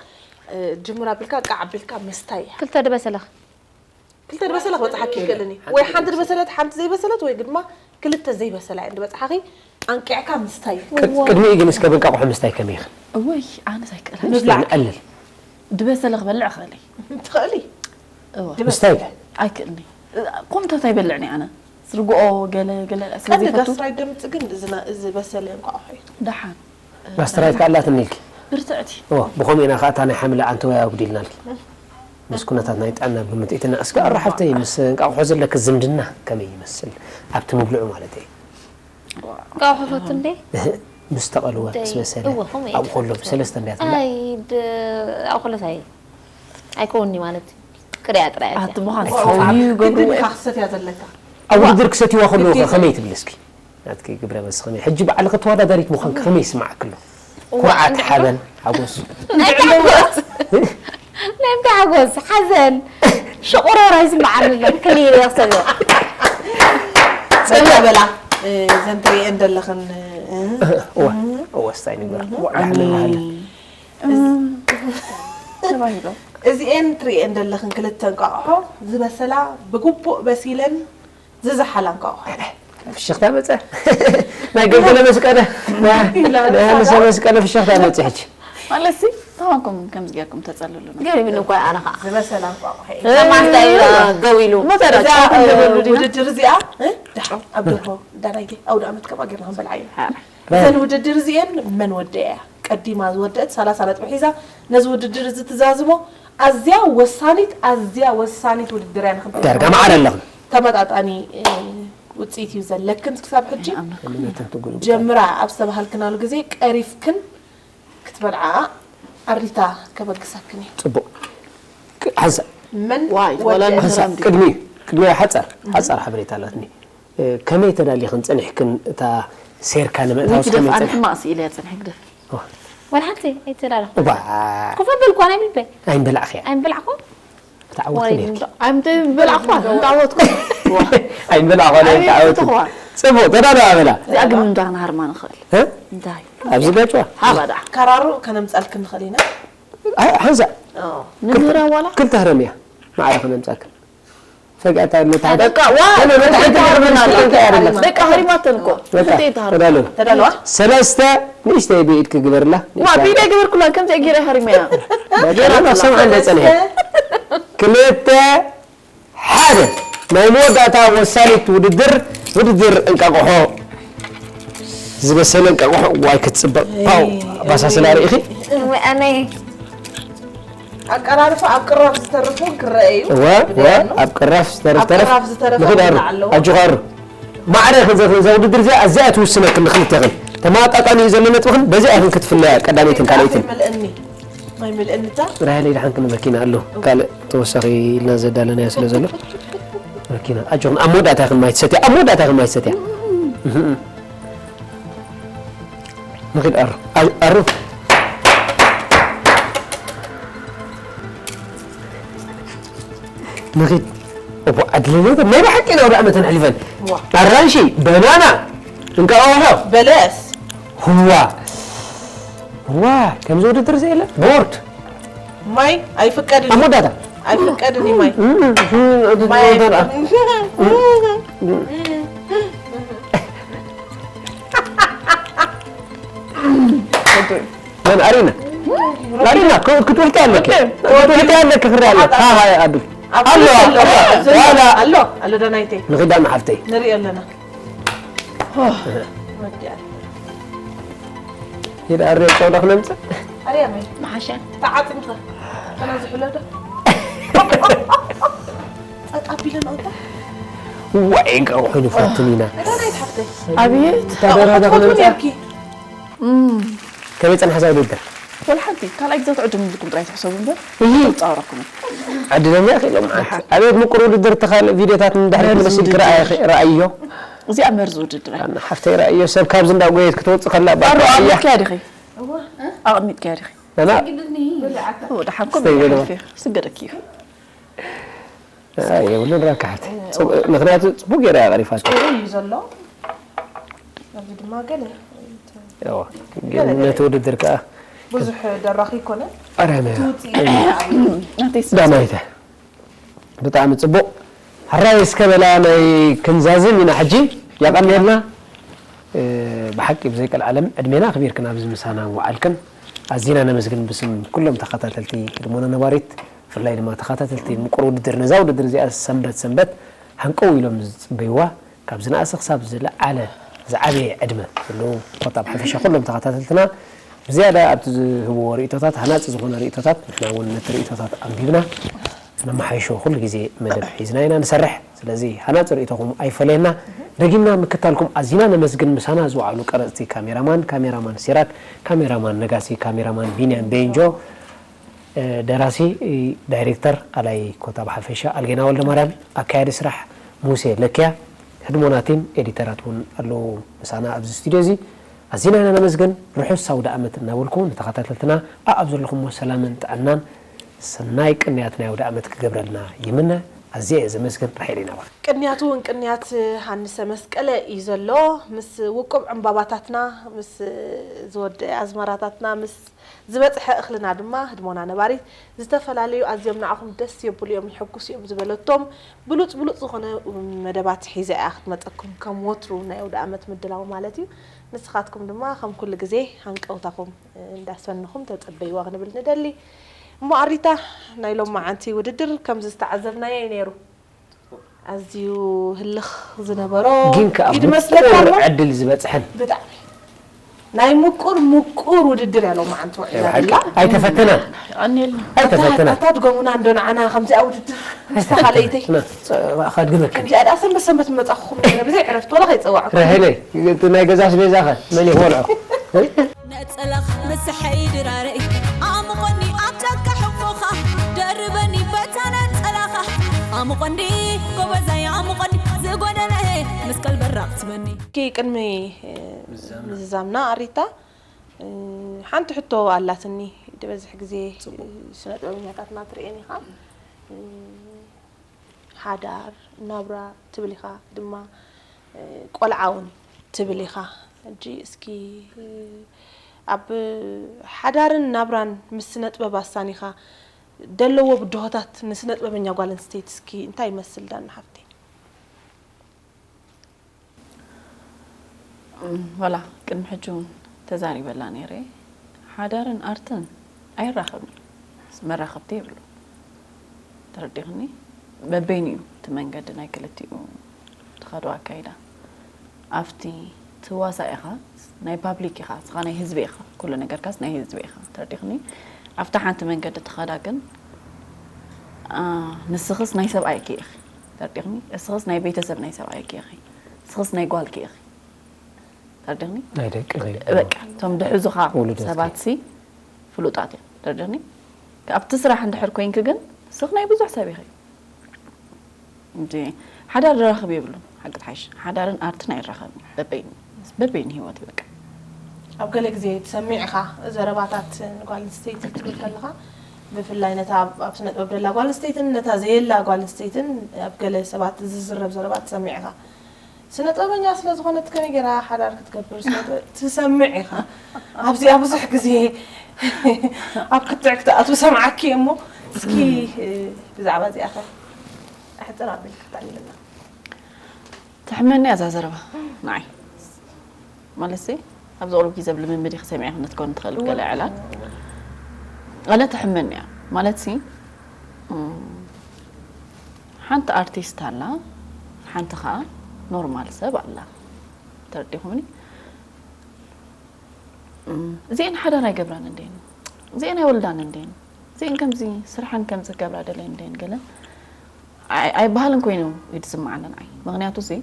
እ፣ ጅምር ኣቢልካ፣ ቃዕ ኣቢልካ ምስታይ እያ። ክልተ ድበሰላ። ክልተ ድበሰላ ክበጽሓኪ ይኽእልን እዩ። ወይ ሓንቲ ድበሰለት፣ ሓንቲ ዘይበሰለት፣ ወይ ድማ ክልተ ዘይበሰላ እየን ድበጽሓኺ፣ ኣንቂዕካ ምስታይ እዩ። ቅድ-፣ ቅድሚኡ ግን እስከ ብእንቃቑሖ ምስታይ ከመይ ይኽእል? እወይ፣ ኣነስ ኣይክእልን። ምብላዕ። ንቐልል። ድበሰለ ክበልዕ እኽእል እየ። ትኽእሊ? እወ። ድበ-፣ ምስታይ ከ? ኣይክእልን እየ። ኮምታት ኣይበልዕን እየ ኣነ። ስርግኦ ገለ ገለ ስለ ቀንዲ ዘይፈቱ። ጋስትራይት ደምጽ ግን እዚ ና-፣ እዚ በሰለ እንቋቑሖ እዩ። ደሓን። ጋስትራይት ከ ኣላትኒ ኢልኪ? ብርትዕቲ። ኦ፣ ብኸምኡ ኢና ከኣ እታ ናይ ሓምሊ ዓንተወይ ኣጉዲልናልኪ። ምስ ኩነታት ናይ ጥዕና ግምት ኢትና። እስከ ኣረ ሓፍተይ፣ ምስ እንቃቑሖ ዘለኪ ዝምድና ከመይ ይመስል? ኣብቲ ምብልዑ ማለተይ። እንቃቑሖ ፈቱ እንዴ? እህ፣ ምስ ተቐልወ፣ ደይ፣ ምስ በሰለ፣ እወ፣ ከምኡ እየ ኣብኡ ከሎ ዝፈቱ። ብሰለስተ እንድያ ትብላዕ። ኣይ፣ ድ-፣ ኣብኡ ከሎስ ኣይ-፣ ኣይከውንኒ ማለት እዩ። ክሪኣ ጥራይ እያ። ኣቲ ምዃን ዋው፣ ሰውዩ ግድን ገብርዎ ኢኻ እዮም። ክሰትያ ዘለካ። ኣብ ውድድር ክሰትይዋ ከለዉ ከ ግዴታ። ከመይ ትብሊ እስኪ? ናትኪ ግብረ መልሲ ከመይ? ሕጂ ባዕልኺ ተወዳዳሪት ምዃንኪ ከመይ ይስምዓኪ ኣሎ? እዋ፣ ኩርዓት፣ እንታይ ሓበን፣ ሓጎስ? ናይ እንታይ ሓጎስ? ናይ እንታይ ሓጎስ? ሓዘን፣ ሽቑሮራ ይስምዓኒ ኣሎ። ክልኢለ ክሰብዮ። ጽምእ በላ፣ እ፣ ዘን ትሪኤን ዘለኽን፣ እ፣ እዋ፣ እዋ፣ ወሳኝ ነገር። እዋ፣ ዳሕና ናሃለ። እም፣ ተባሂሎም። እዚኤን ትሪኤን ዘለኽን ክልተ እንቋቑሖ ዝበሰላ፣ ብግቡእ በሲለን ዝዘሓላ እንቋቑሖ። ፍሽኽታ መጸ። ናይ ገልገለ መስቀለ፣ ናይ፣ ኢላ ናይ ሃንሰ መስቀለ ፍሽኽታ መጸ ሕጂ። ማለትሲ፣ ተማንኩም ከምዚ ጌርኩም ተጸልሉና። ገሪብኒ እኮ ኣነ ኸዓ። ዝበሰላ እንቋቑሖ እየ። እ፣ ማስታ እዩ፣ ገው ኢሉ። መጸ እዛ፣ ጨው እ፣ ክንገብረሉ ዲና? ውድድር እዚኣ፣ እ፣ ደሓን ኣብ ደርሆ፣ እንዳናየ፣ ኣውደ ዓመት ከምኣ ጌርና ክንበልዓ ኢና። እዘን ውድድር እዚኤን መን ወደያ? ቀዲማ ዝወደአት ሰላሳ ነጥቢ ሒዛ ነዚ ውድድር እዚ ትዛዝሞ። ኣዝያ ወሳኒት፣ ኣዝያ ወሳኒት ውድድር እያ ንኽንብል። ዳርጋ መዓር ኣለኽን። ተመጣጣኒ፣ እ፣ ውጽኢት እዩ ዘለክን ክሳብ ሕጂ። ኣነ እምነትን ትጉልብጣ። ጀምራ ኣብ ዝተባሃልክናሉ ግዜ ቀሪፍክን ክትበልዓ ኣሪታ ከበግሰክን እዩ። ጽቡቕ። ክ-፣ ሓንሳእ። መን ዋይ፣ ወደ ወላ ሓንሳእ፣ ንህራም ድዩ? ቅድሚ፣ ቅድሚ ሓጻር፣ ሓጻር ሓበሬታ ኣላትኒ። እ፣ ከመይ ተዳሊኽን ጸኒሕክን እታ ሴርካ ንምእታውስ ግደፍ፣ ከመይ ኣነ ጸኒሕ? ሕማቕ ስኢለ እያ ጸኒሐ፣ ግደፍ። ኦ። ዋላ ሓንቲ ኣይተዳለኹ። እባ። ኮፍ ኣበልኩ፣ ኣነ ኣይብል በ-፣ ኣይምበላዕኽያ። ኣይምበላዕኩ? ተዓወትኩ ወይኒ ነይርኪ። እንዶ-፣ ኣይምበላዕኳ፣ እንተዓወትኩ። ኣይምበላዕኳ፣ ኣይምበላዕኳ። ኣይተተኽዋ። ጽቡቕ፣ ተዳለዋ በላ። እዚኣ ግን እንዳ ክንሃርማ ንኽእል። እ? እንታይ? ኣብዚ ጋጭዋ? ሃባ ደኣ። ካራሩ ከነምጻልክን ንኽእል ኢና። ኣይ፣ ሓንሳእ። ኦ። ንምህራ ዋላ? ክልተ ህረምያ። ማዕረ ከነምጻልክን። ፈጊኣታ ነታ ሓንቲ። በቃ፣ ዋ፣ ነታ ሓንቲ ክልተ ነገር ሃርማ ምስክር እንታይ ኣይደለም። በቃ፣ ሃሪማተን እኮ። በቃ፣ ክልተ ይተሃርማ። ተዳለዋ። ተዳለዋ? ሰለስተ ንእሽተይ ብኢድኪ ግበርላ። ዋ፣ ንእሽተይ። ብኢደይ ገበርኩላ፣ ከምዚ ገይረ ሃሪመያ። በቃ፣ ገይራ ናብ ሰምዓ እንደ ጸንሐ። ክልተ፣ ሓደ። ናይ መወዳእታ ወሳኒት ውድድር፣ ውድድር እንቃቑሖ። ዝበሰለ እንቃቑሖ፣ ዋይ ክትጽበቕ። ፓው፣ ኣባሳስላ ርኢኺ? ወይ ኣነይ። ኣቀራርፋ ኣብ ቅራፍ ዝተርፍ እውን ክረአ እዩ። እወ፣ እወ፣ ብደያኑ። ኣብ ቅራፍ ዝተርፍ ኣብ ተረፍ። ቅራፍ ዝተረፍ ንኽድ ኣሩ፣ ንዓለዎ። ኣጆኻ ኣሩ። ማዕረ ክንዘ-፣ ክንዛ ውድድር እዚኣ ኣዝያ እያ ትውስነክን ንክልቴኽን። ተመጣጣኒ እዩ ዘሎ ነጥብኽን፣ በዚኣ ኢኽን ክትፍለያ ቀዳመይትን ካልኣይትን። ማይ ምልእኒ። ማይ ምልእኒ እታ። ራሄለይ ደሓን ክንዲ መኪና ኣሎ። ካልእ ተወሳኺ ኢልና ዘዳለናዮ ስለ ዘሎ። መኪና። ኣጆኽን፣ ኣብ መወዳእታ ኢኽን ማይ ትሰትያ፣ ኣብ መወዳእታ ኢኽን ማይ ትሰትያ። እህ። ንኺድ ኣሩ። ኣይ፣ ኣሩ። ንኺድ። እቦ፣ ዕድለኛታት ናይ ብሓቂ ኢና ኣውደ ዓመተን ኣሕሊፈን። ዋ። ኣራንሺ፣ በናና፣ እንቃቑሖ። በለስ። ህዋ። ህዋ፣ ከምዚ ውድድር እዚ የለን። ቦርድ። ማይ ኣይፍቀድን። ኣብ መወዳእታ። ኣይፍቀድን እዩ ማይ። እም፣ እም፣ ማይ እም፣ ኣይፍቀድን። መን ኣሪና? ኣሪና፣ ክ-፣ ክትውሕጢ ኣለኪ። ኦኬ። ክትውሕጢ ኣለኪ፣ ክሪ ኣለኪ። ሃ፣ ሃ፣ ኣዱ። ኣብ ኣሎ፣ ኩሉ ኣሎ። ኣሎ። ዋላ። ኣሎ፣ ኣሎ፣ ዳናይተይ። ንኺዳ ንሓፍተይ። ንርኢ ኣለና። ወዲኣ። ይዳ ኣርዮ ጨውዳ ክነምጽእ? ኣርያ መይ? መሓሻ። ተዓጽምካ። ከና ዝሕለዶ። ጸጥ ኣቢለን ኣውጣ። ዋይ፣ እንቃቑሖ ንፈትን ኢና። ዳናይት ሓፍተይ። ኣብየት። ተደረዳ ክትፈትው ክነምጽእ? ነርኪ። እም። ከመይ ጸንሐ እዛ ውድድር? ወላ ሓንቲ፣ ካልኣይ ግዜ ትዕድም ኢልኩም ጥራይ ትሕሰቡ እምበር፣ እሂ። ጻወረኩም። ዕድለኛ ኢኺ ሎም ዓት። ደሓን። ኣብየት ምቁር ውድድር፣ እቲ ካልእ ቪድዮታት ንድሕሪት መርዚ መለስ ኢልኪ ውድድር። ረኣየ-፣ ረኣዮ። እዚኣ መርዚ ውድድር እያ። ሓፍተይ ረኣዮ፣ ሰብ ካብዚ እንዳጎየት ክትወጽእ ከላ፣ ኣሮ ባርያ እያ። ኣቕሚጥክያ ዲኺ? እዋ። ኣቕሚጥክያ ዲኺ? ናና። እዎ፣ ደሓን ኮም ስተይ በልዋ። ይሓልፍ እዩ። ስገደኪ እዩ። ኣይ፣ የብሉን ራካሓት። ጽቡ-፣ ምኽንያቱ ጽቡቕ ገይራ እያ ቀሪፋቶ። ጽሩይ እዩ ዘሎ። ኣብዚ ድማ ገለ ያው ነቲ ውድድር ከዓ ብዙሕ ደራኺ ኣይኮነን። ኣረመያ ትውፅእ ዳናይተ ብጣዕሚ ፅቡቕ። ሕራይ እስከ በላ ናይ ክንዛዝም ኢና ሕጂ። ያቐንየልና። ብሓቂ ብዘይቀልዓለም ዕድሜና ኣኽቢርክን ኣብዚ ምሳና ምውዓልክን ኣዚና ነመስግን። ብስም ኩሎም ተኸታተልቲ ህድሞና ነባሪት፣ ብፍላይ ድማ ተኸታተልቲ ምቁር ውድድር፣ ነዛ ውድድር እዚኣ ሰንበት ሰንበት ሃንቀው ኢሎም ዝፅበይዋ፣ ካብ ዝነኣሰ ክሳብ ዝለዓለ ዝዓበየ ዕድመ ዘለዉ ኮታ ብሓፈሻ ኩሎም ተኸታተልትና ብዝያዳ ኣብቲ ዝህብዎ ርእቶታት ሃናፂ ዝኾነ ርእቶታት ንሕና እውን ነቲ ርእቶታት ኣንቢብና ነመሓይሾ ኩሉ ግዜ መደብ ሒዝና ኢና ንሰርሕ። ስለዚ ሃናፂ ርእቶኹም ኣይፈለየና። ደጊምና ምክታልኩም ኣዚና ነመስግን። ምሳና ዝወዓሉ ቀረፅቲ ካሜራማን፣ ካሜራማን ሲራክ፣ ካሜራማን ነጋሲ፣ ካሜራማን ቢንያም ቤንጆ፣ ደራሲ፣ ዳይሬክተር ኣላይ ኮታ ብሓፈሻ ኣልጌና ወልደማርያም፣ ኣካያዲ ስራሕ ሙሴ ለኪያ፣ ህድሞና ቲም ኤዲተራት እውን ኣለዉ ምሳና ኣብዚ ስቱድዮ እዚ። ኣዚና ኢና ነመስግን። ርሑስ ኣውደ ኣመት እናበልኩ ንተኸታተልትና ኣኣብ ዘለኹሞ ሰላምን ጥዕናን ሰናይ ቅንያት ናይ ኣውደ ኣመት ክገብረልና ይምነ። ኣዝየ እየ ዘመስግን። ራሄል ኢና ባር ቅንያቱ እውን ቅንያት ሃንሰ መስቀለ እዩ ዘሎ። ምስ ውቁብ ዕምባባታትና፣ ምስ ዝወደአ ኣዝመራታትና፣ ምስ ዝበፅሐ እኽልና ድማ ህድሞና ነባሪት ዝተፈላለዩ ኣዝዮም ንዓኹም ደስ የብሉ እዮም፣ ይሕጉስ እዮም ዝበለቶም ብሉፅ ብሉፅ ዝኾነ መደባት ሒዛ እያ ክትመፀኩም፣ ከም ወትሩ ናይ ኣውደ ኣመት ምድላው ማለት እዩ። ንስኻትኩም ድማ ከም ኩሉ ግዜ ሃንቀውታኹም እንዳሰንኹም ተፀበይዋ ክንብል ንደሊ። እሞ ኣሪታ፣ ናይ ሎማዓንቲ ውድድር ከምዚ ዝተዓዘብናዮ እዩ ነይሩ። ኣዝዩ ህልኽ ዝነበሮ ግን ከዓ ኢድ መስለካ ምቁር ኣሎ። ዕድል ዝበፅሐን ብጣዕሚ ናይ ምቁር ምቁር ውድድር እያ ሎማዓንቲ ውዒላ ብሓቂ ዘላ። ኣይተፈተናን ኣኔልና ኣይተፈተናን። ኣታ ድገሙና እንዶ ንዓና ከምዚኣ ውድድር ምስ ተኻለይተይ ካድግመኪ ከምዚኣ ደኣ ሰንበት ሰንበት መጻኹኹም ነረ ብዘይ ዕረፍቲ ወላ ከይጸዋዕኩም ራሄለይ እቲ ናይ ገዛ ኣስቤዛኸ መን ይበልዖ? ነጸላኽ ምስሐይ ድራረይ ኣሙቐኒ ኣብ ጫካ ሕቑኻ ደርበኒ በታ ነጸላኻ ኣሙቐንዲ ጎበዛይ ኣሙቐኒ ዝጎደለ ምስ ቀልበራቕ ትበኒ እስኪ ቅድሚ እ፣ ምዝዛምና ኣሪታ እ፣ ሓንቲ ሕቶ ኣላትኒ። ዝበዝሕ ግዜ እ፣ ስነ ጥበበኛታትና ትርእየን ኢኻ እ፣ ሓዳር ናብራ ትብል ኢኻ ድማ እ፣ ቆልዓ እውን ትብል ኢኻ። ሕጂ እስኪ እ፣ ኣብ ሓዳርን ናብራን ምስ ስነ ጥበብ ኣሳኒኻ ደለዎ ብድሆታት ንስነ ጥበበኛ ጓል ኣንስተይቲ እስኪ እንታይ ይመስል ዳና ሓፍተይ? ዋላ ቅድሚ ሕጂ እውን ተዛሪበላ ነይረ። ሓዳርን ኣርትን ኣይራኸብን እዩ። መራኸብቲ የብሉ። ተረዲኽኒ? በበይኑ እዩ እቲ መንገዲ ናይ ክልቲኡ ትኸዶ ኣካይዳ። ኣብቲ ትዋሳእ ኢኻ፣ ናይ ፓብሊክ ኢኻ፣ ንስኻ ናይ ህዝቢ ኢኻ፣ ኩሉ ነገርካስ ናይ ህዝቢ ኢኻ። ተረዲኽኒ? ኣብታ ሓንቲ መንገዲ ትኸዳ ግን ኣ፣ ንስኽስ ናይ ሰብኣይኪ ኢኺ። ተረዲኽኒ? እስኽስ ናይ ቤተሰብ ናይ ሰብኣይኪ ኢኺ። እስኽስ ናይ ጓልኪ ኢኺ። ተረዲኽኒ? ናይ ደቂ በቃ እቶም ድሕዙኻ ውሉዳትኪ። ሰባት ሲ ፍሉጣት እዮም። ተረዲኽኒ? ኣብቲ ስራሕ እንድሕር ኮይንኪ ግን ስኽ ናይ ብዙሕ ሰብ ኢኺ። እንጂ ሓዳር ዝራኸብ የብሉን። ሓቂ ትሓይሽ ሓዳርን ኣርትን ኣይራኸብን። በበይኑ በበይኑ ህይወት እዩ በቃ። ኣብ ገለ ግዜ ትሰሚዕ ኢኻ ዘረባታት ንጓል ኣንስተይቲ ክትብል ከለኻ ብፍላይ ነታ ኣብ ኣብ ስነ ጥበብ ደላ ጓል ኣንስተይትን ነታ ዘየላ ጓል ኣንስተይትን ኣብ ገለ ሰባት ዝዝረብ ዘረባ ትሰሚዕ ኢኻ። ስነ ጥበበኛ ስለ ዝኾነት ከመይ ገይራ ሓዳር ክትገብር ስለ ጥ- ትሰምዕ ኢኻ። ኣብዚኣ ብዙሕ ግዜ ኣብ ክትዕ ክትኣትው ሰምዓኪ እሞ እስኪ እ፣ ብዛዕባ እዚኣ ኸ ኣሕፅር ኣቢልክ ክተዕልልና። ትሕመኒ እያ እዛ ዘረባ ንዓይ ማለት ሲ ኣብዚ ቁሩብ ግዜ ኣብ ልምምድ ኢኺ ሰሚዕኺ ክትኮን ትኽእል ገለ ዕላል ኣነ ትሕመኒ እያ ማለት ሲ እም፣ ሓንቲ ኣርቲስት ኣላ ሓንቲ ኸዓ ኖርማል ሰብ ኣላ ተረዲኹምኒ እም፣ እዚአን ሓዳር ኣይገብራን እንዴን እዚአን ኣይወልዳን እንዴን እዚአን ከምዚ ስርሐን ከምዚ ክገብራ ደለየን እንዴን ገለ ኣይ- ኣይበሃልን ኮይኑ እዩ ዝስምዓኒ ንዓይ ምክንያቱ ሲ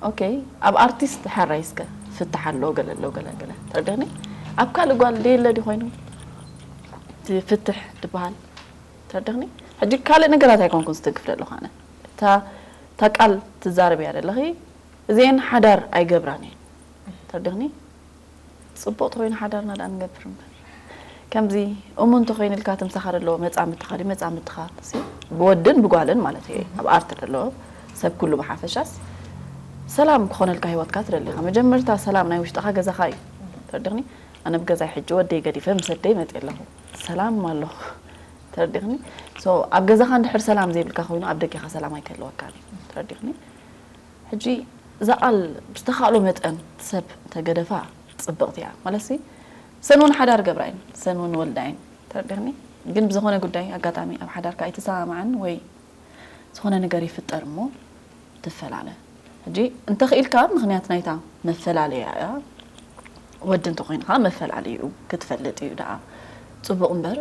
ኦኬ ኣብ ኣርቲስት ሕራይ እስከ ፍትሕ ኣሎ ገለ ኣሎ ገለ ገለ ተረዲኽኒ ኣብ ካልእ ጓል ደየለ ድዩ ኮይኑ እቲ ፍትሕ ዝበሃል ተረዲኽኒ ሕጂ ካልእ ነገራት ኣይኮንኩን ዝትንክፍ ዘለኹ ኣነ እታ እታ ቃል ትዛረብያ ዘለኺ እዚአን ሓዳር ኣይገብራን እየን ተረዲኽኒ ፅቡቕ ተኮይኑ ሓዳርና ደኣ ንገብር እምበር ከምዚ እሙን ተኮይኑ ኢልካ ትምሳኻ ዘለዎ መጻምድትኻ ድዩ መጻምድትኻ ሲ ብወድን ብጓልን ማለት እየ ኣብ ኣርት ዘለዎ ሰብ ኩሉ ብሓፈሻስ ሰላም ክኾነልካ ህይወትካ ትደሊ ኢኻ። መጀመርታ ሰላም ናይ ውሽጥኻ ገዛኻ እዩ። ተረዲኽኒ? ኣነ ብገዛይ ሕጂ ወደይ ገዲፈ ምስ ኣደይ መፅእ ኣለኹ። ሰላም ኣለኹ። ተረዲኽኒ? So ኣብ ገዛኻ እንድሕር ሰላም ዘይብልካ ኮይኑ ኣብ ደገኻ ሰላም ኣይክህልወካን እዩ። ተረዲኽኒ? ሕጂ እዛ ቃል ብዝተኻእሎ መጠን ሰብ ተገደፋ ጽብቕቲ እያ። ማለትሲ ሰን እውን ሓዳር ገብራ እየን፣ ሰን እውን ወልዳ እየን። ተረዲኽኒ? ግን ብዝኾነ ጉዳይ ኣጋጣሚ ኣብ ሓዳርካ ኣይተሰማማዕን ወይ ዝኾነ ነገር ይፍጠር እሞ ትፈላለ። ሕጂ እንተኽኢልካ ምኽንያት ናይታ መፈላለያ እያ። ወዲ እንተኾይኑ ከዓ መፈላለዩ ክትፈልጥ እዩ ደኣ ጽቡቕ እምበር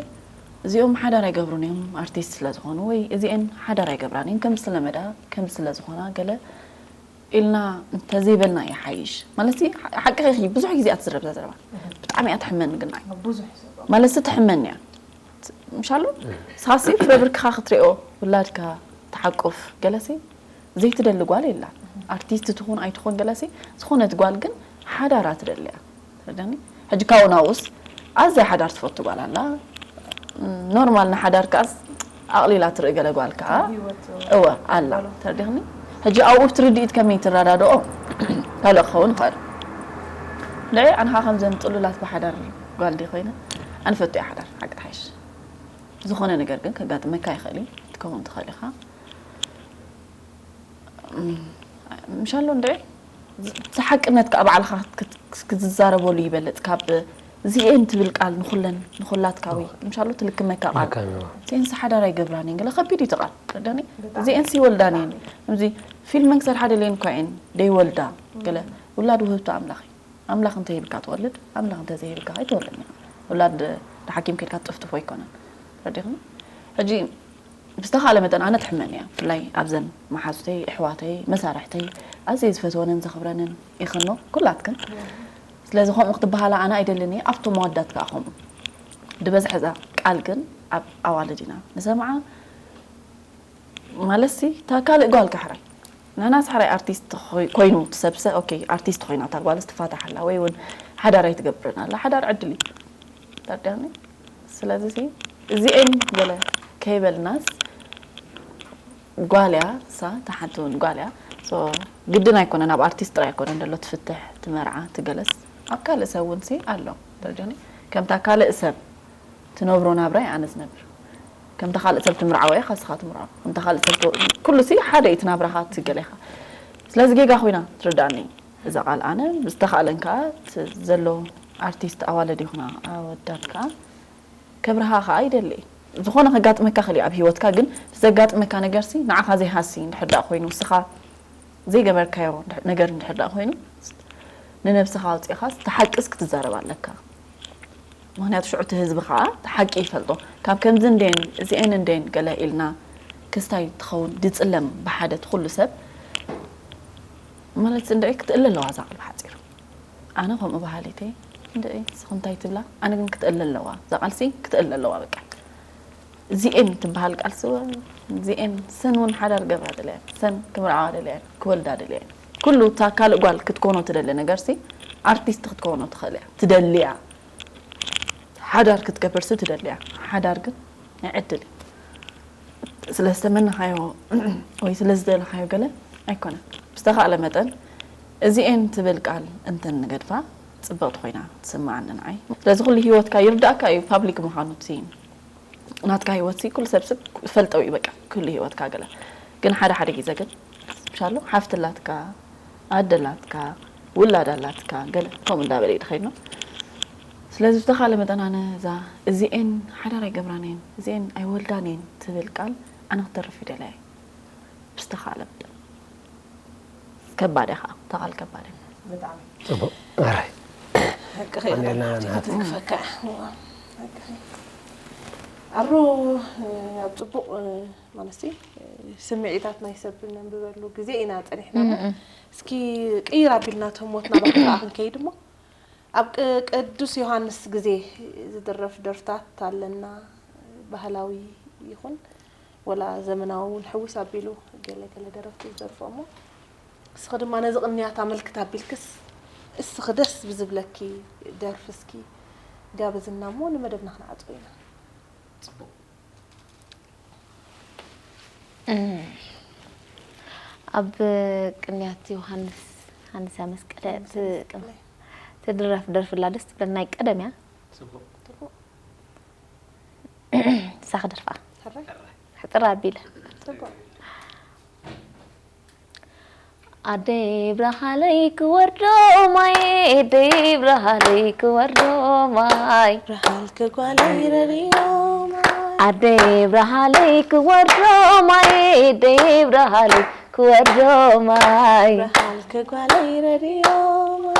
እዚኦም ሓዳር ኣይገብሩን እዮም ኣርቲስት ስለ ዝኾኑ ወይ እዚኤን ሓዳር ኣይገብራን እየን ከም ስለመዳ ከም ስለ ዝኾና ገለ ኢልና እንተዘይበልና ይሓይሽ። ማለት ሓቂ ብዙሕ ግዜ እያ ትዝረብ እዛ ዘረባ ብጣዕሚ እያ ትሕመኒ ግናይ ብዙሕ ሰብ ማለት ትሕመኒ እያ ምሻሎ ሳሲ ፍረ ብርክኻ ክትሪኦ ውላድካ ትሓቁፍ ገለሲ ዘይትደሊ ጓል የላን ኣርቲስት ትኹን ኣይትኹን ገለሲ ዝኾነት ጓል ግን ሓዳራ ትደሊ እያ ትረዳኒ ሕጂ ካብኡ ናብኡስ ኣዝያ ሓዳር ትፈቱ ጓል ኣላ ኖርማል ንሓዳር ከኣስ ኣቕሊላ ትርኢ ገለ ጓል ከኣ ህይወት እወ ኣላ ተረዲኽኒ ሕጂ ኣብኡ ብትርድኢት ከመይ ትረዳድኦ ካልእ ክኸውን ይኽእል ንዕ ኣንኻ ከምዘን ጥሉላት ብሓዳር ጓል ዲ ኮይነ ኣንፈቱ እያ ሓዳር ሓቂ ትሓይሽ ዝኾነ ነገር ግን ከጋጥመካ ይኽእል እዩ ክትከውን ትኽእል ኢኻ ምሻሎ እንድዒ እቲ ሓቅነት ከዓ ባዕልኻ ክትዛረበሉ ይበልፅ ካብ እዚኤን ትብል ቃል ንኩለን ንኩላትካዊ ምሻሎ ትልክመካ ቃል ሴንስ ሓዳር ኣይገብራን እየን ገለ ከቢድ እዩ ትቃል ረዳኒ እዚኤን ሲወልዳን እየን ከምዚ ፊልም ክሰርሓ ደልየን እኳ እየን ደይወልዳ ገለ ውላድ ውህብቶ ኣምላኽ እዩ ኣምላኽ እንተሂብካ ትወልድ ኣምላኽ እንተዘይሂብካ ኣይትወልድን ውላድ ንሓኪም ከድካ ትጥፍጥፎ ኣይኮነን ረዲኹም ሕጂ ብዝተኻለ መጠን ኣነ ትሕመኒ እያ ብፍላይ ኣብዘን መሓዙተይ ኣሕዋተይ መሳርሕተይ ኣዝየ ዝፈትወንን ዘኽብረንን ይኽኖ ኩላትክን ስለዚ ከምኡ ክትበሃላ ኣነ ኣይደልን እየ ኣብቶም መወዳት ከዓ ከምኡ ድበዝሐ እዛ ቃል ግን ኣብ ኣዋልድ ኢና ንሰምዓ ማለትሲ እታ ካልእ ጓል ካሕራይ ናናስ ሓራይ ኣርቲስት ኮይኑ ትሰብሰ ኦኬ ኣርቲስት ኮይና እታ ጓልስ ትፋታሕ ኣላ ወይ እውን ሓዳር ኣይትገብርን ኣላ ሓዳር ዕድል እዩ ተርዲያኒ ስለዚ እዚኤን ገለ ከይበልናስ ጓልያ ሳ ተሓንቲ እውን ጓልያ ግድን ኣይኮነን ኣብ ኣርቲስት ጥራይ ኣይኮነን ደሎ ትፍትሕ ትመርዓ ትገለስ ኣብ ካልእ ሰብ እውን ሲ ኣሎ ተርዲያኒ ከምታ ካልእ ሰብ ትነብሮ ናብራ ኣነ ዝነብር ከምታ ካልእ ሰብ ትምርዓወ ኢኻ ስኻ ትምርዖ ከምታ ካልእ ሰብ ኩሉ ሲ ሓደ እዩ ትናብራኻ ትገለ ኢኻ ስለዚ ጌጋ ኮይና ትርዳእኒ እዛ ቃል ኣነ ዝተኻእለን ከዓ ዘሎ ኣርቲስት ኣዋለድ ይኹና ኣወዳት ከዓ ከብርሃ ከዓ ይደሊ ዝኾነ ከጋጥመካ ክእል ኣብ ህይወትካ ግን ዘጋጥመካ ነገር ሲ ንዓኻ ዘይሃሲ እንድሕር ደኣ ኮይኑ ንስኻ ዘይገበርካዮ ነገር እንድሕር ደኣ ኮይኑ ንነብስኻ ኣውፂእኻ ተሓቅስ ክትዛረብ ኣለካ ምክንያቱ ሽዑ እቲ ህዝቢ ከዓ እቲ ሓቂ ይፈልጦ ካብ ከምዚ እንዴን እዚኤን እንዴን ገለ ኢልና ክስታይ ትኸውን ድፅለም ብሓደ እቲ ኩሉ ሰብ ማለት እንደ ክትእለ ኣለዋ እዛ ቃል ብሓፂሩ ኣነ ከምኡ በሃሊተይ እንደ ስኽንታይ ትብላ ኣነ ግን ክትእለ ኣለዋ እዛ ቃልሲ ክትእለ ኣለዋ በቃ እዚኤን ትበሃል ቃልሲ እዚኤን ሰን እውን ሓዳር ገብራ ደልያን ሰን ክምርዓዋ ደልያን ክወልዳ ደልያን ኩሉ እታ ካልእ ጓል ክትኮኖ ትደሊ ነገርሲ ኣርቲስት ክትኮኖ ትኽእል እያ ትደልያ ሓዳር ክትገብርሲ ትደልያ ሓዳር ግን ናይ ዕድል እዩ ስለ ዝተመናኻዮ ወይ ስለ ዝደለኻዮ ገለ ኣይኮነን ብዝተኻእለ መጠን እዚኤን ትብል ቃል እንተን ንገድፋ ፅብቕቲ ኮይና ትስምዓኒ ንዓይ ስለዚ ኩሉ ሂወትካ ይርዳእካ እዩ ፓብሊክ ምዃኑ እቲ ናትካ ሂወት ኩሉ ሰብ ስብ ፈልጠው እዩ በቃ ኩሉ ሂወትካ ገለ ግን ሓደ ሓደ ግዜ ግን ምሻሎ ሓፍቲ ኣላትካ ኣደ ኣላትካ ውላድ ኣላትካ ገለ ከምኡ እንዳበለ እዩ ድኸይድ ነው ስለዚ ብዝተኻለ መጠን ኣነ እዛ እዚኤን ሓዳር ኣይገብራን እየን እዚኤን ኣይወልዳን እየን ትብል ቃል ኣነ ክተርፍ ይደለያ ብዝተኻለ መጠን ከባድ እያ ከዓ ተቓል ከባድ እያ ጽቡቅ ኣራይ ሓቅኺ ክትግፈካ ኣሮ ኣብ ጽቡቅ ማለት ስምዒታት ናይ ሰብ ነንብበሉ ግዜ ኢና ጸኒሕና እስኪ ቅይር ኣቢልና ተሞትና ባክኣ ክንከይድ እሞ ኣብ ቅዱስ ዮሃንስ ግዜ ዝድረፍ ደርፍታት ኣለና ባህላዊ ይኹን ወላ ዘመናዊ እውን ሕውስ ኣቢሉ ገለ ገለ ደረፍቲ ዝደርፎ እሞ እስኺ ድማ ነዚ ቅንያት ኣመልክት ኣቢልክስ እስኺ ደስ ብዝብለኪ ደርፊ እስኪ ጋብዝና እሞ ንመደብና ክንዓፅቦ ኢና። ፅቡቕ። ኣብ ቅንያት ዮሃንስ ሃንሳ መስቀለ ትድረፍ ደርፍላ ደስ ትብለኒ ናይ ቀደም እያ። ንሳ ክደርፋ ሕጥር ኣቢለ ኣደይ ብርሃለይ ክወርዶ ማይ ኣደይ ብርሃለይ ክወርዶ ማይ ብርሃልኪ ጓለይ ረድዮ ማይ ኣደይ ብርሃለይ ክወርዶ ማይ ኣደይ ብርሃለይ ክወርዶ ማይ ብርሃልኪ ጓለይ ረድዮ ማይ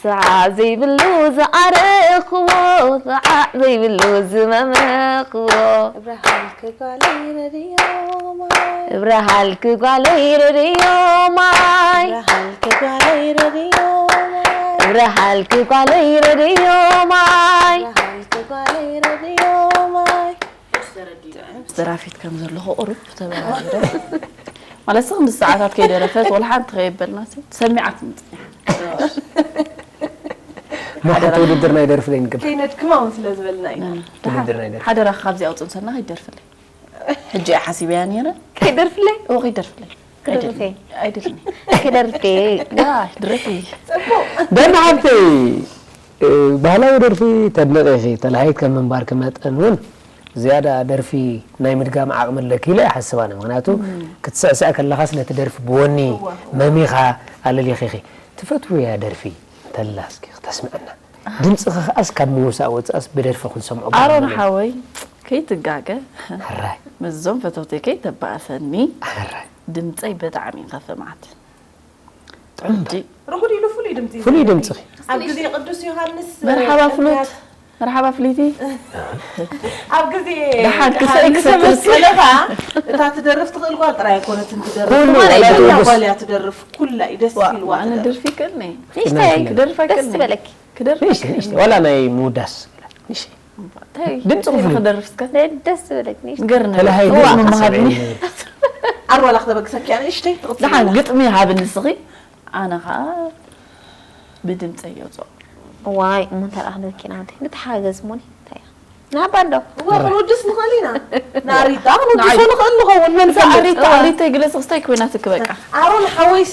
ሰዓዕ ዘይብሉ ዝኣረኽዎ ሰዓዕ ዘይብሉ ዝመመኽዎ ብርሃልኪ ጓለይ ረድዮ ማይ ብርሃልኪ ጓለይ ረድዮ ማይ ብርሃልኪ ጓለይ ረድዮ ማይ ብርሃልኪ ጓለይ ረድዮ ማይ ብርሃልኪ ጓለይ ረድዮ ማይ ምስ ደራፊት ከም ዘለኹ ቁሩብ ተበራቢረ ማለት ስኽ ምስ ሰዓታት ከይደረፈት ወላ ሓንቲ ከየበልና ሰሚዓ ትምፅእ ማሕተ ውድድር ናይ ደርፊ ዘይንግብ ከይነድክማ እውን ስለ ዝበልና ኢና ውድድር ናይ ደርፊ ሓደራ ካብዚ ኣውፅእ እንሰና ከይደርፍለይ ሕጂ እየ ሓሲበያ ነይረ ከይደርፍለይ ኦ ከይደርፍለይ ክደርፌ ኣይደልኒ ክደርፌ ድረፊ ደና ሓብተይ ባህላዊ ደርፊ ተድንቂ ኢኺ ተላሃይት ከም ምንባርኪ መጠን እውን ዝያዳ ደርፊ ናይ ምድጋም ዓቕሚ ኣለኪ ኢለ ይሓስብ ኣነ ምክንያቱ ክትስዕስዕ ከለኻስ ነቲ ደርፊ ብወኒ መሚኻ ኣለሊኺ ኢኺ ትፈትውያ ደርፊ እንተላ እስኪ ክተስምዐና ድምፅኺ ከኣስ ካብ ምውሳእ ወፅኣስ ብደርፊ ክንሰምዖ ኣሮን ሓወይ ከይትጋገ ሕራይ ምስዞም ፈተውተይ ከይተባእሰኒ ሕራይ ድምፀይ ብጣዕሚ ከፍማት ጥዑም ርጉድ ኢሉ ፍሉይ ድምፂ እዩ ፍሉይ ዘለኒ። ድምፅኺ ኣብ ግዜ ቅዱስ ዮሃንስ መርሓባ ፍሉት መርሓባ ፍልይቲ ኣብ ግዜ ደሓን ክስዕል ዮሃንስ ክሰክስ። መሰለኻ እታ ትደርፍ ትኽእል ጓል ጥራይ ኣይኮነትን ትደርፍ ኩሉ ኩላ ወላ እያ ትውድስ። ጓል እያ ትደርፍ ኩላ እዩ ደስ ኢልዋ ኣነ ትደርፍ። ደርፊ ይክእልኒ ንእሽተይ ክደርፍ ደስ ኣይክእልኒ ዝበለኪ ክደርፍ ንእሽተይ ንእሽተይ ዋላ ናይ ምውዳስ እንታይ ድምፂ ክፍሉ። ክደርፍ እስከ ደስ ዝበለኪ ንእሽተይ ንገርኒ ተለሃይ ግጥሚ ድምፂ መሃብኒ ሰብዒ ኣርዋላ ክተበግሰኪ ኣነ ንእሽተይ ትቕፅል ደሓን ኣላ። ግጥሚ ሃብኒ እስኺ ኣነ ከዓ ብድምፀይ የውፅኦ ዋይ እሞ እንታይ ደኣ ክንብል ኪና ወዲ ንተሓጋገዝ እሞኒ እንታይ እያ ናባ እንዶ እዋ ክንውድስ ንኽእል ኢና ናሪታ ክንውድሶ ንኽእል ንኸውን መን ሪታ ይፈልጥ ሪታ ግለፂ ክስታይ ኮይናትኪ በቃ ኣሮን ሓወይሲ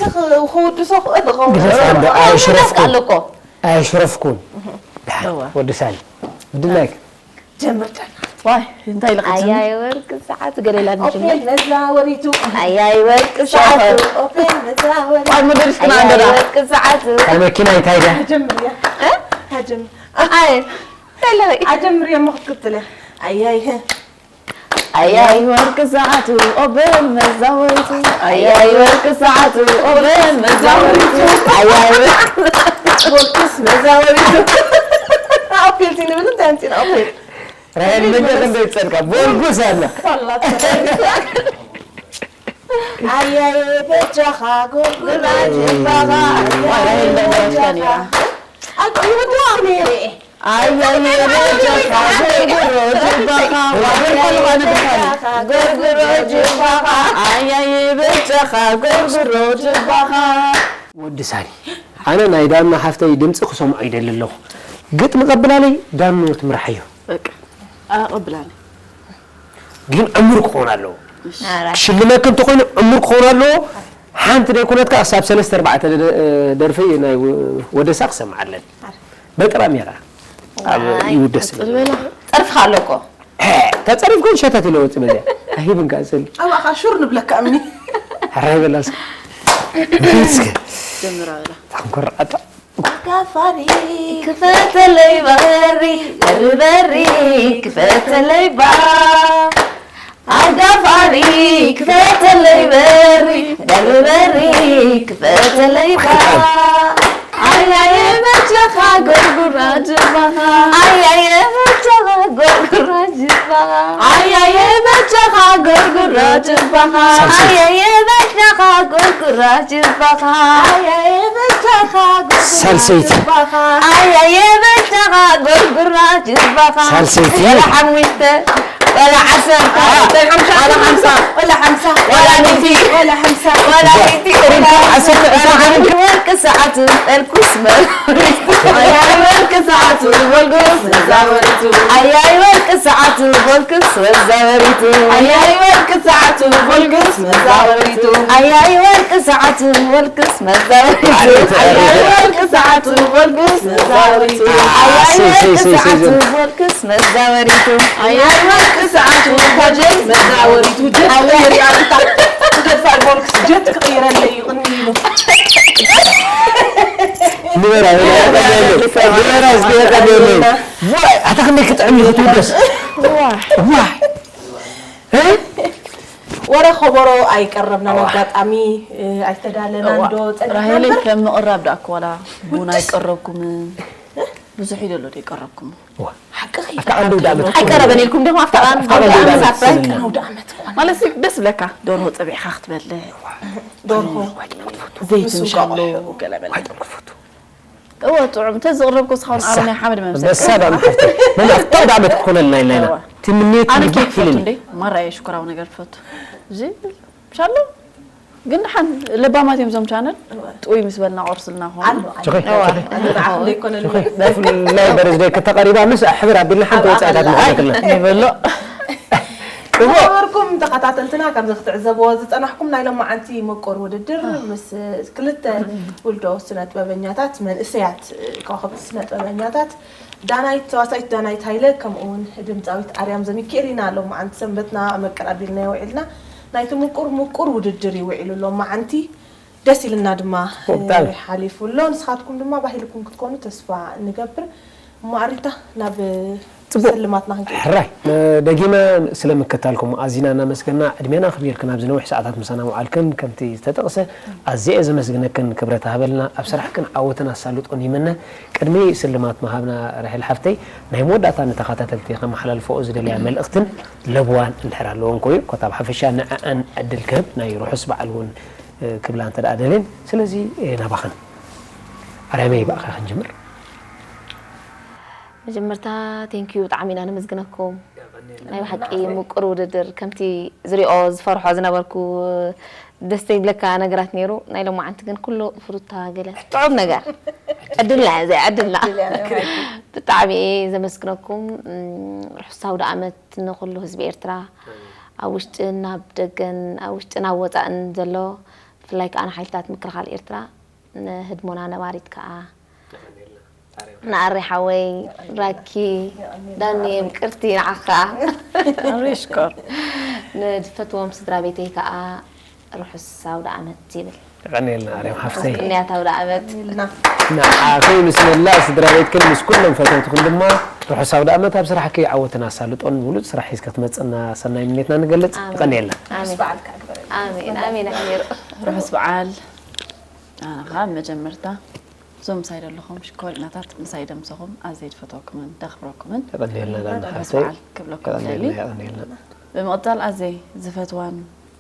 ክውድሶ ክእል ንኸውን ግለፂ ኣንዶ ኣይሽረፍኩን ኣሎ እኮ ኣይሽረፍኩን እዋ ወዲ ሳሊ ብድላይክ ጀምር ዳና ዋይ እንታይ ኢለ ክጅምር ኣያይ ወርቂ ሰዓት ገሌላ ንጅምር ኦፔል መዛወሪቱ ኣያይ ወርቂ ሰዓት ኦፔል መዛወሪቱ ኣብ መደርሽክና ኣያይ እንደዳ ወርቂ ሰዓት ካብ መኪና እንታይ ዳ ጀምር እያ ሃጀምር ኣይ ተለይ ኣጀምር እየ እሞ ክትቅፅል እያ ኣያይ ኣያይ ወርቂ ሰዓቱ ኦበል መዛወሪቱ ኣያይ ወርቂ ሰዓት ኦበል መዛወሪቱ ኣያይ ቦክስ መዛወሪቱ ኦፔል ንብል እንታይ ኣምፂና ኦፔል ራሄል መጀ ክንደይ ትፀድቃ ቦልጉስ ኣላ ኣያየ በጃኻ ጎርጉራ ጅባኻ ኣያየ በጃኻ ኣቆይወዳኒ ኣያየ በጃኻ ጎርጉሮ ጅባኻ ዋርያ ይባልኻ ንብልካኒ ጎርጉሮ ጅባኻ ኣያየ በጃኻ ጎርጉሮ ጅባኻ ወዲ ሳኒ ኣነ ናይ ዳና ሓፍተይ ድምፂ ክሰምዖ ይደሊ ኣለኹ ግጥሚ ቀብላለይ ዳኑ ትምርሓዮ በቃ ኣቐብላኒ ግን ዕሙር ክኾን ኣለዎ ክሽልመኪ እንተኮይኑ ዕሙር ክኾን ኣለዎ ሓንቲ ደይኮነትካ ክሳብ ሰለስተ ኣርባዕተ ደርፊ ናይ ወደሳ ክሰምዓለን በጥራም እያ ኣብ ይውደስ በላ ጸርፍካ ኣሎ እኮ ተጸሪፍ ኮን ሸተት ኢለ ወጽእ በዚያ ኣይብን ካስል ኣባኻ ሹር ንብለካ እምኒ ሕራይ በላስ እስከ ጀምራ በላ ታንኮር ኣታ ጋፋሪ ክፈተለይ በሪ በሪ በሪ ክፈተለይ ባ ኣጋፋሪ ክፈተለይ በሪ በሪ በሪ ክፈተለይ ባ ኣያየ በጃኻ ጎርጉራ ጅባኻ ኣያየ በጃኻ ጎርጉራ ጅባኻ ኣያየ በጃኻ ጎርጉራ ጅባኻ ኣያየ በጃኻ ጎርጉራ ጅባኻ ኣያየ በጃኻ ጎርጉራ ሳልሰይቲ ኣያየ በጃኻ ጎርጉራ ጅባኻ ሳልሰይቲ ወላ ሓሙሽተ ወላ ዓሰርተ ወላ ሓምሳ ወላ ሓምሳ ወላ ሚእቲ ወላ ሓምሳ ወላ ሚእቲ ወላ ዓሰርተ ወላ ሓንቲ ወርቂ ሰዓት ጠልኩስ መ ወላ ወርቂ ሰዓቱ ቮልጉስ መዛወሪቱ። ኣያይ ወርቂ ሰዓቱ ቮልጉስ መዛወሪቱ። ኣያይ ወርቂ ሰዓቱ ቮልጉስ መዛወሪቱ። ኣያይ ወርቂ ሰዓቱ ቮልጉስ መዛወሪቱ። ኣያይ ወርቂ ሰዓቱ ቮልጉስ መዛወሪቱ። ኣያይ ወርቂ ሰዓቱ ቮልጉስ መዛወሪቱ። ኣያይ ወርቂ ሰዓቱ ኳጀት መዛወሪቱ። ጀት ክቕይር እያ። ትገድፋ ቮልጉስ ጀት ክቕይረለይ እዩ ቅድሚ ኢሉ። ንበራ፣ ንበራ፣ ንበራ፣ እስኪ የቀድመ። ዋይ፣ ኣታ ክንደይ ክጥዕም እዩ ክትውደስ። ዋይ። ዋይ። እ? ወረ ኸበሮ ኣይቀረብናን፣ ኣዋ። ኣጋጣሚ፣ እ፣ ኣይተዳለናን እዋ። ዶ ጸኒሕና ራሄለይ እምበር። ከም ምቕራብ ደኣ እኮ ዋላ ቡን ውድስ። ኣይቀረብኩምን። ብዙሕ እዩ ዘሎ ዶ ይቀረብኩም? እዋ። ሓቅኺ። ኣብታ ቀንዲ ውዳእ ዓመት ኣይቀረበን ኢልኩም ደሞ ኣብታ ቀንዲ ኣብታ ቀንዲ ውዳእ ዓመት ዓመት ሳፕራይዝ። ሳፕራይዝ። ቀንዲ ዓመት። ማለት ደስ ብለካ፣ ደርሆ ጸቢዕኻ ክትበልዕ። ደርሆ። ዘይቲ ምስ ምሻሎ እንቋቑሖ። ገለ በለ። ዋይ፣ ጥዑም ክትፈቱ። እወ፣ ጥዑም። እንተ ዝቕረብኩ እስኻ እውን ንሳ። ኣሮናይ ሓመድ መምሰልካ። ንሳ ደኣ ምሓፍቲ። መን ኣብታ ውዳእ ዓመት ክኾነልና ኢልና ኢና። እወ። ትምኒት ኣነ ልቢ ኬክ ፈቱ ኢልና። እንዴ? ማራ እየ ሽኮራዊ ነገር ፈቱ። እዚ ምሻሎ? ግን ደሓን ለባማት እዮም እዞም ቻነል። እወ። ጥዑይ ምስ በልና ቆርስልና ኾኑ። ኣሎ፣ ኣሎ። ችኺ፣ እወ። ችኺ። ኣነ ንዓኹም ዘይኮነሉ። ችኺ። ብፍላይ በርዝደይ ከተቐሪባ ምስ ኣሕብር ኣቢልና ሓንቲ ኣብ ወጻኢታት ኣቐላ። ንኽእለክልና። ይበሎ። እሞ ዝኸበርኩም ተኸታተልትና፣ ከምዚ ክትዕዘብዎ ዝጸናሕኩም ናይ ሎማዓንቲ ምቁር ውድድር ምስ ክልተ ውልዶ ስነ ጥበበኛታት፣ መንእሰያት ከዋኽብቲ ስነ ጥበበኛታት፣ ዳናይት፣ ተዋሳኢት ዳናይት ሃይለ፣ ከምኡ እውን ድምጻዊት ኣርያም ዘሚካኤል ኢና ሎማዓንቲ ሰንበትና መቅር ኣቢልናዮ ውዒልና። ናይቲ ምቁር ምቁር ውድድር እዩ ውዒሉ ሎማዓንቲ። ደስ ኢልና ድማ፣ ጽቡቕ፣ ብጣዕሚ። እ፣ ሓሊፉ ኣሎ። ንስኻትኩም ድማ ባህልኩም ክትኮኑ ተስፋ ንገብር። እሞ ኣሪታ፣ ናብ ጽቡቕ። ስልማትና ክንከይድ። ሕራይ፣ እ፣ ደጊመ ስለ ምክታልኩም ኣዚና እናመስገና፣ ዕድሜና ኣኽቢርክን ኣብዚ ነዊሕ ሰዓታት ምሳና ምውዓልክን፣ ከምቲ ዝተጠቕሰ፣ ኣዝየ እየ ዘመስግነክን፣ ክብረት ሃበልና። ኣብ ስራሕክን ዓወትን ኣሳልጦን ይምነ። ቅድሚ ስልማት ምሃብና፣ ራሄል ሓፍተይ፣ ናይ መወዳእታ ንተኸታተልቲ ከመሓላልፈኦ ዝደልያ መልእኽትን ለብዋን እንድሕር ኣለወን ኮይኑ፣ ኮታ ኣብ ሓፈሻ ንዐኣን ዕድል ክህብ፣ ናይ ርሑስ በዓል እውን እ፣ ክብላ እንተ ደኣ ደልየን። ስለዚ፣ እ፣ ናባኽን። ኣርያመይ፣ ብኣኻ ክንጅምር። መጀመርታ፣ ቴንኪዩ፣ ብጣዕሚ ኢና ነመስግነኩም። ናይ ብሓቂ ምቁር ውድድር፣ ከምቲ ዝሪኦ ዝፈርሖ ዝነበርኩ ደስ ዘይብለካ ነገራት ነይሩ። ናይ ሎማዓንቲ ግን ኩሉ ፍሩታ ገለ ጥዑም ነገር። ዕድልና፣ እዚ ዕድልና። ዕድል እያ፣ ናይ ብሓቂ። ብጣዕሚ እየ ዘመስግነኩም። እም፣ ርሑስ ኣውደ ዓመት ንኹሉ ህዝቢ ኤርትራ፣ ኣብ ውሽጥን ኣብ ደገን፣ ኣብ ውሽጥን ኣብ ወጻእን ዘሎ፣ ብፍላይ ከኣ ንሓይልታት ምክልኻል ኤርትራ፣ ንህድሞና ነባሪት ከኣ፣ ንኣሬ ሓወይ፣ ራኪ፣ ዳኒ፣ ምቅርቲ፣ ንዓኻ። ኣሬ ሽኮር። ንዝፈትዎም ስድራ ቤተይ ከኣ ርሑስ ኣውደ ዓመት ይብል። የቐንየልና ኣርያም ሓፍተይ። ቅንያት ኣውደ ዓመት። ንዓኺ ምስ መላእ ስድራ ቤትክን ምስ ኩሎም ፈተውትኽን ድማ ርሑስ ኣውደ ዓመት፣ ኣብ ስራሕኪ ዓወትን ኣሳልጦን ብሉጽ ስራሕ ሒዝኪ ክትመጽና ሰናይ ምንየትና ንገልጽ። ኣሜን። የቐንየልና። ኣሜን። ምስ በዓልካ ኣክብረልና። ኣሜን፣ ኣሜን፣ ኣሕሚሩ። ርሑስ በዓል። ኣነ ኸኣ መጀመርታ እዞም ምሳይ ዘለኹም ሽኮሪናታት ምሳይ ደምሰኹም ኣዝየ ዝፈትወኩምን ደኽብረኩምን። የቐንየልና ዳና ርሑስ ሓፍተይ። በዓል ክብለኩም የቐንየልና፣ ይደሊ። የቐንየልና። ብምቕጻል ኣዝየ ዝፈትዋን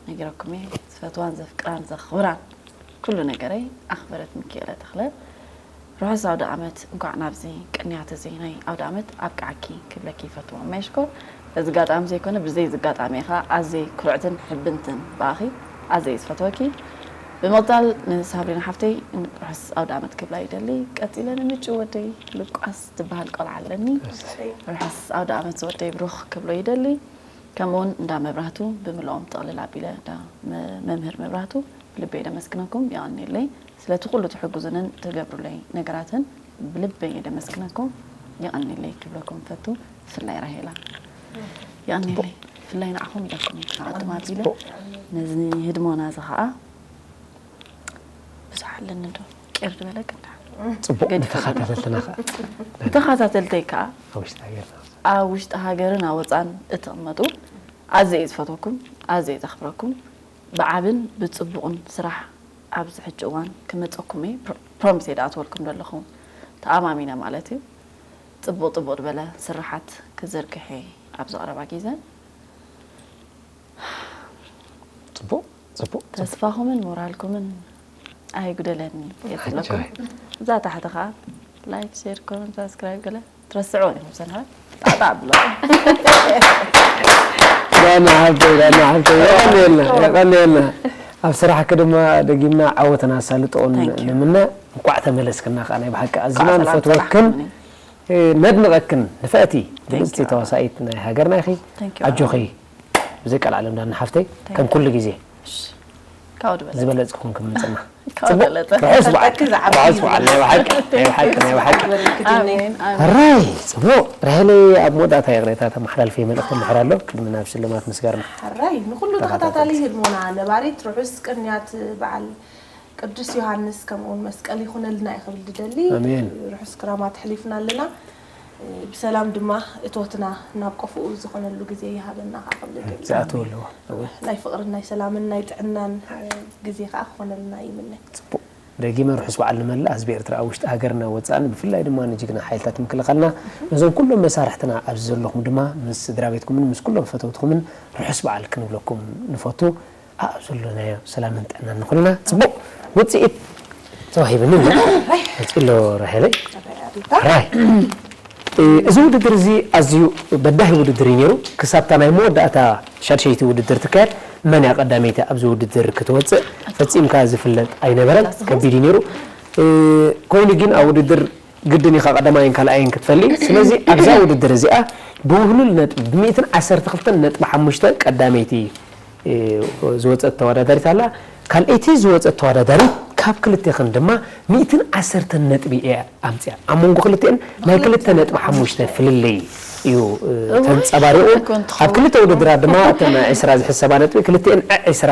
ነጊረኩም እየ፣ ዝፈትዋን ዘፍቅራን ዘኽብራን ኩሉ ነገረይ ኣኽበረት ሚኪኤለ ተኽለ። ርሑስ ኣውደ ዓመት፣ እንኳዕ ናብዚ ቅንያት እዚ ናይ ኣውደ ዓመት ኣብቅዓኪ ክብለኪ ይፈቱ። እማይ ሽኮር፣ በዚ ኣጋጣሚ ዘይኮነ ብዘይ እዚ ኣጋጣሚ ኢኻ ኣዝየ ኩርዕትን ሕብንትን ብኣኺ፣ ኣዝየ ዝፈትወኪ። ብምቕጻል ንሳብሪና ሓፍተይ ርሑስ ኣውደ ዓመት ክብላ ይደሊ። ቀጺለ ንምጭው ወደይ ሉቃስ ዝበሃል ቆልዓ ኣለኒ። እሰይ። ርሑስ ኣውደ ዓመት ዝወደይ ብሩኽ ክብሎ ይደሊ። ከምኡውን እንዳ መብራህቱ ብምልኦም ጥቕልል ኣቢለ እንዳ መ-፣ መምህር መብራህቱ ብልበይ ደመስግነኩም፣ የቐንየለይ። ስለቲ ኩሉ ትሕግዙንን ትገብሩለይ ነገራትን ብልበይ እየ ደመስግነኩም፣ የቐንየለይ ክብለኩም ፈቱ፣ ብፍላይ ራሄላ። የቐንየለይ፣ ብፍላይ ንዓኹም ኢለኩም እየ ክሓቕድም ኣቢለ። ጽቡቕ። ነዚ ህድሞና እዚ ኸኣ ብዙሕ ኣለኒ ዶ? ቄር ዝበለ ክንዳ። ጽቡቅ፣ ገዲፈ ንተኸታተልትና ከኣ። ንተኸታተልተይ ከኣ ኣብ ውሽጢ ሃገርና። ኣብ ውሽጢ ሃገርን ኣብ ወጻን እትቕመጡ፣ ኣዝየ እየ ዝፈትወኩም፣ ኣዝየ እየ ዘኽብረኩም። ብዓብን ብጽቡቕን ስራሕ ኣብዚ ሕጂ እዋን ክመጸኩም እየ። ፕሮ-፣ ፕሮሚስ እየ ዝኣትወልኩም ዘለኹ። ተኣማሚነ ማለት እዩ። ጽቡቕ ጽቡቕ ዝበለ ስራሓት ክዝርግሕ እየ ኣብዚ ቀረባ ግዜ። ጽቡቕ፣ ጽቡቕ፣ ጽቡቕ። ተስፋኹምን ሞራልኩምን ኣይጉደለኒ እየ ዝብለኩም። ኣጆይ። እዛ ታሕቲ ኸኣ ላይክ፣ ሼር፣ ኮመንት፣ ሳብስክራይብ ገለ ትረስዕዎ ኢኹም ሰንሃ። ጣዕጣዕ ብሎ። ዳና ሓብተይ፣ ዳና ሓብተይ፣ የቐንየልና፣ የቐንየልና። ኣብ ስራሕኪ ድማ ደጊምና ዓወትን ኣሳልጦን ታንኪዩ። ንምነ። እንኳዕ ተመለስክና ኸኣ ናይ ብሓቂ ኣዚና እንኳዕ ሰላም ንፈትወክን። ጸናሕኩምኒ። ነድንቐክን ንፍዕቲ ብልጽቲ ተዋሳኢት ናይ ሃገርና ኢኺ። ኣጆኺ ብዘይ ቀልዓለም ዳና ሓፍተይ ከም ኩሉ ግዜ ካብኡ ዝበለጸ ዝበለጽ ክኹን ክምንጽና። ካብ ዝበለጸ ርሑስ በዓል ርሑስ በዓል ናይ ብሓቂ ናይ ብሓቂ ናይ ብሓቂ ኣሜን ኣሜን ራይ ጽቡቕ ራሄለይ ኣብ መወዳእታ ይቕሬታ ተመሓላልፈ መልእኽቲ ምሕር ኣሎ ቅድሚ ናብ ሽልማት ምስጋርና ሕራይ ንኩሉ ተኸታታሊ ህድሞና ነባሪት ርሑስ ቅንያት በዓል ቅዱስ ዮሃንስ ከምኡውን መስቀል ይኹነልና እየ ክብል ድደሊ። ኣሜን። ርሑስ ክራማት ኣሕሊፍና ኣለና። ብሰላም ድማ እቶትና ናብ ቆፍኡ ዝኾነሉ ግዜ ይሃበና ከዓ ክብል ድደሊ። ዝኣተወ ኣለዎ። እወ። ናይ ፍቕርን ናይ ሰላምን ናይ ጥዕናን ግዜ ከዓ ክኾነልና ይምነ። ጽቡቕ። ደጊመ ርሑስ በዓል ንመላእ ህዝቢ ኤርትራ ኣብ ውሽጢ ሃገርና ወጻእን ብፍላይ ድማ ንጅግና ሓይልታት ምክልኻልና ነዞም ኩሎም መሳርሕትና ኣብዚ ዘለኹም ድማ ምስ ስድራ ቤትኩምን ምስ ኩሎም ፈተውትኹምን ርሑስ በዓል ክንብለኩም ንፈቱ። ኣብ ዘሎናዮ ሰላምን ጥዕናን ንኹልና ጽቡቕ ውጽኢት ተዋሂብኒ ኣሎ። መጺ ኣሎ ራሄለይ። ራይ እዚ ውድድር እዚ ኣዝዩ በዳሂ ውድድር እዩ ነይሩ። ክሳብታ ናይ መወዳእታ ሻድሸይቲ ውድድር ትካየድ መን እያ ቀዳመይቲ ኣብዚ ውድድር ክትወፅእ ፈፂምካ ዝፍለጥ ኣይነበረን። ከቢድ እዩ ነይሩ። ኮይኑ ግን ኣብ ውድድር ግድን ኢኻ ቀዳማይን ካልኣይን ክትፈሊ። ስለዚ ኣብዛ ውድድር እዚኣ ብውህሉል ነጥቢ ብሚእትን ዓሰርተ ክልተን ነጥቢ ሓሙሽተ ቀዳመይቲ ዝወፀት ተወዳዳሪት ኣላ። ካልኣይቲ ዝወፀት ተወዳዳሪት ካብ ክልቴኽን ድማ ሚእትን ዓሰርተን ነጥቢ እያ ኣምፅያ። ኣብ መንጎ ክልቲኤን ናይ ክልተ ነጥቢ ሓሙሽተ ፍልልይ እዩ ተንፀባሪቑ። ኣብ ክልተ ውድድራት ድማ እተን ዕስራ ዝሕሰባ ነጥቢ ክልቲኤን ዕስራ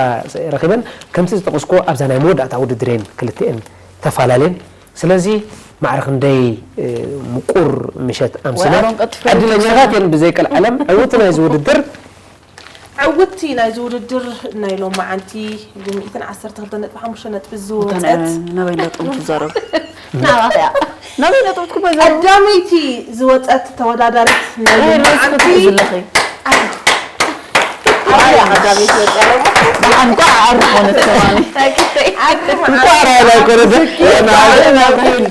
ረኺበን ከምቲ ዝጠቐስኩዎ ኣብዛ ናይ መወዳእታ ውድድር እየን ክልቲኤን ተፈላለየን። ስለዚ ማዕረ ክንደይ ምቁር ምሸት ኣምሲና። ዕድለኛታት እየን ብዘይ ቀልዓለም ዕውቲ ናይዚ ውድድር ዕውቲ ናይዚ ውድድር ናይ ሎማዓንቲ ብሚእትን ዓሰርተ ክልተ ነጥቢ ሓሙሽተ ነጥቢ ዝወፀት ናበይ እንዳጠምኩ ትዛረቡ? ናባኽያ ናበይ እንዳጠምኩ ባይዛረቡ? ቀዳመይቲ ዝወፀት ተወዳዳሪት ናይ ሎማዓንቲ ዝለኺ ብሓንኳ ዓሪ ኾነት ከማኒ እንኳ ራላ ኮነ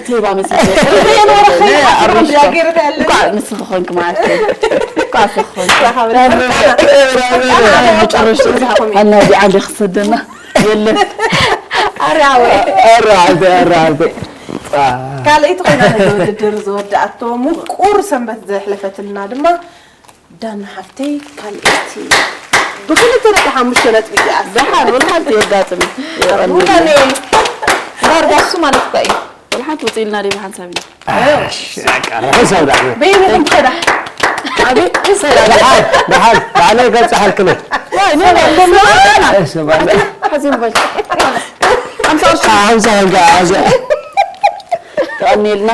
ቴባ መስ ንስኺ ኮንክ ማለት ካልኣይቲ ኮይና ነዚ ውድድር ዝወዳኣቶ ምቁር ሰንበት ዘሕለፈትልና ድማ ዳና ሓፍተይ ካልኣይቲ ብክልተ ነጥቢ ሓሙሽተ ነጥቢ እያ። ደሓን ወላ ሓንቲ የጋጥም። ዳርጋ እሱ ማለት እኳ እዩ። ወላ ሓንቲ ውፅእ ኢልና ደይ ብሓንሳብ ኢና። ደሓን ደሓን ባዕለይ ከብፅሓልክነ ሓምሳ ወልካ ተቐኒልና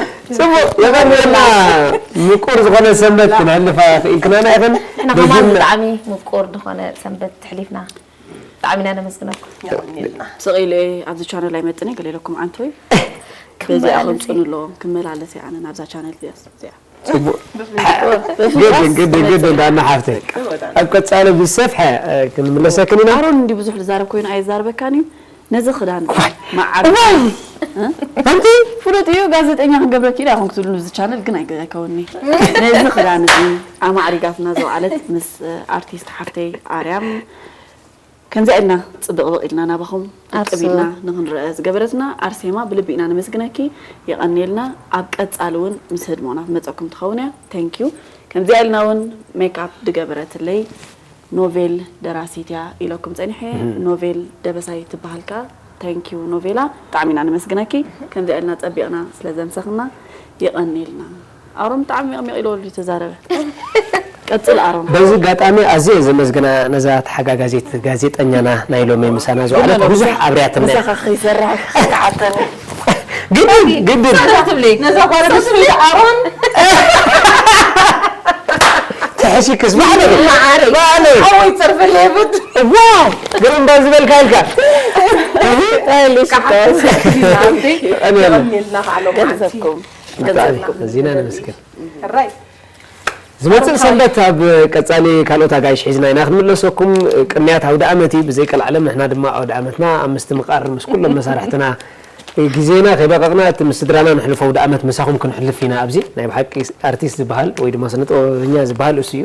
ምቁር ዝኾነ ሰንበት ክነሕልፋ ክኢልክናና ኢኽን። ንሕና ከማን ብጣዕሚ ምቁር ዝኾነ ሰንበት ተሕሊፍና ብጣዕሚ ኢና ነመስግነኩም። ስቕ ኢለ ኣብዚ ቻነል ኣይመጥን እየ ገለ ኢለኩም ዓንቶ እዩ። በዚኣ ከምፅኑ ኣለዎም ክመላለስ እየ ኣነ ናብዛ ቻነል እዚኣ። ግድን ግድን ግድን ዳና ሓፍተይ ኣብ ቀፃሊ ብዝሰፍሐ ክንምለሰክን ኢና። ኣሮን እንዲ ብዙሕ ዝዛረብ ኮይኑ ኣይዛረበካን እዩ። ነዚ ክዳን መዓር ኣንቲ ፍሉጥ እዩ ጋዜጠኛ ክንገብረኪ ኢና ይኹን ክትብሉ እዚ ቻነል ግን ኣይከውኒ ነዚ ክዳን እዚ ኣማዕሪጋትና ዝወዓለት ምስ ኣርቲስት ሓፍተይ ኣርያም ከምዚ ኢልና ፅብቕብቕ ኢልና ናባኹም እቅብ ኢልና ንክንረአ ዝገበረትና ኣርሴማ ብልቢ ኢና ነመስግነኪ። የቐንየልና። ኣብ ቀፃሊ እውን ምስ ህድሞና ትመፀኩም ትኸውን እያ። Thank you። ከምዚኣ ኢልና እውን ሜክኣፕ ድገበረትለይ ኖቬል ደራሲት እያ ኢለኩም ፀኒሐ። ኖቬል ደበሳይ ትበሃል ከኣ። Thank you ኖቬላ ብጣዕሚ ኢና ነመስግነኪ ከምዚኣ ኢልና ፀቢቕና ስለ ዘምሰኽና። የቐንየልና። ኣሮን ብጣዕሚ ሚቕሚቕ ኢሉ ወልዱ ተዛረበ። ቀጽል ኣሮን። በዚ ኣጋጣሚ ኣዝየ እየ ዘመስግና ነዛ ተሓጋጋዚት ጋዜጠኛና ናይ ሎሚ ምሳና ዝውዕለት ብዙሕ ኣብርያትና እያ። ምሳኻ ከይሰርሕ ክትዓተኒ። ግድን ግድን ነዛ ጓል ኣንስተይቲ ኣሮን ትሕሽክስ ባዕለይ ባዕለይ ሓወይ ጸርፈለይ ብት ዋው ግርም ባል ዝበልካ ኢልካ ይቐኒልና ከዓ ሎማዓንቲ ገንዘብኩም እዚና ነመስግን። ሕራይ ዝመፅእ ሰንበት ኣብ ቀፃሊ ካልኦት ኣጋይሽ ሒዝና ኢና ክንምለሰኩም። ቅንያት ኣውደ ኣመት እዩ ብዘይ ቀልዓለም ንሕና ድማ ኣውደ ኣመትና ኣብ ምስትምቓር ምስ ኩሎም መሳርሕትና ግዜና ከይበቐቕና እቲ ምስ ስድራና ንሕልፎ ኣውደ ኣመት ምሳኹም ክንሕልፍ ኢና። ኣብዚ ናይ ብሓቂ ኣርቲስት ዝበሃል ወይ ድማ ስነ ጥበበኛ ዝበሃል እሱ እዩ።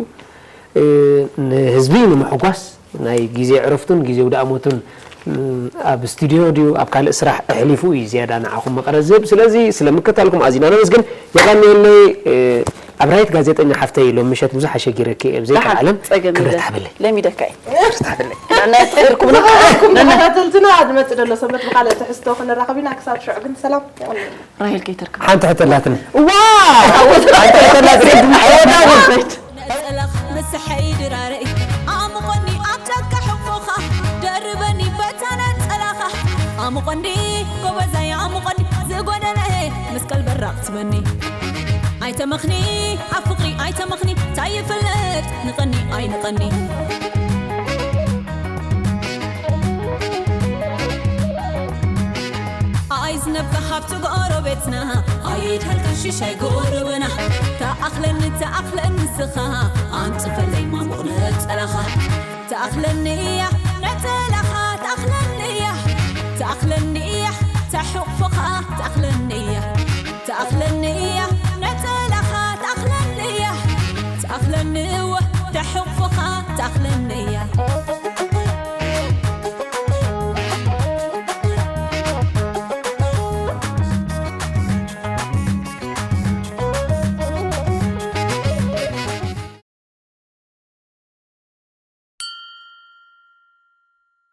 ንህዝቢ ንምሕጓስ ናይ ግዜ ዕረፍቱን ግዜ ኣውደ ኣመቱን ኣብ ስቱድዮ ድዩ ኣብ ካልእ ስራሕ ኣሕሊፉ እዩ ዝያዳ ንዓኹም መቐረት ዝህብ። ስለዚ ስለምክትታልኩም ኣዚና ነመስግን። የቐንየለይ። ኣብ ራይት ጋዜጠኛ ሓፍተይ ሎም ምሸት ብዙሕ ኣሸጊረኪ እየ። ብዘይካ ደሓን፣ ዓለም ጸገም ክብረት የለን። ሓበለይ። ለሚደካ እዩ። ክብረት ሓበለይ። ነናይ ተኸርኩምና ተኸታተልትና ዝመጽእ ዘሎ ሰንበት ብኻልእ ትሕዝቶ ክንራኸብ ኢና። ክሳብ ሽዑ ግን ሰላም። ራሄል ከይተርክብ። ሓንቲ ሕተላትና። ዋ! ሓንቲ ሕተላትና። ኣይወዳውን። ነጸላኽ ምሳሐይ ድራረይ ኣሙቐኒ ኣብ ጫካ ሕቑፎኻ ደርበኒ በታ ነጸላኻ ኣሙቐኒ ጎበዛይ ኣሙቐኒ ዝጎደለ መስቀል በራቕ ትበኒ ኣይተመኽኒ ኣብ ፍቕሪ ኣይተመኽኒ ታይ ይፍለጥ ንቐኒ ኣይንቐኒ ኣይዝነብካ ሃብቲ ጎረቤትና ኣይድሃልካ ሽሻይ ጎረበና ተኣኽለኒ ተኣኽለኒ ንስኻ ኣንጽፈለይ ማሙቕ ነጸላኻ ተኣኽለኒ እያ ነጸላኻ ተኣኽለኒ እያ ተኣኽለኒ እያ ተሕቑፎኻ